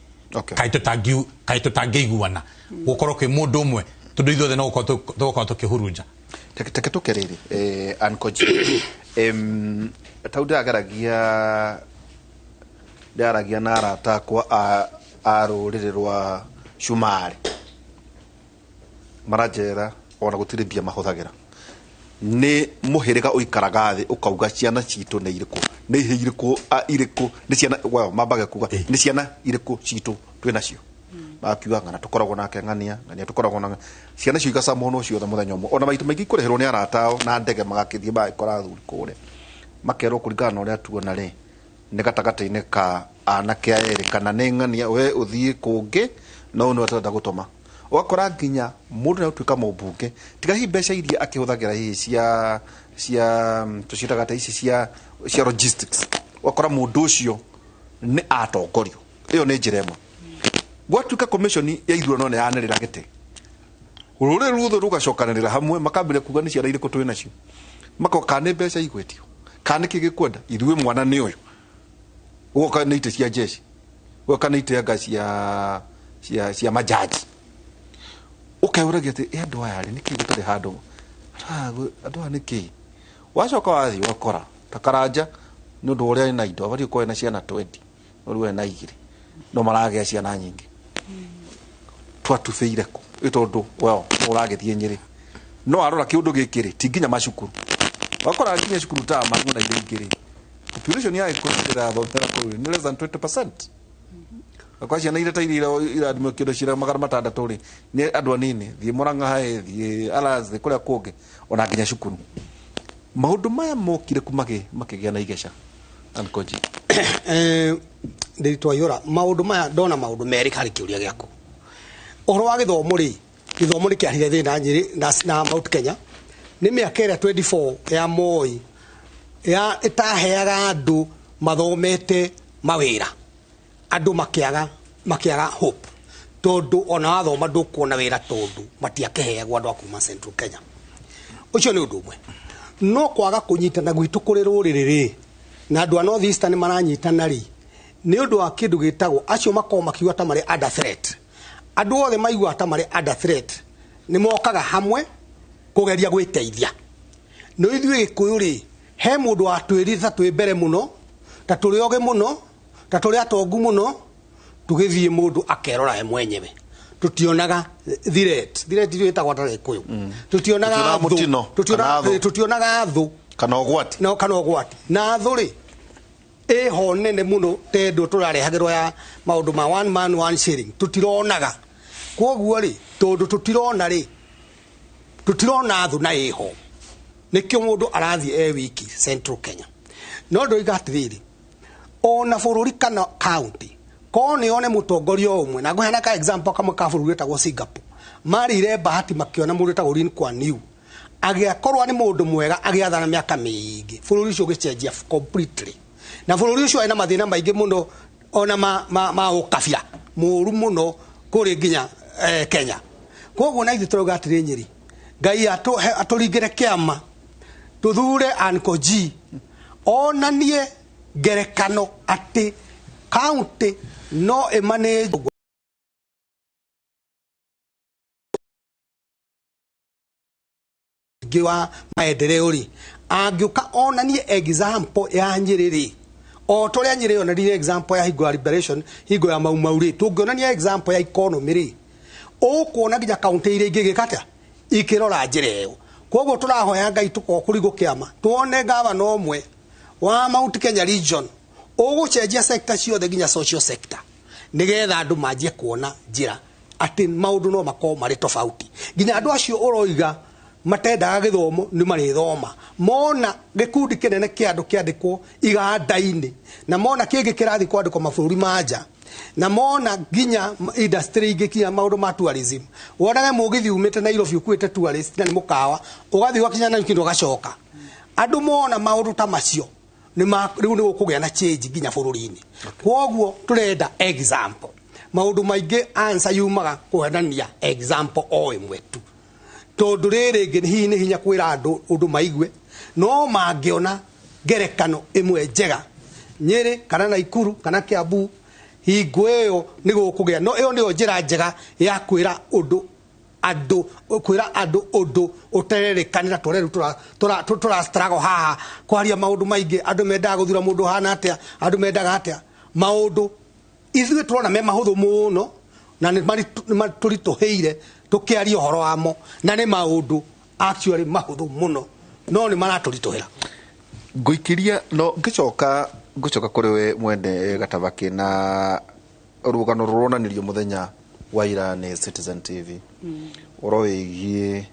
kaĩ tũtangĩiguana gũkorwo kwĩ mũndũ ũmwe, tondũ ithuothe no gũkorwo tũgũkorwo tũkĩhurunja. Teke tũke rĩrĩ, Ankoji, tau ndĩrageragia ndĩraragia na arata akwa a rũrĩrĩ rwa Cumarĩ, maranjĩra ona gũtirĩ mbia mahũthagĩra, nĩ mũhĩrĩga ũikaraga thĩ ũkauga ciana citũ nĩ irĩkũ, nĩ ihĩ irĩkũ, irĩkũ nĩ ciana, well, mambaga kuga nĩ ciana irĩkũ citũ twĩ nacio, makiuga ng'ana tũkoragwo nake ng'ania ng'ania tũkoragwo na ciana icio, igacamwo ciothe mũthenya ũmwe, ona maita maingĩ ikũrĩhĩrwo nĩ arata ao na ndege, magakĩthiĩ magagĩkora athuri kũrĩa, makerwo kũringana na ũrĩa tuona rĩ, nĩ gatagatĩ-inĩ ka anake aya erĩ kana nĩ ng'ania, we ũthiĩ kũngĩ, no ũyũ nĩwe tũrenda gũtũma. Ũgakora nginya mũndũ nĩ agũtuĩka mũmbunge, tiga hihi mbeca iria akĩhũthagĩra hihi cia tũciĩtaga ta ici cia logistics, ũgakora mũndũ ũcio nĩ atongorio. Ĩyo nĩ njĩra ĩmwe. Gwatuĩka commission ya ithurano nĩ yanĩrĩra gĩtĩ, rũrĩrĩ ruothe rũgacokanĩrĩra hamwe, makambĩrĩria kuga nĩ ciana irĩkũ twĩ nacio, makoka kana nĩ mbeca igwĩtio kana nĩ kĩ gĩkwenda, ithuĩ mwana nĩ ũyũ, gũgoka nĩ itĩ cia jeshi, gũgoka nĩ itĩ anga cia majaji, ũkeyũragia atĩ ĩ andũ aya rĩ, nĩkĩ gũtarĩ handũ andũ aya nĩkĩ? Wacoka wathiĩ ũgakora ta Karanja, nĩ ũndũ wa ũrĩa ena indo, abatiĩ gũkorwo ena ciana 20, no rĩu ena 2, no maragĩa ciana nyingĩ. Twatubĩire kũ? Ĩ tondũ well, no ũragĩthiĩ Nyĩrĩ, no arora kĩũndũ gĩkĩ rĩ, ti nginya macukuru, wakora nginya cukuru ta Mang'u na iria ingĩ rĩ, population ya Gĩkũyũ ĩrathomera kũu rĩ, nĩ less than 20%. Kwa ciana iria ta iria irathimwo kĩndũ cira 600 rĩ, nĩ andũ anini. Thiĩ Mũrang'a haĩ, thiĩ Alliance, thiĩ kũrĩa kũngĩ, ona nginya cukuru maũndũ maya mokire ku makĩgĩa na igeca, Ankoji? Ndĩritũ Waihũra, maũndũ maya ndona maũndũ merĩ harĩ kĩũria gĩaku. Ũhoro wa gĩthomo rĩ, gĩthomo nĩ kĩarehire thĩna Nyĩrĩ na Mount Kenya, nĩ mĩaka ĩrĩa 24 ya Moi ya ĩtaheaga andũ mathomete mawĩra, andũ makĩaga hope, tondũ ona wathoma ndũkuona wĩra, tondũ matiakĩheagwo andũ a kuma Central Kenya. Ũcio nĩ ũndũ ũmwe. No kwaga kũnyitana gwitũ kũrĩ rũrĩrĩ rĩ, na andũ a North Eastern maranyitana rĩ, Nĩ ũndũ wa kĩndũ gĩtagwo acio makoragwo makiuga ta marĩ under threat. Andũ othe maiguaga ta marĩ under threat nĩ mokaga hamwe kũgeria gwĩteithia. No ithuĩ Gĩkũyũ rĩ, he mũndũ watwĩrire ta twĩ mbere mũno, ta tũrĩ ogĩ mũno, ta tũrĩ atongu mũno, tũgĩthiĩ mũndũ akerora we mwenyewe. Tutionaga threat. Threat irio ĩtagwo ta Gĩkũyũ. Tutionaga thũ. Tutionaga thũ. Kana ũgwati. No, kana ũgwati. Na thũ rĩ, ĩho nene mũno tondũ tũrarehagĩrwo ya maũndũ ma one man one shilling. Tutironaga. Kwoguo rĩ, tondũ tũtirona rĩ, tũtirona thũ na ĩho. Nĩkĩo mũndũ arathiĩ e wiki Central Kenya. No ndoiga atĩrĩrĩ, ona bũrũri kana county, korwo nĩ one mũtongoria ũmwe, na ngũheana ka example kamwe ka bũrũri wĩtagwo Singapore. Marĩire bahati makĩona mũndũ wĩtagwo Lee Kuan Yew. Agĩakorwo nĩ mũndũ mwega agĩathana mĩaka mĩingĩ, bũrũri ũcio ũgĩcenjia completely. Na bũrũri ũcio warĩ na mathĩna maingĩ mũno ona ma ũkabira mũru mũno kũrĩ nginya Kenya. Kwoguo na ithuĩ tũrauga atĩrĩ Nyĩrĩ, Ngai atũringĩre kĩama, tũthure Uncle G, onanie ngerekano atĩ county no ĩmanage wa maendeleo rĩ, angĩũka onanie example ya Nyĩrĩ rĩ, o torĩa Nyĩrĩ yonanirie example ya hingo ya liberation, hingo ya Mau Mau rĩ, tũngĩonania example ya economy rĩ, ũkuona nginya county iria ingĩ igĩka atĩa, ikĩrora njĩra ĩyo. Kwoguo tũrahoya Ngai tũkorwo kũringwo kĩama, tuone gavana ũmwe wa Mount Kenya region ũgũcenjia sector ciothe nginya social sector, nĩgetha andũ manjie kuona njĩra atĩ maũndũ no makorwo marĩ tofauti. Nginya andũ acio ũroiga matendaga gĩthomo nĩ marĩthoma, mona gĩkundi kĩnene kĩa andũ kĩandĩkwo iganda-inĩ, na mona kĩngĩ kĩrathiĩ kwandĩkwo mabũrũri ma nja, na mona nginya industry ingĩ nginya maũndũ ma tourism. Wonage mũgithi umĩte Nairobi ũkuĩte tourist na nĩ mũkawa, ũgathiĩ ũgakinya Nairobi ũgacoka. Andũ mona maũndũ ta macio rĩu nĩ gũkũgĩa na change nginya bũrũri-inĩ. Kwoguo tũrenda example. Maũndũ maingĩ answer yumaga kũhenania example o ĩmwe tu. Tondũ rĩrĩ rĩngĩ hihi nĩ hinya kwĩra andũ ũndũ maigue, no mangĩona ngerekano ĩmwe njega Nyĩrĩ kana Naikuru kana Kiambu, hingo ĩyo nĩ gũkũgĩa. No ĩyo nĩyo njĩra njega ya kwĩra ũndũ andũ, kwĩra andũ ũndũ ũtererĩkanĩra tũrĩa rĩu tũra struggle haha kwaria maũndũ maingĩ. Andũ mendaga gũthura mũndũ ũhana atĩa, andũ mendaga atĩa maũndũ ithuĩ tũrona me mahũthũ mũno na nĩ matũritũhĩire tũkĩaria ũhoro wamo, na nĩ maũndũ actually mahũthũ mũno no nĩ maratũritũhĩra. Ngũikĩria no ngĩcoka ngũcoka kũrĩ we mwene Gatabaki na rũgano rũronanirio mũthenya wa ira nĩ Citizen TV ũhoro wĩgiĩ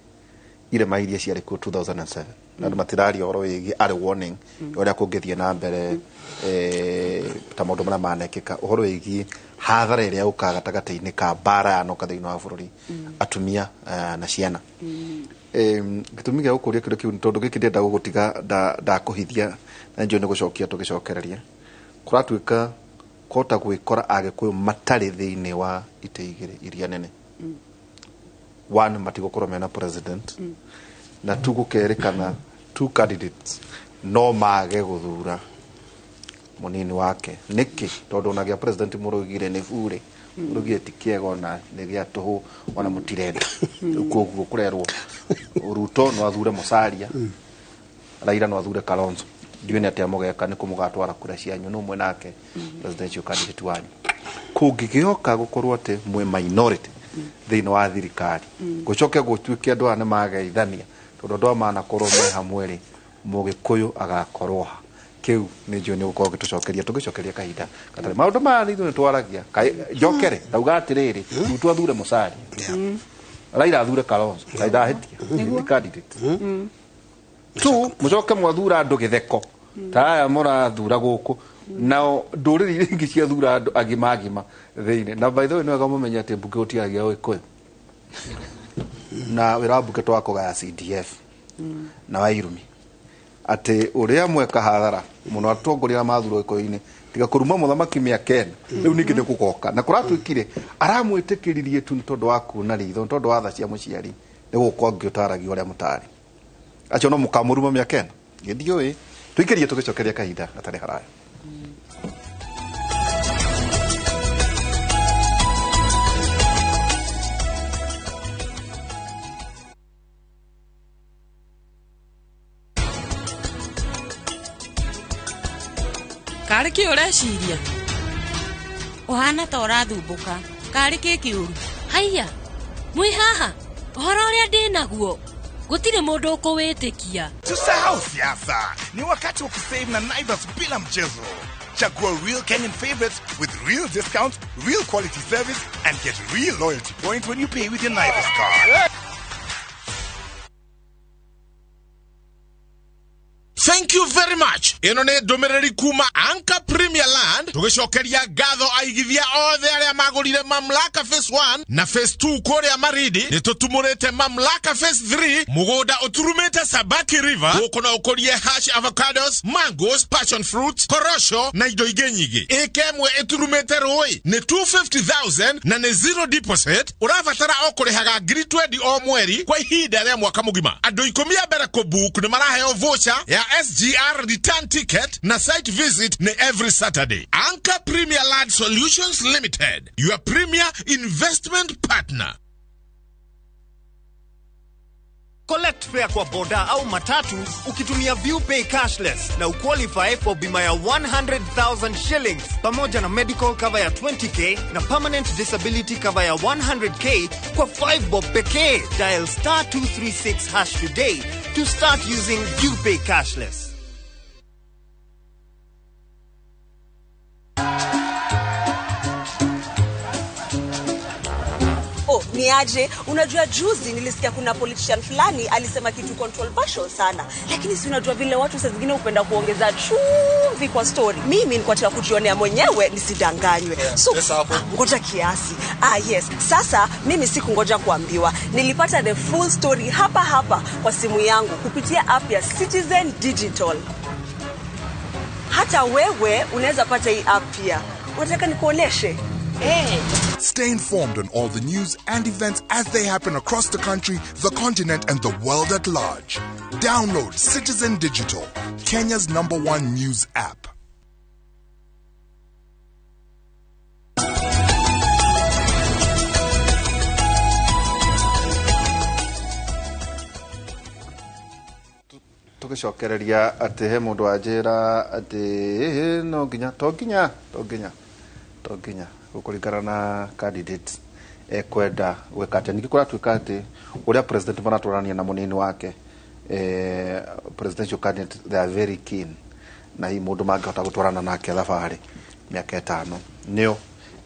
irema iria ciarĩ kuo 2007 na andũ matiraria ũhoro wĩgiĩ early warning ũrĩa kũngĩthiĩ na mbere ta maũndũ marĩa manekĩka, ũhoro wĩgiĩ hathara ĩrĩa yũkaga gatagatĩ-inĩ ka mbara yanoka thĩinĩ wa bũrũri, atumia na ciana. Gĩtũmi gĩa gũkũria kĩũria kĩu nĩ tondũ gĩkĩ ndĩrenda gũgũtiga ndakũhithia na njũĩ nĩ gũcokia tũgĩcokereria. Kũratuĩka kũhota gwĩkora Agĩkũyũ matarĩ thĩinĩ wa itĩ igĩrĩ iria nene. One, matigũkorwo mena president, na two, gũkerĩkana two candidates no mage gũthura mũnini wake. Nĩkĩ? Tondũ ona gĩa president mũrũgire nĩ bure, mũrũgire ti kĩega ona nĩ gĩa tũhũ ona mũtirenda. Rĩu koguo kũrerwo Ruto no athure Musalia, Raila no athure Kalonzo. Ndiũĩ nĩ atĩa mũgeka, nĩ kũ mũgatwara kura cianyu, nũ mwĩ nake presidential candidate wanyu. Kũngĩgĩoka gũkorwo atĩ mwĩ minority thĩinĩ wa thirikari, gũcoke gũtuĩke andũ aya nĩ mageithania, tondũ andũ aya manakorwo me hamwe rĩ, Mũgĩkũyũ agakorwo ha? Kĩu nĩ njũĩ nĩ gũkorwo gĩtũcokeria, tũgĩcokeria kahinda gatarĩ. Maũndũ maya ithuĩ nĩ twaragia. Njokere, ndauga atĩrĩrĩ, Ruto athure Musalia, Raila athure Kalonzo, kaĩ ndahĩtia? Ti candidate. Tu mũcoke mwathura andũ gĩtheko ta aya mũrathura gũkũ, nao ndũrĩrĩ iria ingĩ ciathura andũ agima agima thĩinĩ. Na by the way nĩ wega mũmenye atĩ mbunge gũtiaragia Ũgĩkũyũ, na wĩra wa mbunge to kũgaya CDF na wa irumi, atĩ ũrĩa mweka hathara mũno atongoria arĩa mathurwo Gĩkũyũ-inĩ, tiga kũruma mũthamaki mĩaka ĩna rĩu ningĩ nĩ gũgoka na kũratuĩkire aramwĩtĩkĩririe tu nĩ tondũ wa kuona ritho, nĩ tondũ wa tha cia mũciari, nĩ gũka ũngĩ ũtaragia ũrĩa mũtarĩ acio no mũkamũruma mĩaka ĩna. Ndiũĩ, tũikĩrie tũgĩcokeria kahinda gatarĩ haraya. Karĩ kĩ ũreciria? Ũhana ta ũrathumbũka. Karĩ kĩ kĩũru? Haiya, mwĩ haha? Ũhoro ũrĩa ndĩ naguo gũtirĩ mũndũ ũkũwĩtĩkia. Tusahau siasa, ni wakati wa kusave na Naivas bila mchezo. Chagua real Kenyan favorites with real discounts, real quality service, and get real loyalty points when you pay with your Naivas card. Thank you very much. Ĩno nĩ ndũmĩrĩri kuma Anchor Premier Land, tũgĩcokeria ngatho aigithia othe arĩa magũrire Mamlaka Phase 1 na Phase 2 kũrĩa Maridi. Nĩ tũtumũrĩte Mamlaka Phase 3, mũgũnda ũturumĩte Sabaki River. Gũkũ no ũkũrie hash avocados, mangoes, passion fruits, korosho na indo ingĩ nyingĩ. Ĩka ĩmwe ĩturumĩte rũĩ nĩ 250,000 na nĩ zero deposit. Ũrabatara o kũrĩhaga 20,000 o mweri kwa ihinda rĩa mwaka mũgima. Andũ 10 a mbere kũbook nĩ maraheo voucher ya SGR return ticket na site visit ni every Saturday. Anchor Premier Land Solutions Limited, your premier investment partner. Collect fare kwa boda au matatu ukitumia ViewPay cashless na uqualify for bima ya 100,000 shillings pamoja na medical cover ya 20k na permanent disability cover ya 100k kwa 5 bob pekee. Dial star 236 hash today to start using ViewPay cashless. Oh, ni aje? Unajua juzi nilisikia kuna politician fulani alisema kitu controversial sana. Lakini si unajua vile watu saa zingine hupenda kuongeza chumvi kwa story. Mimi nilikuwa nataka kujionea mwenyewe nisidanganywe. So, ngoja kiasi. Yes. Sasa mimi sikungoja kuambiwa. Nilipata the full story hapa hapa kwa simu yangu kupitia app ya Citizen Digital. Hata wewe unaweza pata hii app pia. Unataka nikuoneshe? Hey. Stay informed on all the news and events as they happen across the country, the continent, and the world at large. Download Citizen Digital, Kenya's #1 news app. Tugicokereria atĩ he mũndũ wanjĩra atĩ no nginya to nginya gũkũringana na candidate ekwenda gwĩka atĩa. Ningĩ kũratuĩka atĩ ũrĩa president maratwarania na mũnini wake, presidential candidate, they are very keen na hihi mũndũ mangĩhota gũtwarana nake thabarĩ mĩaka 5 nĩo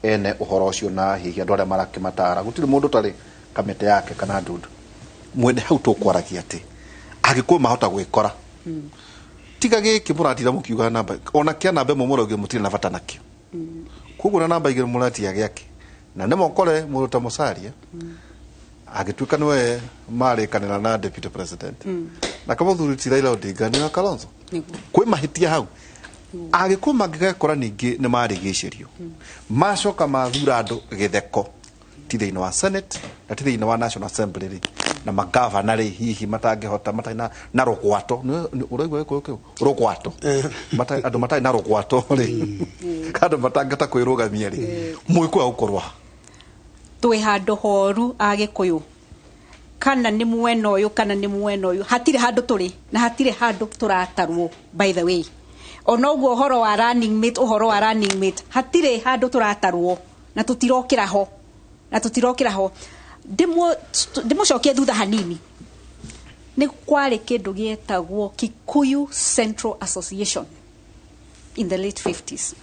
ene ũhoro ũcio, na hihi andũ arĩa marakĩmatara gũtirĩ mũndũ ũtarĩ kamĩtĩ yake kana ndundu mwene hau tũkwaragia atĩ angĩkorwo mahota gwĩkora tiga gĩkĩ mũratira mũkiuga namba ona kĩa namba ĩmwe mũraugire mũtirĩ na bata nakĩo. Koguo na namba igĩrĩ mũratia gĩake na nĩ mokore mũndũ ta Musalia agĩtuĩka nĩwe marĩkanĩra na deputy president na kamũthuri ti Raila Odinga nĩ wa Kalonzo kwĩ mahĩtia hau. Agĩkorwo mangĩgekora ningĩ nĩ marĩgĩcĩrio macoka mathura andũ gĩtheko ti thĩinĩ wa Senate na ti thĩinĩ wa National Assembly rĩ na magavana rĩ hihi matangĩhota matarĩ na rũgwato. Ũraigua gĩkũyũ kĩu rũgwato, andũ matarĩ na rũgwato rĩ, andũ matangĩhota kwĩrũgamia rĩ, mwĩkũya gũkorwo ha? Twĩ handũ horu Agĩkũyũ, kana nĩ mwena ũyũ kana nĩ mwena ũyũ, hatirĩ handũ tũrĩ na hatirĩ handũ tũratarwo. By the way, ona ũguo ũhoro wa running mate, ũhoro wa running mate, hatirĩ handũ tũratarwo na tũtirokĩra ho, na tũtirokĩra ho. Ndĩmũcokie thutha hanini. Nĩ kwarĩ kĩndũ gĩetagwo Kikuyu Central Association in the late 50s.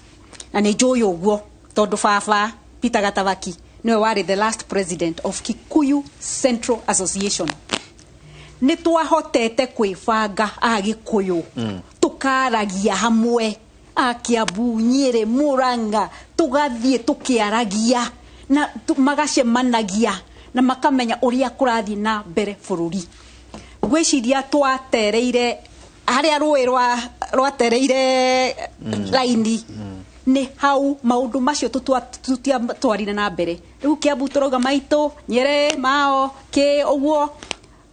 Na nĩ njũĩ ũguo tondũ baba Peter Gatabaki nĩwe warĩ the last president of Kikuyu Central Association. Nĩ twahotete kwĩbanga Agĩkũyũ, tũkaragia hamwe, a Kiambu, Nyĩrĩ, Murang'a, tũgathiĩ tũkĩaragia na magacemanagia na makamenya ũrĩa kũrathiĩ na mbere bũrũri. Ngwĩciria twatereire harĩa rũĩ rwatereire raini, nĩ hau maũndũ macio tũtiatwarire na mbere. Rĩu Kiambu tũrauga maitũ, Nyĩrĩ, Mao, kĩ ũguo.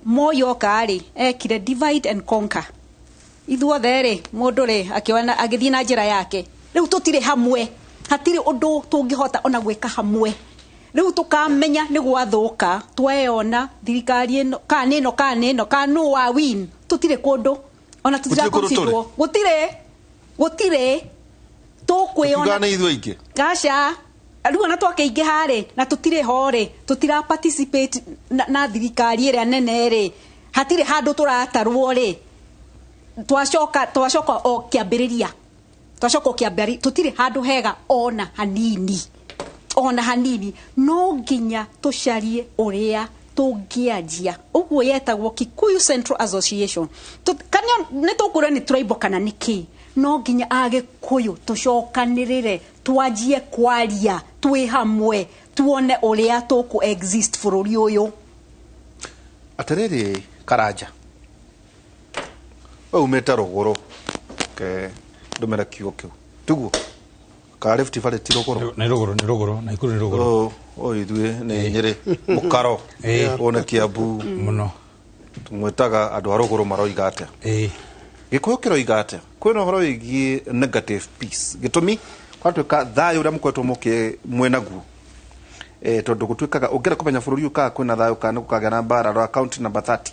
Moi oka rĩ, ekire divide and conquer. Ithuothe rĩ, mũndũ rĩ akĩona agĩthiĩ na njĩra yake. Rĩu tũtirĩ hamwe, hatirĩ ũndũ tũngĩhota ona gwĩka hamwe. Rĩu tũkamenya nĩ gwathũka, tweyona thirikari ĩno kana ĩno kana ĩno kana nũ wa win, tũtirĩ kũndũ ona tũtiraconsiderwo, gũtirĩ. Tũkwĩona nĩ ithuĩ aingĩ. Aca, rĩu ona twakĩingĩha rĩ, na tũtirĩ ho rĩ, tũtira participate na thirikari ĩrĩa nene rĩ, hatirĩ handũ tũratarwo rĩ, twacoka o kĩambĩrĩria, twacoka o kĩambĩrĩria, tũtirĩ handũ hega ona hanini, ona hanini. No nginya tũcarie ũrĩa tũngĩanjia. Ũguo yetagwo Kikuyu Central Association. Kana nĩ tũkwĩrwo nĩ tribal kana nĩ kĩ, no nginya Agĩkũyũ tũcokanĩrĩre, twanjie kwaria twĩ hamwe, tuone ũrĩa tũkũ exist bũrũri ũyũ. Atĩrĩrĩ Karanja, we umĩte rũgũrũ, ke ndũmĩre kiugo kĩu tiguo? Ka Rift Valley ti rũgũrũ? Nĩ rũgũrũ, nĩ rũgũrũ, Naikuru nĩ rũgũrũ. Ũyũ ithuĩ nĩ Nyĩrĩ, Mũkaro, ũyũ nĩ Kiambu. Mũno. Tũmwĩtaga andũ a rũgũrũ maroiga atĩa? Gĩkũyũ kĩroiga atĩa? Kwĩna ũhoro wĩgiĩ negative peace. Gĩtũmi kwatuĩka thayũ ũrĩa mũkoretwo mũkĩ mwĩnaguo. Tondũ gũtuĩkaga ũngĩenda kũmenya bũrũri ũyũ kana kwĩna thayũ kana nĩ gũkagĩa na mbara, rora county number 30.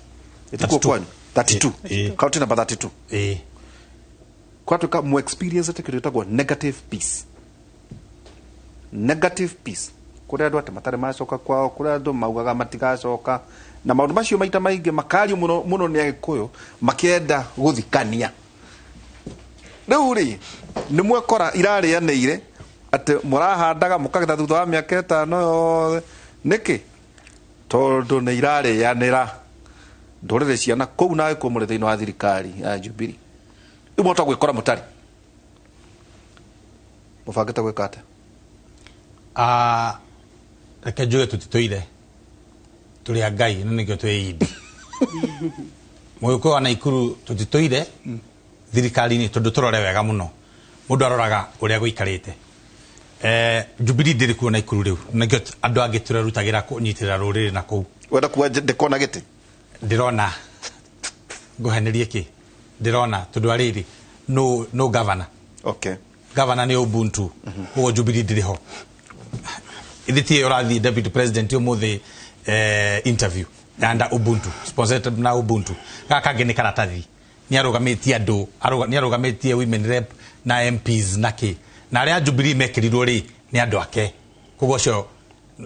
Ĩtikuo kwanyu? 32. County number 32. Kwatuĩka mu experience atĩ kĩndũ gĩtagwo negative peace. Negative peace. Kũrĩ andũ atĩ matarĩ macoka kwao, kũrĩ andũ maugaga matigacoka, na maũndũ macio maita maingĩ makario mũno mũno nĩ Agĩkũyũ makĩenda gũthikania. Rĩu rĩ, nĩ mwekora irarĩanĩire atĩ mũrahandaga mũkagetha thutha wa mĩaka 5 yothe. Nĩkĩ? Tondũ nĩ irarĩanĩra ndũrĩrĩ ciana kũu na Agĩkũyũ mũrĩ thĩinĩ wa thirikari ya Jubilee. Rĩu mwahota gwĩkora mũtarĩ. Mũbangĩte gwĩka atĩa? Reke njuge tũtitũire tũrĩ a Ngai na nĩkĩo twĩ indi. Mũgĩkũyũ wa Naikuru tũtitũire thirikari-inĩ tondũ tũrore wega mũno. Mũndũ aroraga ũrĩa gũikarĩte. Jubilee ndĩrĩ kuo Naikuru rĩu, nĩkĩo andũ angĩ tũrerutagĩra kũnyitĩrĩra rũrĩrĩ na kũu. Wenda kuga ndĩkona gĩtĩ? Ndĩrona. Ngũhenerie kĩ? Ndĩrona tondũ wa rĩrĩ, no governor. Governor nĩ Ubuntu. Koguo Jubilee ndĩrĩ ho. Ithe ti ũrathiĩ deputy president ũmũthĩ, interview yanda Ubuntu, sponsored na Ubuntu. Gaka kangĩ nĩ karatathi. Nĩ arũgamĩtie andũ, nĩ arũgamĩtie women rep na MPs na kĩ. Na arĩa Jubilee mekĩrirwo rĩ, nĩ andũ ake. Koguo ũcio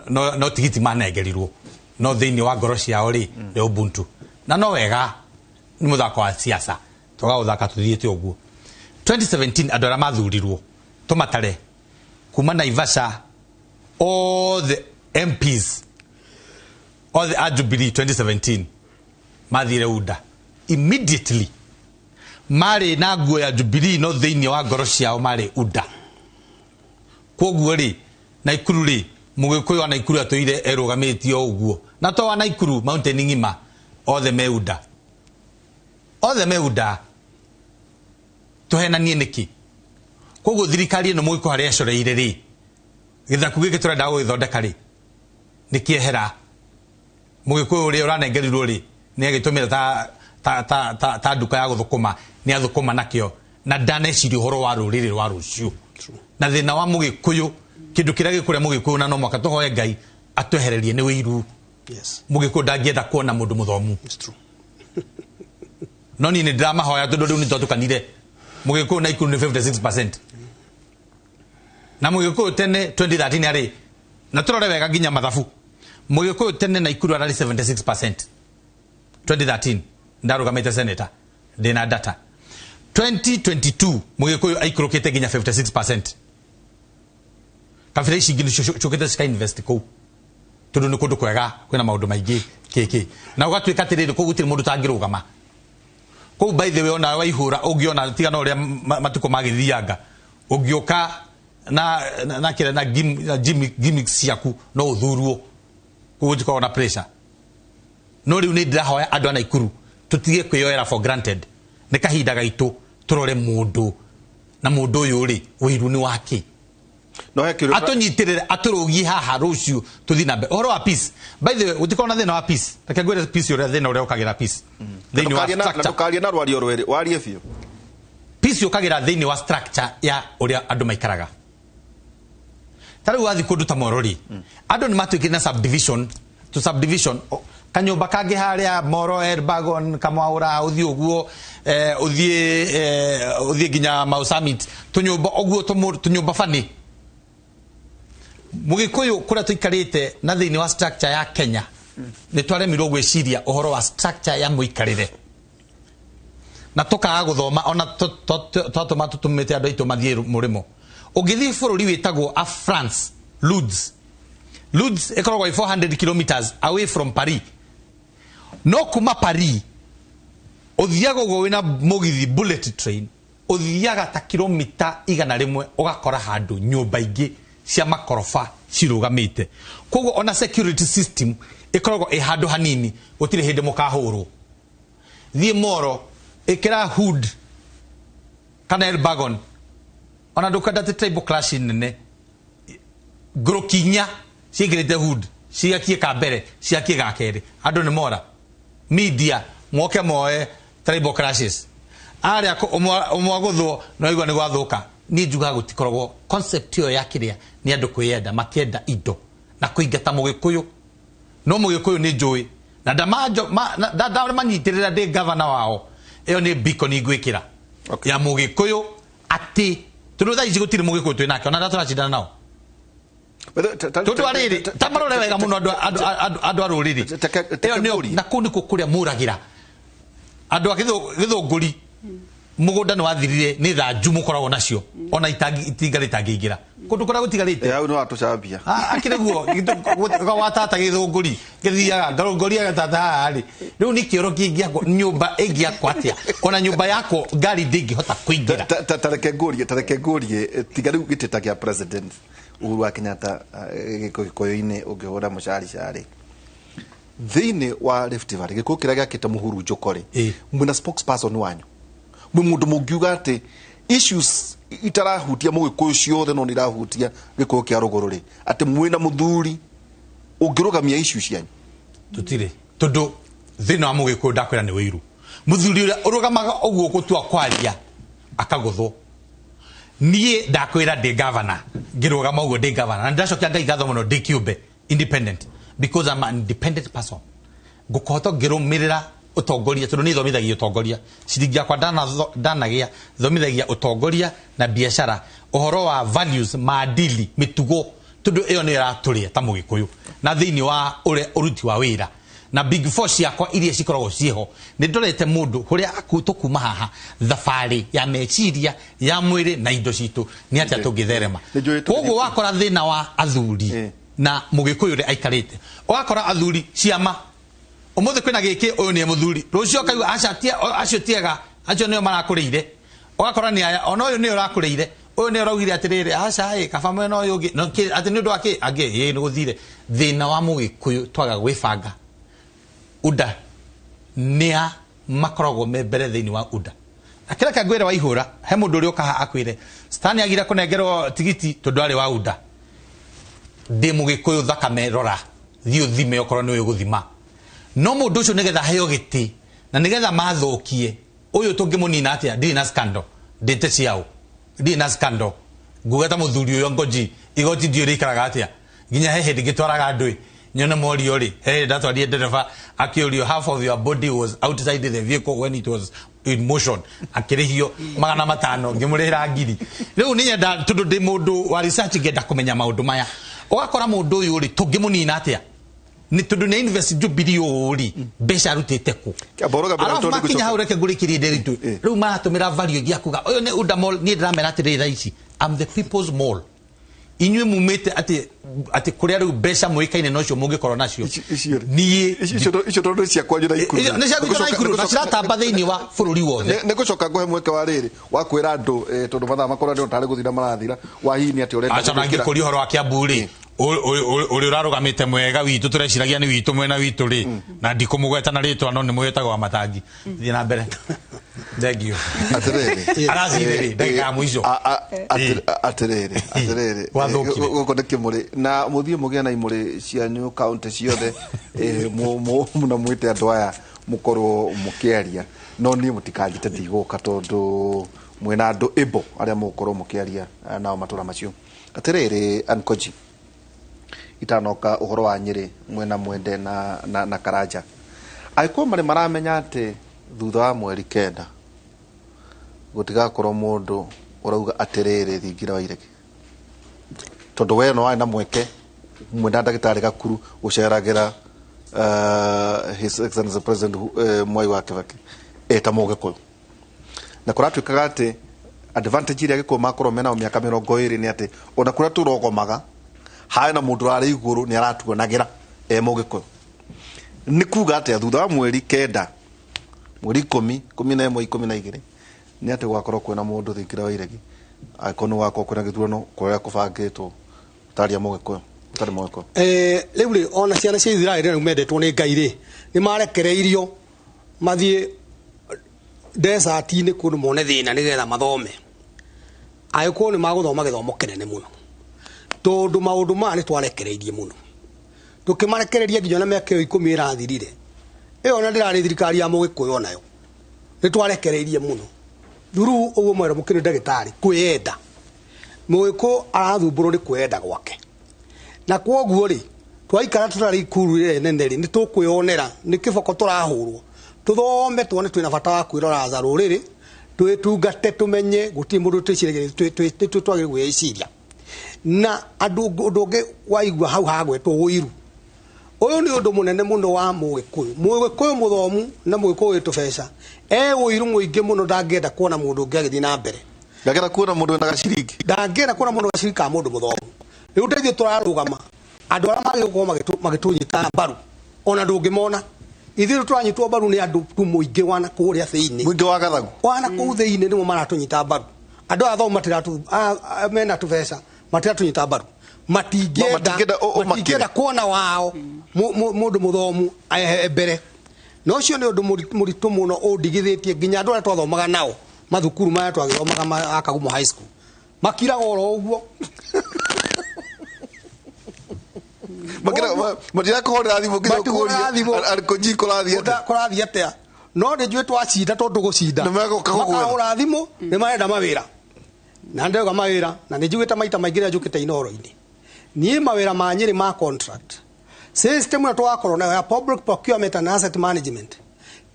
no tigiti manengerirwo. No thĩinĩ wa ngoro ciao rĩ, nĩ Ubuntu. Na no wega nĩ mũthako wa siasa. Tũgaũthaka tũthiĩte ũguo. 2017 andũ arĩa mathurirwo tũmatare kuma Naivasha, all the MPs, all the a Jubilee 2017 mathire UDA immediately. Marĩ na nguo ya Jubilee no thĩinĩ wa ngoro ciao marĩ UDA. Koguo rĩ, Naikuru rĩ, Mũgĩkũyũ wa Naikuru atũire erũgamĩtie o ũguo. Na to wa Naikuru, mountain ng'ima, othe me UDA. Othe me UDA. Tũhenanie nĩkĩ? Koguo thirikari ĩno Mũgĩkũyũ harĩa ecoreire rĩ, gĩthaku gĩkĩ tũrenda gũgĩthondeka rĩ, nĩ kĩehera. Mũgĩkũyũ ũrĩa ũranengerirwo rĩ, nĩ agĩtũmĩra ta nduka ya gũthũkũma, nĩ athũkũma nakĩo, na ndaneciria ũhoro wa rũrĩrĩ rwa rũciũ. Na thĩna wa Mũgĩkũyũ, kĩndũ kĩrĩa gĩkũrĩa Mũgĩkũyũ na no mũhaka tũhoe Ngai atwehererie nĩ ũiru. Mũgĩkũyũ ndangĩenda kuona mũndũ mũthomu. No niĩ nĩ ndĩramahoya tondũ rĩu nĩ twatũkanire. Mũgĩkũyũ Naikuru nĩ 56%. Na Mũgĩkũyũ tene 2013 arĩ, na tũrore wega nginya mathabu. Mũgĩkũyũ tene Naikuru ararĩ 76%. 2013 ndarũgamĩte senator, ndĩna data. 2022 Mũgĩkũyũ aikũrũkĩte nginya 56%. Kabira ici ingĩ nĩcio ciũkĩte cika invest kũu. Tondũ nĩ kũndũ kwega, kwĩna maũndũ maingĩ kĩkĩ. Na ũgatuĩka atĩrĩrĩ, kũu gũtirĩ mũndũ ũtangĩrũgama. Kũu by the way ona waihũra ũngĩona tiga no ũrĩa matukũ magĩthianga. Ũngĩũka na kĩrĩa na na gimmicks ciaku no ũthurwo. Kũu gũtikoragwo na pressure. No rĩu nĩ ndĩrahoya andũ a Naikuru tũtige kwĩyoera for granted. Nĩ kahinda gaitũ tũrore mũndũ na mũndũ ũyũ rĩ ũiru nĩ wake. No he kĩũria Atũnyitĩrĩre, atũrũgie haha rũciũ tũthiĩ na mbere. Ũhoro wa peace. By the way, gũtikoragwo na thĩna wa peace. Reke ngwĩre peace ũrĩa thĩna ũrĩa ũkagĩra peace. Thĩinĩ wa structure. Ndũkarie na rwario rwĩrĩ, warie biũ. Peace yũkagĩra thĩinĩ wa structure ya ũrĩa andũ maikaraga. Ta rĩu wathiĩ kũndũ ta Moro rĩ, andũ nĩ matuĩkire na subdivision, to subdivision, Kanyũmba kangĩ harĩa Moro Elbagon Kamwaura ũthiĩ ũguo, ũthiĩ nginya Mau Summit, tũnyũmba ũguo, tũnyũmba bani. Mũgĩkũyũ kũrĩa tũikarĩte na thĩinĩ wa structure ya Kenya, nĩ twaremirwo gwĩciria ũhoro wa structure ya mũikarĩre na tũkaga gũthoma, ona twatũma tũtũmĩte andũ aitũ mathiĩ mũrĩmo. Ũngĩthiĩ bũrũri wĩtagwo a France, Lourdes, Lourdes ĩkoragwo ĩ 400 kilometers away from Paris, no kuma Paris ũthiaga ũguo wĩna mũgithi, bullet train, ũthiaga ta kilomita 100 ũgakora handũ nyũmba ingĩ cia makoroba cirũgamĩte. Koguo ona security system ĩkoragwo ĩ handũ hanini, gũtirĩ hĩndĩ mũkahũrwo. Thiĩ Moro, ĩkĩra hood kana Elbagon, ona ndũkwenda atĩ tribal clash nene, ngũrũki inya ciĩkĩrĩte hood ciakie ka mbere, ciakie ga kerĩ, andũ nĩ mora. Media moke moe tribal clashes arĩa ũmwe agũthwo no igua nĩ gwathũka. Niĩ njugaga gũtikoragwo concept ĩyo ya kĩrĩa, nĩ andũ kwĩyenda, makĩenda indo na kũingata Mũgĩkũyũ. No Mũgĩkũyũ nĩ njũĩ na ndamanyitĩrĩra ndĩ gavana wao, ĩyo nĩ beacon ngwĩkĩra ya Mũgĩkũyũ, atĩ tondũ thaa ici gũtirĩ Mũgĩkũyũ twĩ nake ona arĩa tũracindana nao. Tondũ arĩrĩ ta marore wega mũno andũ a rũrĩrĩ ĩyo nĩyo, na kũu nĩkuo kũrĩa mũragĩra andũ a Gĩthũngũri. Mũgũnda nĩ wathirire nĩ thanju mũkoragwo nacio, ona itinga rĩtangĩingĩra kũndũ kũrĩa gũtigarĩte. Hau nĩ watũcambia. Akĩrĩ guo watata Gĩthũngũri gĩthiaga ngarũngũri agatata haha rĩ, rĩu nĩ kĩoro kĩngĩakwo nyũmba ĩngĩakwo atĩa, ona nyũmba yakwo ngari ndĩngĩhota kũingĩra. Ta reke ngũrie, tiga rĩu gĩtĩ ta kĩa president Uhuru wa Kenyatta, gĩkũyũ-inĩ ũngĩhũra mũcaricari thĩinĩ wa Rift Valley, gĩkũyũ kĩrĩa gĩakĩte mũhurunjũko rĩ, mwĩna spokesperson wanyu, mwĩ mũndũ mũngiuga atĩ issues itarahutia mũgĩkũyũ ciothe no nĩ irahutia gĩkũyũ kĩa rũgũrũ rĩ, atĩ mwĩna mũthuri ũngĩrũgamia issues cianyu? Tũtirĩ, tondũ thĩna wa Mũgĩkũyũ, ndakwĩra, nĩ wĩiru. Mũthuri ũrĩa ũrũgamaga ũguo gũtua kwaria akagũthwo. Niĩ ndakwĩra ndĩ gavana, ngĩrũgama ũguo ndĩ gavana, na ndĩracokia Ngai ngatho mũno ndĩ kĩũmbe independent, because I'm an independent person. Ngũkũhota ngĩrũmĩrĩra ũtongoria, tondũ niĩ thomithagia ũtongoria. Ciringi yakwa ndanagĩa, thomithagia ũtongoria na biacara, ũhoro wa values, maadili, mĩtugo, tondũ ĩyo nĩyo ĩratũrĩa ta Mũgĩkũyũ na thĩinĩ wa ũrĩa ũruti wa wĩra na big four ciakwa iria cikoragwo ciĩho. Nĩ ndorete mũndũ kũrĩa tũkuma haha, thabarĩ ya meciria, ya mwĩrĩ na indo citũ nĩ atĩa tũngĩtherema. Koguo wakora thĩna wa athuri na Mũgĩkũyũ ũrĩa aikarĩte, ũgakora athuri ciama, ũmũthĩ kwĩna gĩkĩ, ũyũ nĩ mũthuri, rũciũ ũkaigua aca acio tiega, acio nĩo marakũrĩire. Ũgakora nĩ aya, ona ũyũ nĩwe ũrakũrĩire, ũyũ nĩwe ũraugire atĩrĩrĩ, aca ĩ kaba mwena ũyũ ũngĩ. No atĩ nĩ ũndũ wa kĩ angĩ ĩ nĩ gũthire. Thĩna wa Mũgĩkũyũ, twaga gwĩbanga. UDA nĩa makoragwo me mbere thĩinĩ wa UDA? Na kĩrĩa kangwĩra wa ihũra, he mũndũ ũrĩa ũkaha akwĩre Stani agire kũnengerwo tigiti tondũ arĩ wa UDA. Ndĩ Mũgĩkũyũ thakame, rora, thiĩ ũthime okorwo nĩ ũyũ gũthima. No mũndũ ũcio nĩgetha aheo gĩtĩ na nĩgetha mathũkie ũyũ, tũngĩmũnina atĩa? Ndirĩ na scandal, ndĩte ciao, ndirĩ na scandal. Nguga ta mũthuri ũyũ Ngoji, igoti ndiũĩ rĩikaraga atĩa, nginya he hĩndĩ ngĩtwaraga andũ ĩ nyone morio rĩ, he hĩndĩ ndatwarire ndereba akĩũrio, "Half of your body was outside the vehicle when it was in motion." Akĩrĩhio 500, ngĩmũrĩhĩra 1000. Rĩu nĩ nyenda, tondũ ndĩ mũndũ wa research, ngenda kũmenya maũndũ maya. Ũgakora mũndũ ũyũ rĩ, tũngĩmũnina atĩa? Nĩ tondũ nĩ invest Jubilee ũũ rĩ, mbeca arutĩte kũ? Arabu makinya hau, reke ngũrĩkĩrie ndĩritũ. Rĩu maratũmĩra value ĩngĩ ya kuga ũyũ nĩ UDA mall. Niĩ ndĩramera atĩrĩrĩ, thaa ici I'm the people's mall. Inyuĩ mumĩte atĩ kũrĩa rĩu mbeca mũĩkaine nocio mũngĩkorwo nacio, niĩ icio tondũ cia kwanyu na Ikuru. Nĩ cia gwitũ na Ikuru, na ciratamba thĩinĩ wa bũrũri wothe. Nĩ ngũcoka ngũhe mweke wa rĩrĩ wa kwĩra andũ, tondũ mathaa makorwo ndĩrona tarĩ gũthira marathira, wa hihi nĩ atĩ ũrenda Aca na ngĩkũria ũhoro wa Kiambu rĩ, ũrĩa ũrarũgamĩte mwega witũ, tũreciragia nĩ witũ mwena witũ rĩ, na ndikũmũgweta na rĩtwa, no nĩ mwĩtagwo wa Matangi. Thiĩ na mbere, thank you. Atĩrĩrĩ. Arathire rĩ, ndagĩka ya mũico. Atĩrĩrĩ, Gwathũkire. Gũkũ nĩ kĩmũrĩ na mũthiĩ mũgĩe na imũrĩ cianyu kaũntĩ ciothe, na mwĩte andũ aya mũkorwo mũkĩaria, no niĩ mũtikanjĩte ndigũka, tondũ mwĩna andũ ĩbo arĩa mũgũkorwo mũkĩaria nao matũra macio. Atĩrĩrĩ, Ankoji, Itanoka ũhoro wa Nyĩrĩ mwena Mwende na Karanja, angĩkorwo marĩ maramenya atĩ thutha wa mweri 9 gũtigakorwo mũndũ ũrauga atĩrĩrĩ thingira wa iregi, tondũ we no warĩ na mweke mwena ndagĩtarĩ Gakuru gũceragĩra His Excellency President Mwai wa Kibaki eta Mũgĩkũyũ, na kũratuĩkaga atĩ advantage ĩrĩa Gĩkũyũ makorwo menao mĩaka 20 nĩ atĩ ona kũrĩa tũrogomaga harĩ na mũndũ ũrarĩ igũrũ nĩ aratuonagĩra e Mũgĩkũyũ. Nĩ kuga atĩa thutha wa mweri 9, mweri 10, 11, 12, nĩ atĩ gũgakorwo kwĩna mũndũ thingira wa iregi, angĩkorwo nĩ gũgakorwo kwĩna gĩthurano kũrĩa kũbangĩtwo ũtaria Mũgĩkũyũ, ũtarĩ Mũgĩkũyũ? Rĩu rĩ, ona ciana cia Isiraeli rĩu mendetwo nĩ Ngai rĩ, nĩ marekereirio mathiĩ desert-inĩ kũndũ mone thĩna nĩgetha mathome. Angĩkorwo nĩ magũthoma gĩthomo kĩnene mũno, tondũ maũndũ maya nĩ twarekereirie mũno, tũkĩmarekereria nginya na mĩaka ĩyo 10 ĩrathirire. Ĩyo ona ndĩrarĩ thirikari ya Mũgĩkũyũ, onayo nĩ twarekereirie mũno. Thuru ũguo mwero mũkĩrĩ ndagĩtarĩ kwĩyenda, Mũgĩkũyũ arathumbũrwo nĩ kwĩyenda gwake, na kwoguo rĩ, twaikara tũtarĩ ikuru rĩrĩa nene rĩ, nĩ tũkwĩyonera nĩ kĩboko tũrahũrwo. Tũthome tuone twĩna bata wa kwĩrora za rũrĩrĩ, twĩtungate, tũmenye gũtirĩ mũndũ twĩciragia twagĩrĩirwo gwĩciria. Na andũ ũndũ ũngĩ waigua hau hagwetwo ũiru, ũyũ nĩ ũndũ mũnene mũno wa Mũgĩkũyũ. Mũgĩkũyũ mũthomu na Mũgĩkũyũ wĩ tũbeca e ũiru mũingĩ mũno, ndangĩenda kuona mũndũ ũngĩ agĩthiĩ na mbere. Ndangĩenda kuona mũndũ wĩna gaciringi, ndangĩenda kuona mũndũ gaciringi ka mũndũ mũthomu. Rĩu ta ithuĩ tũrarũgama, andũ arĩa magĩrĩirwo gũkorwo magĩtũnyita mbaru ona ndũngĩmona. Ithuĩ tũranyitwo mbaru nĩ andũ tu mũingĩ wa na kũrĩa thĩinĩ, mũingĩ wa gathagu wa na kũu thĩinĩ nĩmo maratũnyita mbaru. Andũ aya athomu mena tũbeca matiratũnyita mbaru, matingĩenda kuona wao mũndũ mũthomu mbere. Na ũcio nĩ ũndũ mũritũ mũno ũndigithĩtie nginya andũ arĩa twathomaga nao mathukuru maya twagĩthomaga ma Kagumo High School makiraga oro ũguo. Matirakũhũrĩra thimũ nginya ũkũria arĩ kũrathiĩ atĩa, kũrathiĩ atĩa. No nĩ njũĩ twacinda tondũ tũgũcinda makahũra thimũ nĩ marenda mawĩra, na ndauga mawĩra, na nĩ njugĩte maita maingĩ rĩrĩa njũkĩte Inooro-inĩ, niĩ mawĩra ma Nyĩrĩ ma contract system ĩyo tũgakorwo nayo ya public procurement and asset management,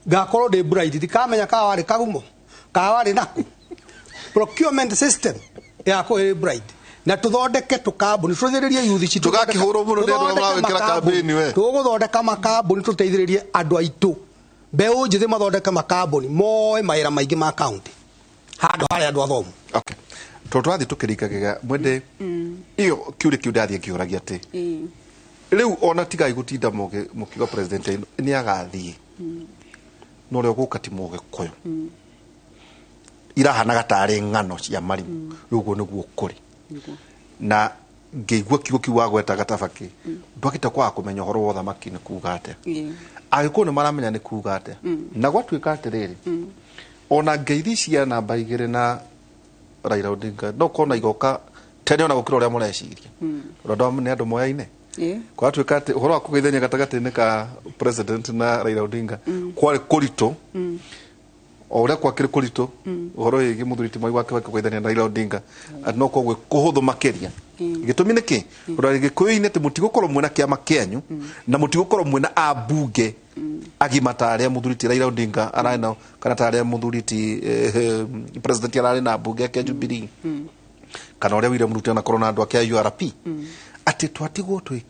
ngakorwo ndĩ blind, ndikamenya kana warĩ Kagumo kana warĩ naku. Procurement system yakwo ĩrĩ blind, na tũthondeke tũkambuni tũteithĩrĩrie youth citũ. Tũgakĩhũrwo mũno nĩ andũ arĩa marawĩkĩra kambĩini we. Tũgũthondeka makambuni tũteithĩrĩrie andũ aitũ mbeũ njĩthĩ mathondeke makambuni moe mawĩra maingĩ ma county handũ harĩa andũ athomu. Okay, tondũ tũrathiĩ tũkĩrikagia Mwende, iyo kiũria kĩu ndathiĩ ngĩũragia atĩ rĩu ona tigai gũtinda mũkiuga president nĩ agathiĩ, no ũrĩa ũgũka ti Mũgĩkũyũ, irahanaga tarĩ ng'ano cia marimũ. Rĩu ũguo nĩguo kũrĩ. Na ngĩigua kiugo kĩu wagweta Gatabaki, ndwagĩte kwaga kũmenya ũhoro wa ũthamaki nĩ kuga atĩa. Agĩkũyũ nĩ maramenya nĩ kuga atĩa. Na gwatuĩka atĩrĩrĩ, ona ngeithi cia namba 2 na Raila Odinga no kona igoka tene ona gũkĩra ũrĩa mũreciria, tondũ nĩ andũ moyaine. Gwatuĩka atĩ ũhoro wa kũgeithania gatagatĩ-inĩ ka president na Raila Odinga kwarĩ kũritũ, o ũrĩa kwakĩrĩ kũritũ ũhoro wĩgiĩ mũthuri ti Mwai wa Kibaki kũgeithania na Raila Odinga, atĩ no korwo gwĩ kũhũthũ makĩria. Gĩtũmi nĩ kĩ? Ũrĩa Gĩkũyũ-inĩ atĩ mũtigũkorwo mwĩna kĩama kĩanyu na mũtigũkorwo mwĩna ambunge agima ta arĩa mũthuri ti Raila Odinga ararĩ nao, kana ta arĩa mũthuri ti president ararĩ na ambunge ake a Jubilee, kana ũrĩa William Ruto anakorwo na andũ ake a URP, atĩ twatigwo twĩ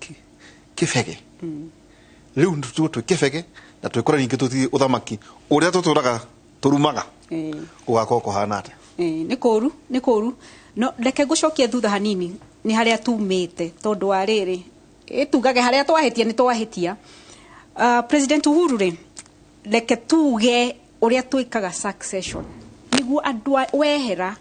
kĩbege. Rĩu tũtigwo twĩ kĩbege na twĩkore ningĩ tũthiĩ ũthamaki ũrĩa tũtũraga tũrumaga gũgakorwo kũhana atĩa? Nĩ kũru, nĩ kũru. No reke ngũcokie thutha hanini nĩ harĩa tumĩte, tondũ wa rĩrĩ ĩtugage harĩa twahĩtia nĩ twahĩtia. President Uhuru rĩ, reke tuge ũrĩa twĩkaga succession nĩguo andũ wehera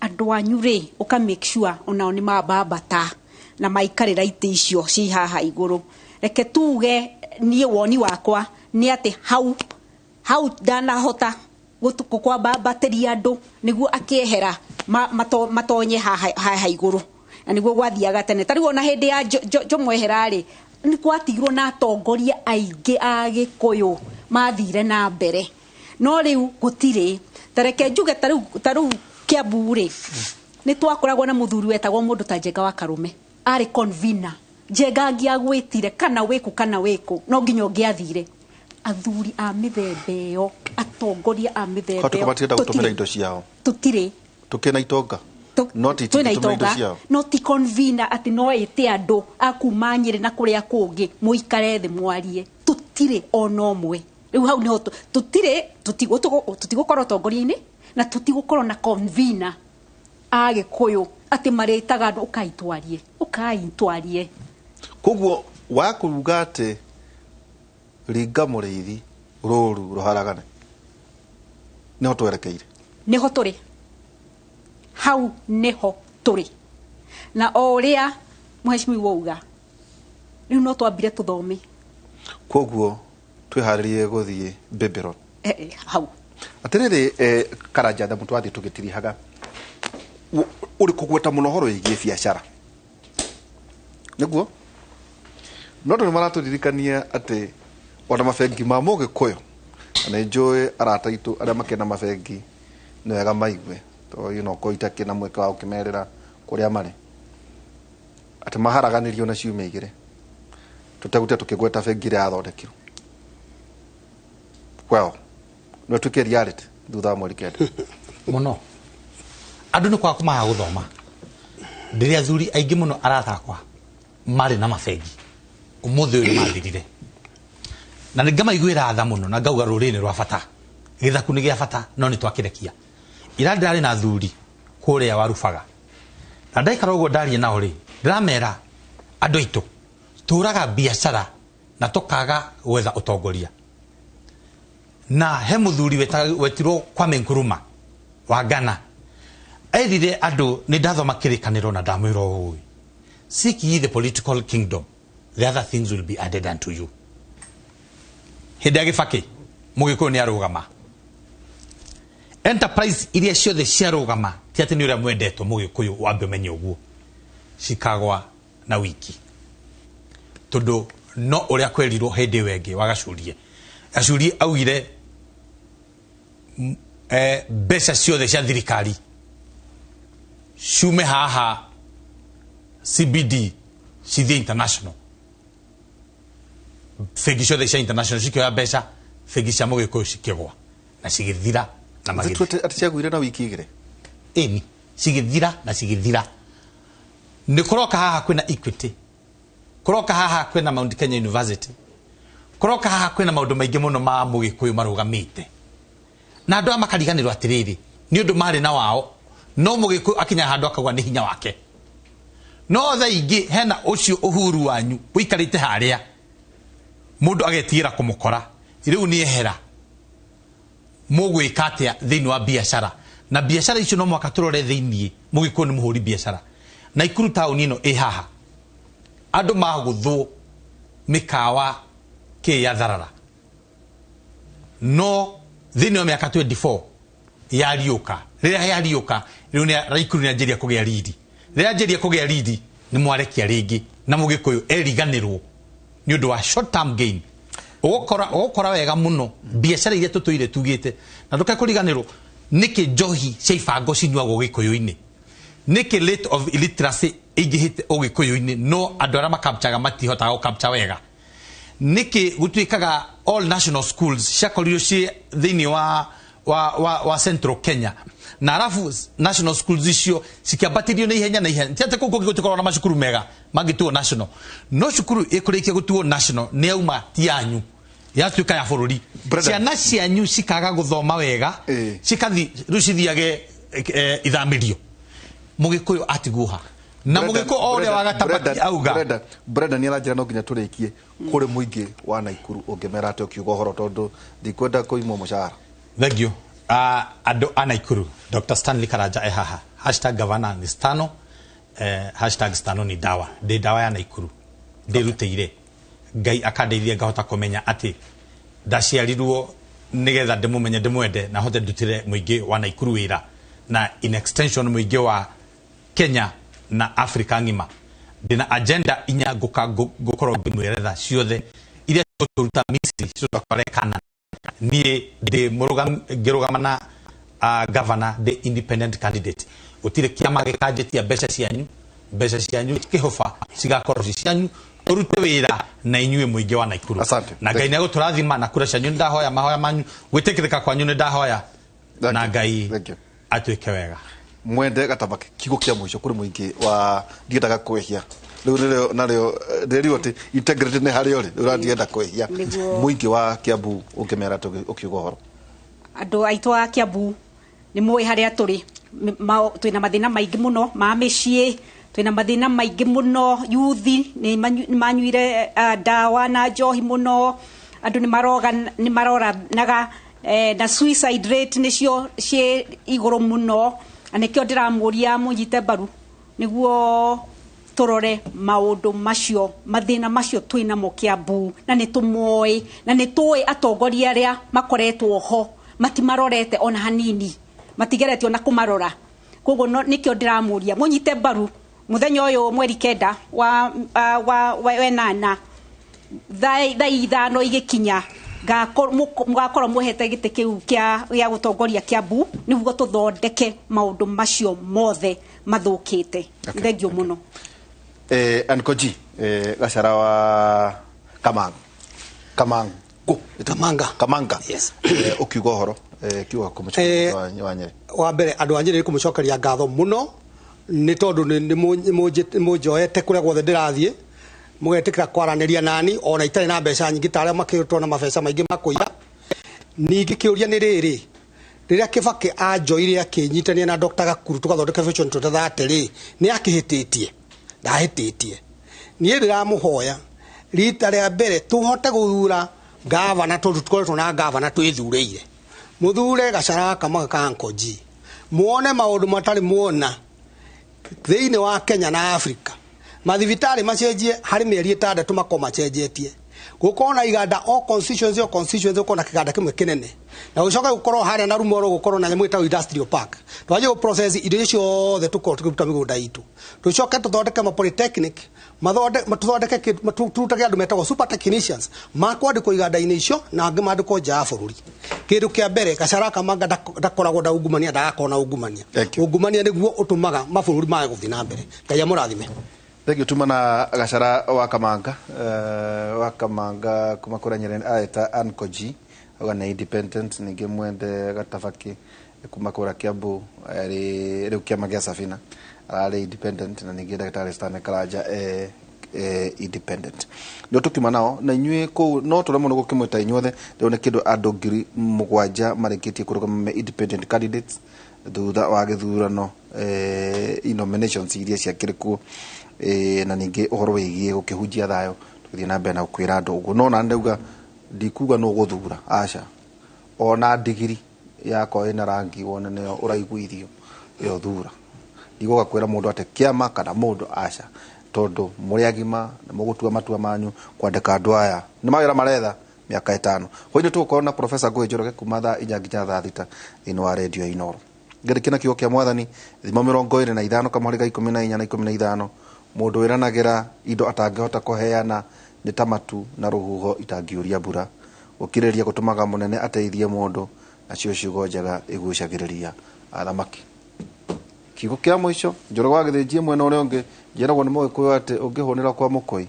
andũ anyu rĩ, ũka make sure onao nĩ mambambata na maikarĩra itĩ icio ci haha igũrũ. Reke tuge niĩ woni wakwa nĩ atĩ hau ndanahota kwambambatĩria andũ nĩguo akĩehera matonye haha igũrũ, na nĩguo gwathiaga tene. Ta rĩu ona hĩndĩ ya Jomo ehera rĩ, nĩ gwatigirwo na atongoria aingĩ a Gĩkũyũ mathire na mbere, no rĩu gũtirĩ. Ta reke njuge ta rĩu Kiambu rĩ, nĩ twakoragwo na mũthuri wetagwo mũndũ ta Njenga wa Karume, arĩ convener Njenga angĩagwĩtire kana wĩkũ kana wĩkũ, no nginya ũngĩathire. Athuri a mĩthemba ĩyo, atongoria a mĩthemba Kwa ĩyo, matirenda gũtũmĩra tũtirĩ indo ciao. Tũtirĩ. Tũkĩna itonga. No ti Twĩna tũtũmĩra indo itonga ciao. No ti convener atĩ no ĩte andũ a kuma Nyĩrĩ na kũrĩa kũngĩ mũikare thĩ mwarie. Tũtirĩ ona ũmwe. Rĩu hau nĩho tũtirĩ, tũtigũkorwo ũtongoria-inĩ na tũtigũkorwo na convener a Gĩkũyũ atĩ marĩtaga andũ ũkai twarie, ũkai twarie. Koguo wa kuga atĩ ringa mũrĩithi rũru rũharagane nĩho twerekeire. Nĩho tũrĩ, hau nĩho tũrĩ. Na o ũrĩa mheshimiwa wauga, rĩu no twambire tũthome. Koguo twĩharĩrie gũthiĩ Babylon. Hau. Atĩrĩrĩ, Karanja thamu twathiĩ tũgĩtirihaga ũrĩ kũgweta mũno ũhoro wĩgiĩ biacara nĩguo no andũ nĩ maratũririkania atĩ ona mabengi ma mũgĩkũyũ, na nĩ njũĩ arata aitũ arĩa makĩna mabengi nĩ wega maigue tondũ you know ko itakĩ na mweke wa gũkĩmerĩra kũrĩa marĩ atĩ maharaganĩrio na ciumia igĩrĩ tũtegũte tũkĩgweta bengi ĩrĩa yathondekirwo. Well, no ĩtuĩke reality thutha wa mweri 9. Mũno andũ nĩ kwaga kũmaga gũthoma. Ndĩrĩ athuri aingĩ mũno arata akwa marĩ na mabengi ũmũthĩ ũyũ nĩ mathirire, na nĩ ngamaiguĩra tha mũno na ngauga rũrĩrĩ nĩ rwa bata, gĩthaku nĩ gĩa bata, no nĩ twakĩrekia. Ira ndĩrarĩ na athuri kũrĩa Warubaga na ndaikara ũguo ndarie nao rĩ, ndĩramera andũ aitũ tũraga biacara na tũkaga gwetha ũtongoria. Na he mũthuri wetirwo Kwame Nkrumah wa Ghana erire andũ nĩ ndathoma kĩrĩkanĩro na ndamwĩra ũũ, seek ye the political kingdom, the other things will be added unto you. Hĩndĩ ya Gĩbakĩ mũgĩkũyũ nĩ arũgama, enterprise iria ciothe ciarũgama ti atĩ nĩ ũrĩa mwendetwo mũgĩkũyũ wambe ũmenye ũguo, cikagwa na wiki tondũ no ũrĩa kwerirwo hĩndĩ ĩyo ĩngĩ wa Gacurie. Gacurie augire mbeca ciothe cia thirikari ciume haha CBD cithiĩ international. Bengi ciothe cia international cikĩoya mbeca, bengi cia mũgĩkũyũ cikĩgwa na cigĩthira na magĩthira. Zituĩte atĩ ciagũire na wiki igĩrĩ? Ĩni, cigĩthira na cigĩthira. Nĩ kũroka haha kwĩna Equity, kũroka haha kwĩna Mount Kenya University, kũroka haha kwĩna maũndũ maingĩ mũno ma mũgĩkũyũ marũgamĩte, na andũ aya makariganĩrwo atĩrĩrĩ nĩ ũndũ marĩ na wao, no mũgĩkũyũ akinya handũ akauga nĩ hinya wake. No thaa ingĩ hena ũcio ũhuru wanyu ũikarĩte harĩa mũndũ agetigĩra kũmũkora, rĩu nĩ ehera. Mũgwĩka atĩa thĩinĩ wa biacara? Na biacara icio no mũhaka tũrore thĩiniĩ mũgĩkũyũ nĩ mũhũri biacara. Naikuru taũni ĩno ĩ haha andũ magũthwo mĩkawa kĩ ya tharara, no thĩinĩ wa mĩaka 24 yariũka, rĩrĩa yariũka rĩu nĩ Naikuru nĩ anjĩria kũgĩa riri. Rĩrĩa anjĩria kũgĩa riri nĩ mwarekia rĩngĩ na mũgĩkũyũ eriganĩrwo nĩ ũndũ wa short term gain. Ũgũkora wega mũno biacara iria tũtũire tugĩte, na ndũkae kũriganĩrwo nĩkĩ njohi cia ibango cinyuagwo gĩkũyũ-inĩ, nĩkĩ rate of illiteracy ĩingĩhĩte ũgĩkũyũ-inĩ no andũ arĩa makapchaga matihotaga gũkapcha wega, nĩkĩ gũtuĩkaga all national schools ciakorirwo ciĩ thĩinĩ wa Central Kenya, na arabu national schools icio cikĩambatĩrio na ihenya na ihenya. Ti atĩ kũu kũngĩ gũtikoragwo na macukuru mega mangĩtuo national, no cukuru ĩkũrĩkia gũtuo national nĩ yauma ti yanyu, yatuĩka ya bũrũri. Ciana cianyu cikaga gũthoma wega, cikathi rĩu cithiage ithamĩrio. Mũgĩkũyũ atigwo ha? Na mũgĩkũyũ o ũrĩa wa Gatabaki auga. Brenda nĩ aranjĩra no nginya tũrĩkie kũrĩ mũingĩ wa Naikuru ũngĩmera atĩ ũkiuga ũhoro tondũ ndikwenda kũimwo mũcara. Thank you. Andũ a Naikuru, Dr. Stanley Karanja e haha. Hashtag governor ni Stano, hashtag Stano ni dawa. Ndĩ dawa ya Naikuru. Ndĩrutĩire. Ngai akandeithia ngahota kũmenya atĩ ndaciarirwo nĩgetha ndĩmũmenye ndĩmwende na hote ndutĩre mũingĩ wa Naikuru wĩra na in extension mũingĩ wa Kenya na Africa ng'ima. Ndĩna agenda inya ngũkorwo ngĩmwĩretha ciothe iria cigũtũruta Misri citũtware Canaan. Niĩ ndĩ ngĩrũgama na governor, ndĩ independent candidate. Gũtirĩ kĩama gĩkanjĩtia mbeca cianyu, Mbeca cianyu kĩhũba cigakorwo ci cianyu, tũrute wĩra na inyuĩ mũingĩ wa Naikuru. Na Ngai nĩegũtũrathima na kura cianyu nĩndahoya, mahoya manyu, gwĩtĩkĩrĩka kwanyu nĩndahoya, na Ngai atuĩke wega. Mwende Gatabaki, kiugo kĩa mũico kũrĩ mũingĩ wa ndiendaga kwĩhia rĩu nĩrĩo narĩo ndĩrirwo atĩ integrity nĩ harĩa ũrĩ, rĩu ũrandienda kwĩhia. Mũingĩ wa Kiambu ũngĩmera ũkiuga ũhoro. Andũ aitũ a Kiambu nĩ mũĩ harĩa tũrĩ, twĩna mathĩna maingĩ mũno ma mĩciĩ, twĩna mathĩna maingĩ mũno, yuthi nĩ manyuire ndawa na njohi mũno, andũ nĩ maroranaga, na suicide rate nĩcio ciĩ igũrũ mũno, na nĩkĩo ndĩramũria mũnyite mbaru nĩguo tũrore maũndũ macio, mathĩna macio twĩnamo Kiambu, na nĩ tũmoĩ, na nĩ tũĩ atongoria arĩa makoretwo ho matimarorete ona hanini, matigeretie ona kũmarora. Koguo nĩkĩo ndĩramũria mũnyite mbaru mũthenya ũyũ mweri 9 wa 8 thaa 5 igĩkinya, mũgakorwo mũhete gĩtĩ kĩu gĩa gũtongoria Kiambu nĩguo tũthondeke maũndũ macio mothe mathũkĩte. Thengiũ mũno. Ankoji Gachara wa Kamanga. Kamanga. Yes. Ukiuga ũhoro kiuga kũmũcokeria wa Nyeri. Wa mbere andũ a Nyeri kũmũcokeria ngatho mũno nĩ tondũ nĩ mũnjoete kũrĩa guothe ndĩrathiĩ, mũgetĩkĩra kwaranĩria nani ona itarĩ na mbeca nyingĩ ta arĩa makĩrutwo na mabeca maingĩ makũiya. Ningĩ kĩũria nĩ rĩrĩ, rĩrĩa Kibaki anjoire akĩnyitania na Dr. Gakuru tũgathondeka Vision 2030 rĩ, nĩ akĩhĩtĩtie? Ndahĩtĩtie. Niĩ ndĩramũhoya rita rĩa mbere tũhote gũthura gavana, tondũ tũkoretwo na gavana twĩthurĩire, mũthure Gachara Kamanga ka Ankoji, muone maũndũ matarĩ muona thĩinĩ wa Kenya na Afrika. Mathibitarĩ macenjie harĩ mĩeri 6 makorwo macenjetie, gũkorwo na iganda o constituency o constituency, gũkorwo na kĩganda kĩmwe kĩnene, na gũcoke gũkorwo harĩa na Rumoro gũkorwo na nyamũ ĩtagwo industrial park. Twanjie gũ process indo icio ciothe tũkorwo tũkĩruta mĩgũnda itũ, tũcoke tũthondeke ma polytechnic, tũthondeke tũrutage andũ metagwo super technicians makwandĩkwo iganda-inĩ icio na angĩ mandĩkwo nja ya bũrũri. Kĩndũ kĩa mbere, Gachara Kamanga ndakoragwo na ungumania, ndagakorwo na ungumania. Ungumania nĩguo ũtũmaga mabũrũri mage gũthiĩ na mbere. Ngai amũrathime. Thank you tumana Gachara wa Kamanga, wa Kamanga kuma kũrĩa Nyeri aeta Ankoji auga nĩ independent. Ningĩ Mwende Gatabaki kuma kũrĩa Kiambu arĩ rĩu kĩama gĩa Safina ararĩ independent, na ningĩ ndagĩtarĩ Stanley Karanja independent. Ndio tũkiuma nao na inyuĩ kũu no tũremwo nĩ gũkĩmwĩta inyuothe. Rĩu nĩ kĩndũ andũ 7,000 marĩkĩtie kũrũgama me independent candidates thutha wa gĩthurano, nominations iria ciakĩrĩ kuo, na ningĩ ũhoro wĩgiĩ gũkĩhunjia thayũ tũgĩthiĩ na mbere na gũkwĩra andũ ũguo. No na ndauga ndikuga nũ gũthura, aca, ona ndigiri yakwa ĩna rangi wone nĩyo ũraiguithio ĩyo thura. Ndigoka kwĩra mũndũ atĩ kĩama kana mũndũ, aca, tondũ mũrĩ agima na mũgũtua matua manyu kwandĩka andũ aya nĩ mawĩra maretha mĩaka 5. Hwaĩ-inĩ tũgũkorwo na Professor Ngũgĩ Njoroge kuma thaa 4 nginya thaa 6 thĩinĩ wa redio ya Inooro. Ngĩrĩkia na kiugo kĩa Mwathani, thimo 25 kamũhari ga 14 na 15, mũndũ wĩranagĩra indo atangĩhota kũheana nĩ ta matu na rũhuho itangiuria mbura. Gũkirĩrĩria gũtũmaga mũnene ateithie mũndũ, nacio ciugo njega igucagĩrĩria athamaki. Kiugo kĩa mũico, Njoroge wa Gĩthĩnjie mwena ũrĩa ũngĩ, njĩragwo nĩ Mũgĩkũyũ atĩ ũngĩhũnĩra kwa mũkũi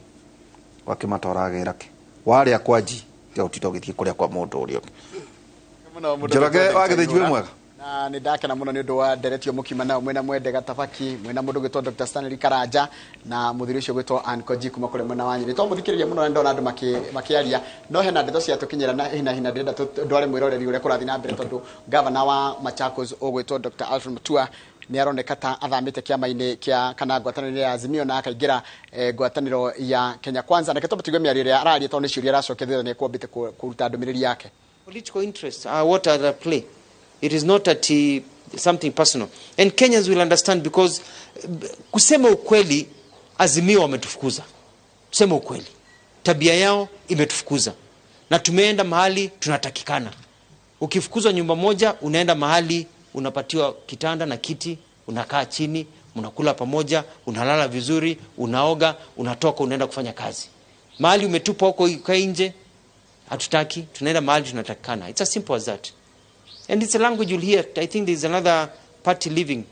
wakĩmatwara agĩra kĩ, warĩa kwa nji tiga gũtinda ũgĩthiĩ kũrĩa kwa mũndũ ũrĩa ũngĩ. Njoroge wa Gĩthĩnji wĩ mwega. Na nĩ ndakena mũno nĩ ũndũ wa nderetio mũkiuma nao mwena Mwende Gatabaki, mwena mũndũ gwĩtwo Dr. Stanley Karanja na mũthuri ũcio gwĩtwo Ankoji kuma kũrĩa mwena wa Nyeri. Twamũthikĩrĩria mũno na ndona andũ makĩaria, no hena ndeto ciatũkinyĩra na hina hina ndĩrenda ndware mwĩroreri ũrĩa kũrathiĩ na mbere, tondũ gavana wa Machakos ũgwĩtwo Dr. Alfred Mutua nĩ aroneka ta athamĩte kĩama-inĩ kĩa kana ngwatanĩro ya Azimio na akaingĩra ngwatanĩro ya Kenya Kwanza. Reke twambe tũigue mĩario ĩrĩa araria, tondũ nĩ ciũria aracokia thutha nĩ ekwambĩte kũruta ndũmĩrĩri yake. Political interests are what are at play. It is not at something personal. And Kenyans will understand because kusema ukweli, Azimio wametufukuza. Kusema ukweli, tabia yao imetufukuza. Na tumeenda mahali tunatakikana. Ukifukuzwa nyumba moja, unaenda mahali unapatiwa kitanda na kiti, unakaa chini, mnakula pamoja, unalala vizuri, unaoga, unatoka, unaenda kufanya kazi. Mahali umetupwa huko ukae nje, hatutaki, tunaenda mahali tunatakikana. It's as simple as that. And it's a language you'll hear. I think there's another party leaving.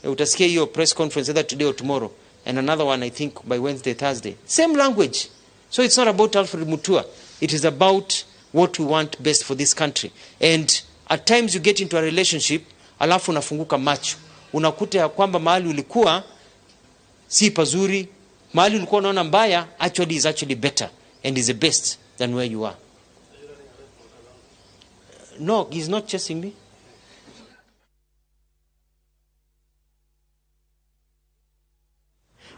Utasikia hiyo press conference either today or tomorrow. and another one, I think, by Wednesday, Thursday. Same language. So it's not about Alfred Mutua. It is about what we want best for this country. And at times you get into a relationship, alafu unafunguka macho. Unakuta ya kwamba mahali ulikuwa si pazuri, mahali ulikuwa unaona mbaya, actually is actually better and is the best than where you are. No, he's not chasing me.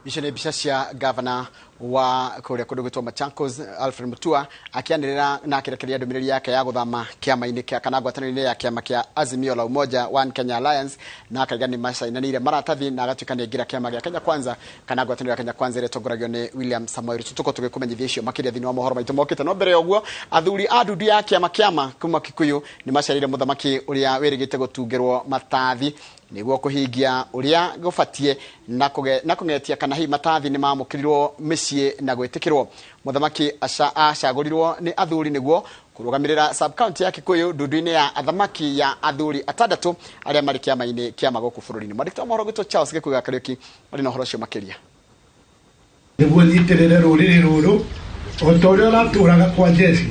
Icio nä mbica cia gavana wa kũrĩa kũndũ gwĩtwo Machakos Alfred Mutua akĩanĩrĩra na akĩrekereria ndũmĩrĩri yake ya gũthama kĩama-inĩ kĩa kana ngwatanĩro-inĩ ya kĩama kĩa Azimio la Umoja One Kenya Alliance, na akaiga nĩ macainanĩire maratathi na agatuĩka nĩ aingĩra kĩama gĩa Kenya Kwanza kana ngwatanĩro ya Kenya Kwanza ĩrĩa ĩtongoragio nĩ William Samoei Ruto. Tũkorwo tũgĩkũmenyithia icio makĩria thĩinĩ wa mohoro maitũ mokĩte. No mbere ya ũguo, athuri a ndundu ya kĩama kĩama kuma Kikuyu nĩ macerire mũthamaki ũrĩa wĩrĩgĩte gũtungĩrwo matathi nĩguo kũhingia ũrĩa gũbatiĩ na kũng'etia kana hihi matathi nĩ mamũkĩrirwo mĩciĩ na gwĩtĩkĩrwo. Mũthamaki acagũrirwo nĩ athuri nĩguo kũrũgamĩrĩra sub county ya Kikuyu ndundu-inĩ ya athamaki ya athuri atandatũ arĩa marĩ kĩama-inĩ kĩama gũkũ bũrũri-inĩ. Mwandĩki wa mohoro gwitũ Charles Gĩkuyu wa Kariũki arĩ na ũhoro ũcio makĩria. Nĩguo nyitĩrĩre rũrĩrĩ rũrũ o ta ũrĩa ũratũraga kwa Jesi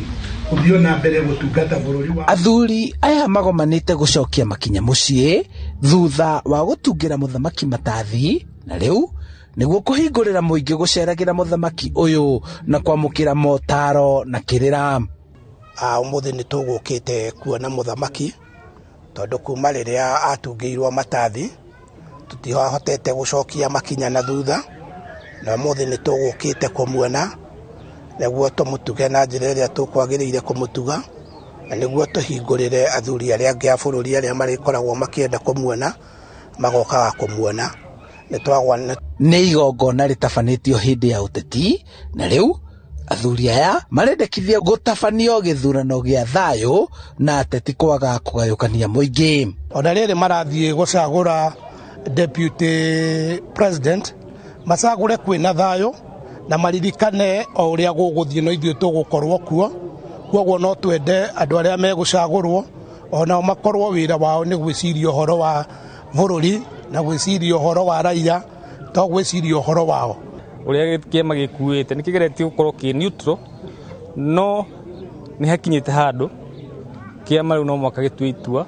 ũthiĩ na mbere gũtungata bũrũri wa. Athuri aya magomanĩte gũcokia makinya mũciĩ thutha wa gũtungĩra mũthamaki matathi, na rĩu nĩguo kũhingũrĩra mũingĩ gũceragĩra mũthamaki ũyũ na kwamũkĩra motaro na kĩrĩra. Ũmũthĩ nĩ tũgũkĩte kuona mũthamaki tondũ kuma rĩrĩa atungĩirwo matathi tũtihotete gũcokia makinya na thutha, na ũmũthĩ nĩ tũgũkĩte kũmuona nĩguo tũmũtuge na njĩra ĩrĩa tũkwagĩrĩire kũmũtuga, na nĩguo tũhingũrĩre athuri arĩa angĩ a bũrũri arĩa marĩkoragwo makĩenda kũmuona magokaga kũmuona. Nĩ igongona rĩtabanĩtio hĩndĩ ya ũteti, na rĩu athuri aya marendekithia gũtabanio gĩthurano gĩa thayũ na ateti kwaga kũgayũkania mũingĩ. Ona rĩrĩ marathiĩ gũcagũra deputy president, macagũre kwĩna thayũ na maririkane o ũrĩa gũgũthiĩ no ithuĩ tũgũkorwo kuo. Koguo no twende andũ arĩa megũcagũrwo onao makorwo wĩra wao nĩ gwĩciria ũhoro wa bũrũri na gwĩciria ũhoro wa raia, to gwĩciria ũhoro wao. Ũrĩa kĩama gĩkuĩte nĩ kĩgeretie gũkorwo kĩ neutral, no nĩ hakinyĩte handũ kĩama rĩu no mũhaka gĩtue itua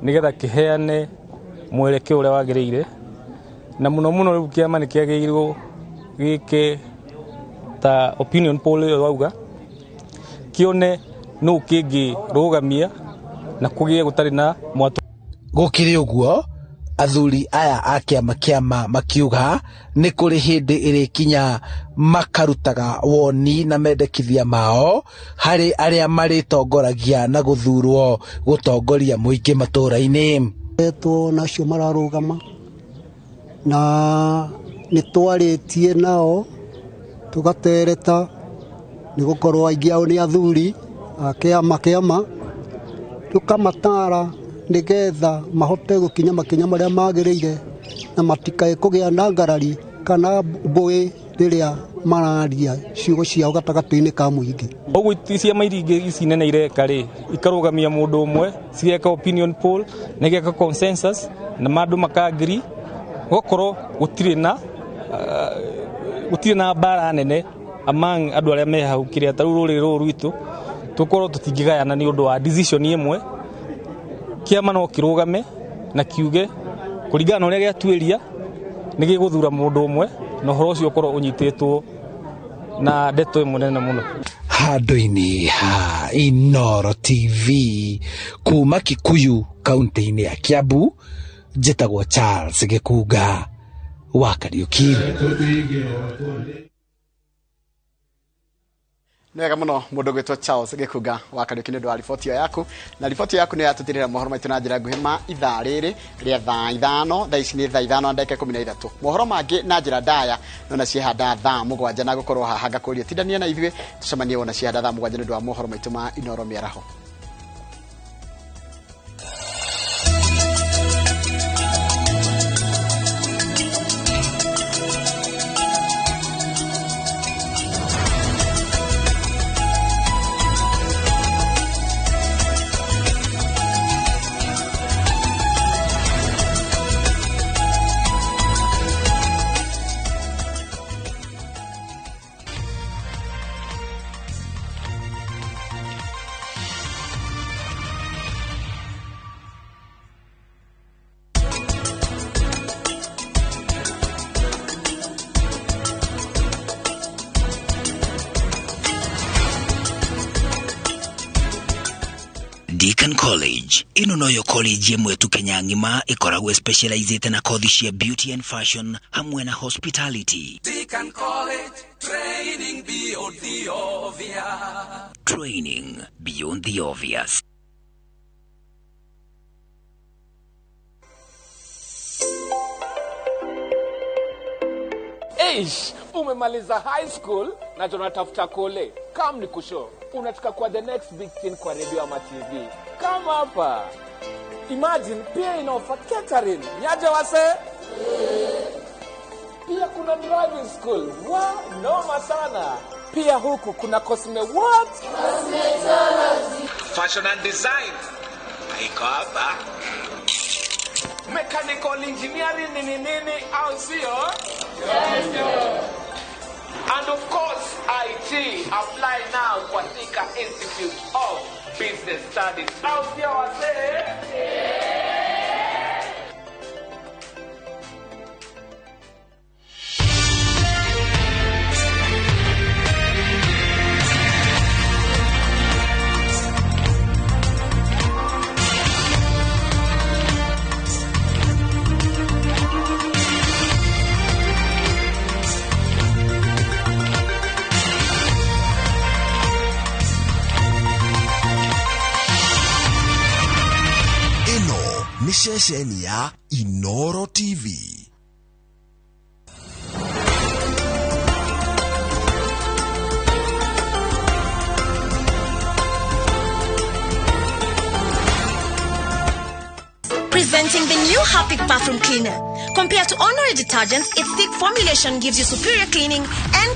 nĩgetha kĩheane mwerekeo ũrĩa wagĩrĩire, na mũno mũno rĩu kĩama nĩ kĩagĩrĩirwo gĩke ta opinion poll ĩyo wauga, kĩone nũ kĩngĩrũgamia na kũgĩe gũtarĩ na mwatũ. Gũkĩrĩ ũguo, athuri aya a kĩama kĩama makiuga nĩ kũrĩ hĩndĩ ĩrĩkinya makarutaga woni na mendekithia mao harĩ arĩa marĩtongoragia na gũthurwo gũtongoria mũingĩ matũũra-inĩ. Etwo nacio mararũgama na nĩ twarĩtie nao tũgatereta nĩ gũkorwo aingĩ ao nĩ athuri a kĩama kĩama, tũkamatara nĩgetha mahote gũkinya makinya marĩa magĩrĩire na matikae kũgĩa na ngarari kana mbũĩ rĩrĩa mararia ciugo ciao gatagatĩ-inĩ ka mũingĩ. Ũguo ciama iria ingĩ ici nene ireka rĩ, ikarũgamia mũndũ ũmwe, cigeka opinion poll na igeka consensus na mandũ maka agree, gũkorwo gũtirĩ na mbara nene among andũ arĩa me hau kĩrĩa ta rĩu rũrĩrĩ rũrũ rwitũ tũkorwo tũtingĩgayana nĩ ũndũ wa decision ĩmwe. Kĩama no kĩrũgame na kiuge kũringana na ũrĩa gĩatuĩria nĩ gĩgũthura mũndũ ũmwe na ũhoro ũcio ũkorwo ũnyitĩtwo na ndeto ĩmwe nene mũno. Handũ-inĩ ha Inooro TV kuma Kikuyu kaunti-inĩ ya Kiambu, njĩtagwo Charles Gĩkunga wa Kariũki. Nĩ wega mũno mũndũ gwĩtwo Charles Gĩkunga wa Kariũki nĩ ũndũ wa riboti ĩyo yaku, na riboti yaku nĩ yatũtirĩra mohoro maitũ na njĩra nguhĩ ma ithaa rĩrĩ rĩa thaa 5. Thaa ici nĩ thaa 5 na ndagĩka 13. Mohoro mangĩ na njĩra ndaya no na ciehanda thaa 7 na gũkorwo haha ngakũria tindania na ithuĩ tũcemanie wona ciehanda thaa 7 nĩ ũndũ wa mohoro maitũ ma Inooro mĩaraho. Deacon College ĩno noyo college ĩmwe tu Kenya ng'ima ĩkoragwo specializĩte na kothi cia beauty and fashion hamwe na hospitality. Deacon College, training beyond the obvious. Training beyond the obvious. Eish, umemaliza high school na tunatafuta kole. Kam ni kusho. Unataka kuwa the next big thing kwa radio ama TV. Kama hapa. Imagine pia inaofa catering. Niaje wase? Pia kuna driving school. Wa, noma sana. Pia huku kuna cosme what? Cosmetology. Fashion and design. Haiko hapa. Mechanical engineering nini nini au sio? Yes. And of course, IT. Apply now kwa Thika Institute of Business Studies. Au sio wasee? Ĩno nĩ ceceni ya Inoro TV. Presenting the new Harpic bathroom cleaner. Compared to ordinary detergents, its thick formulation gives you superior cleaning and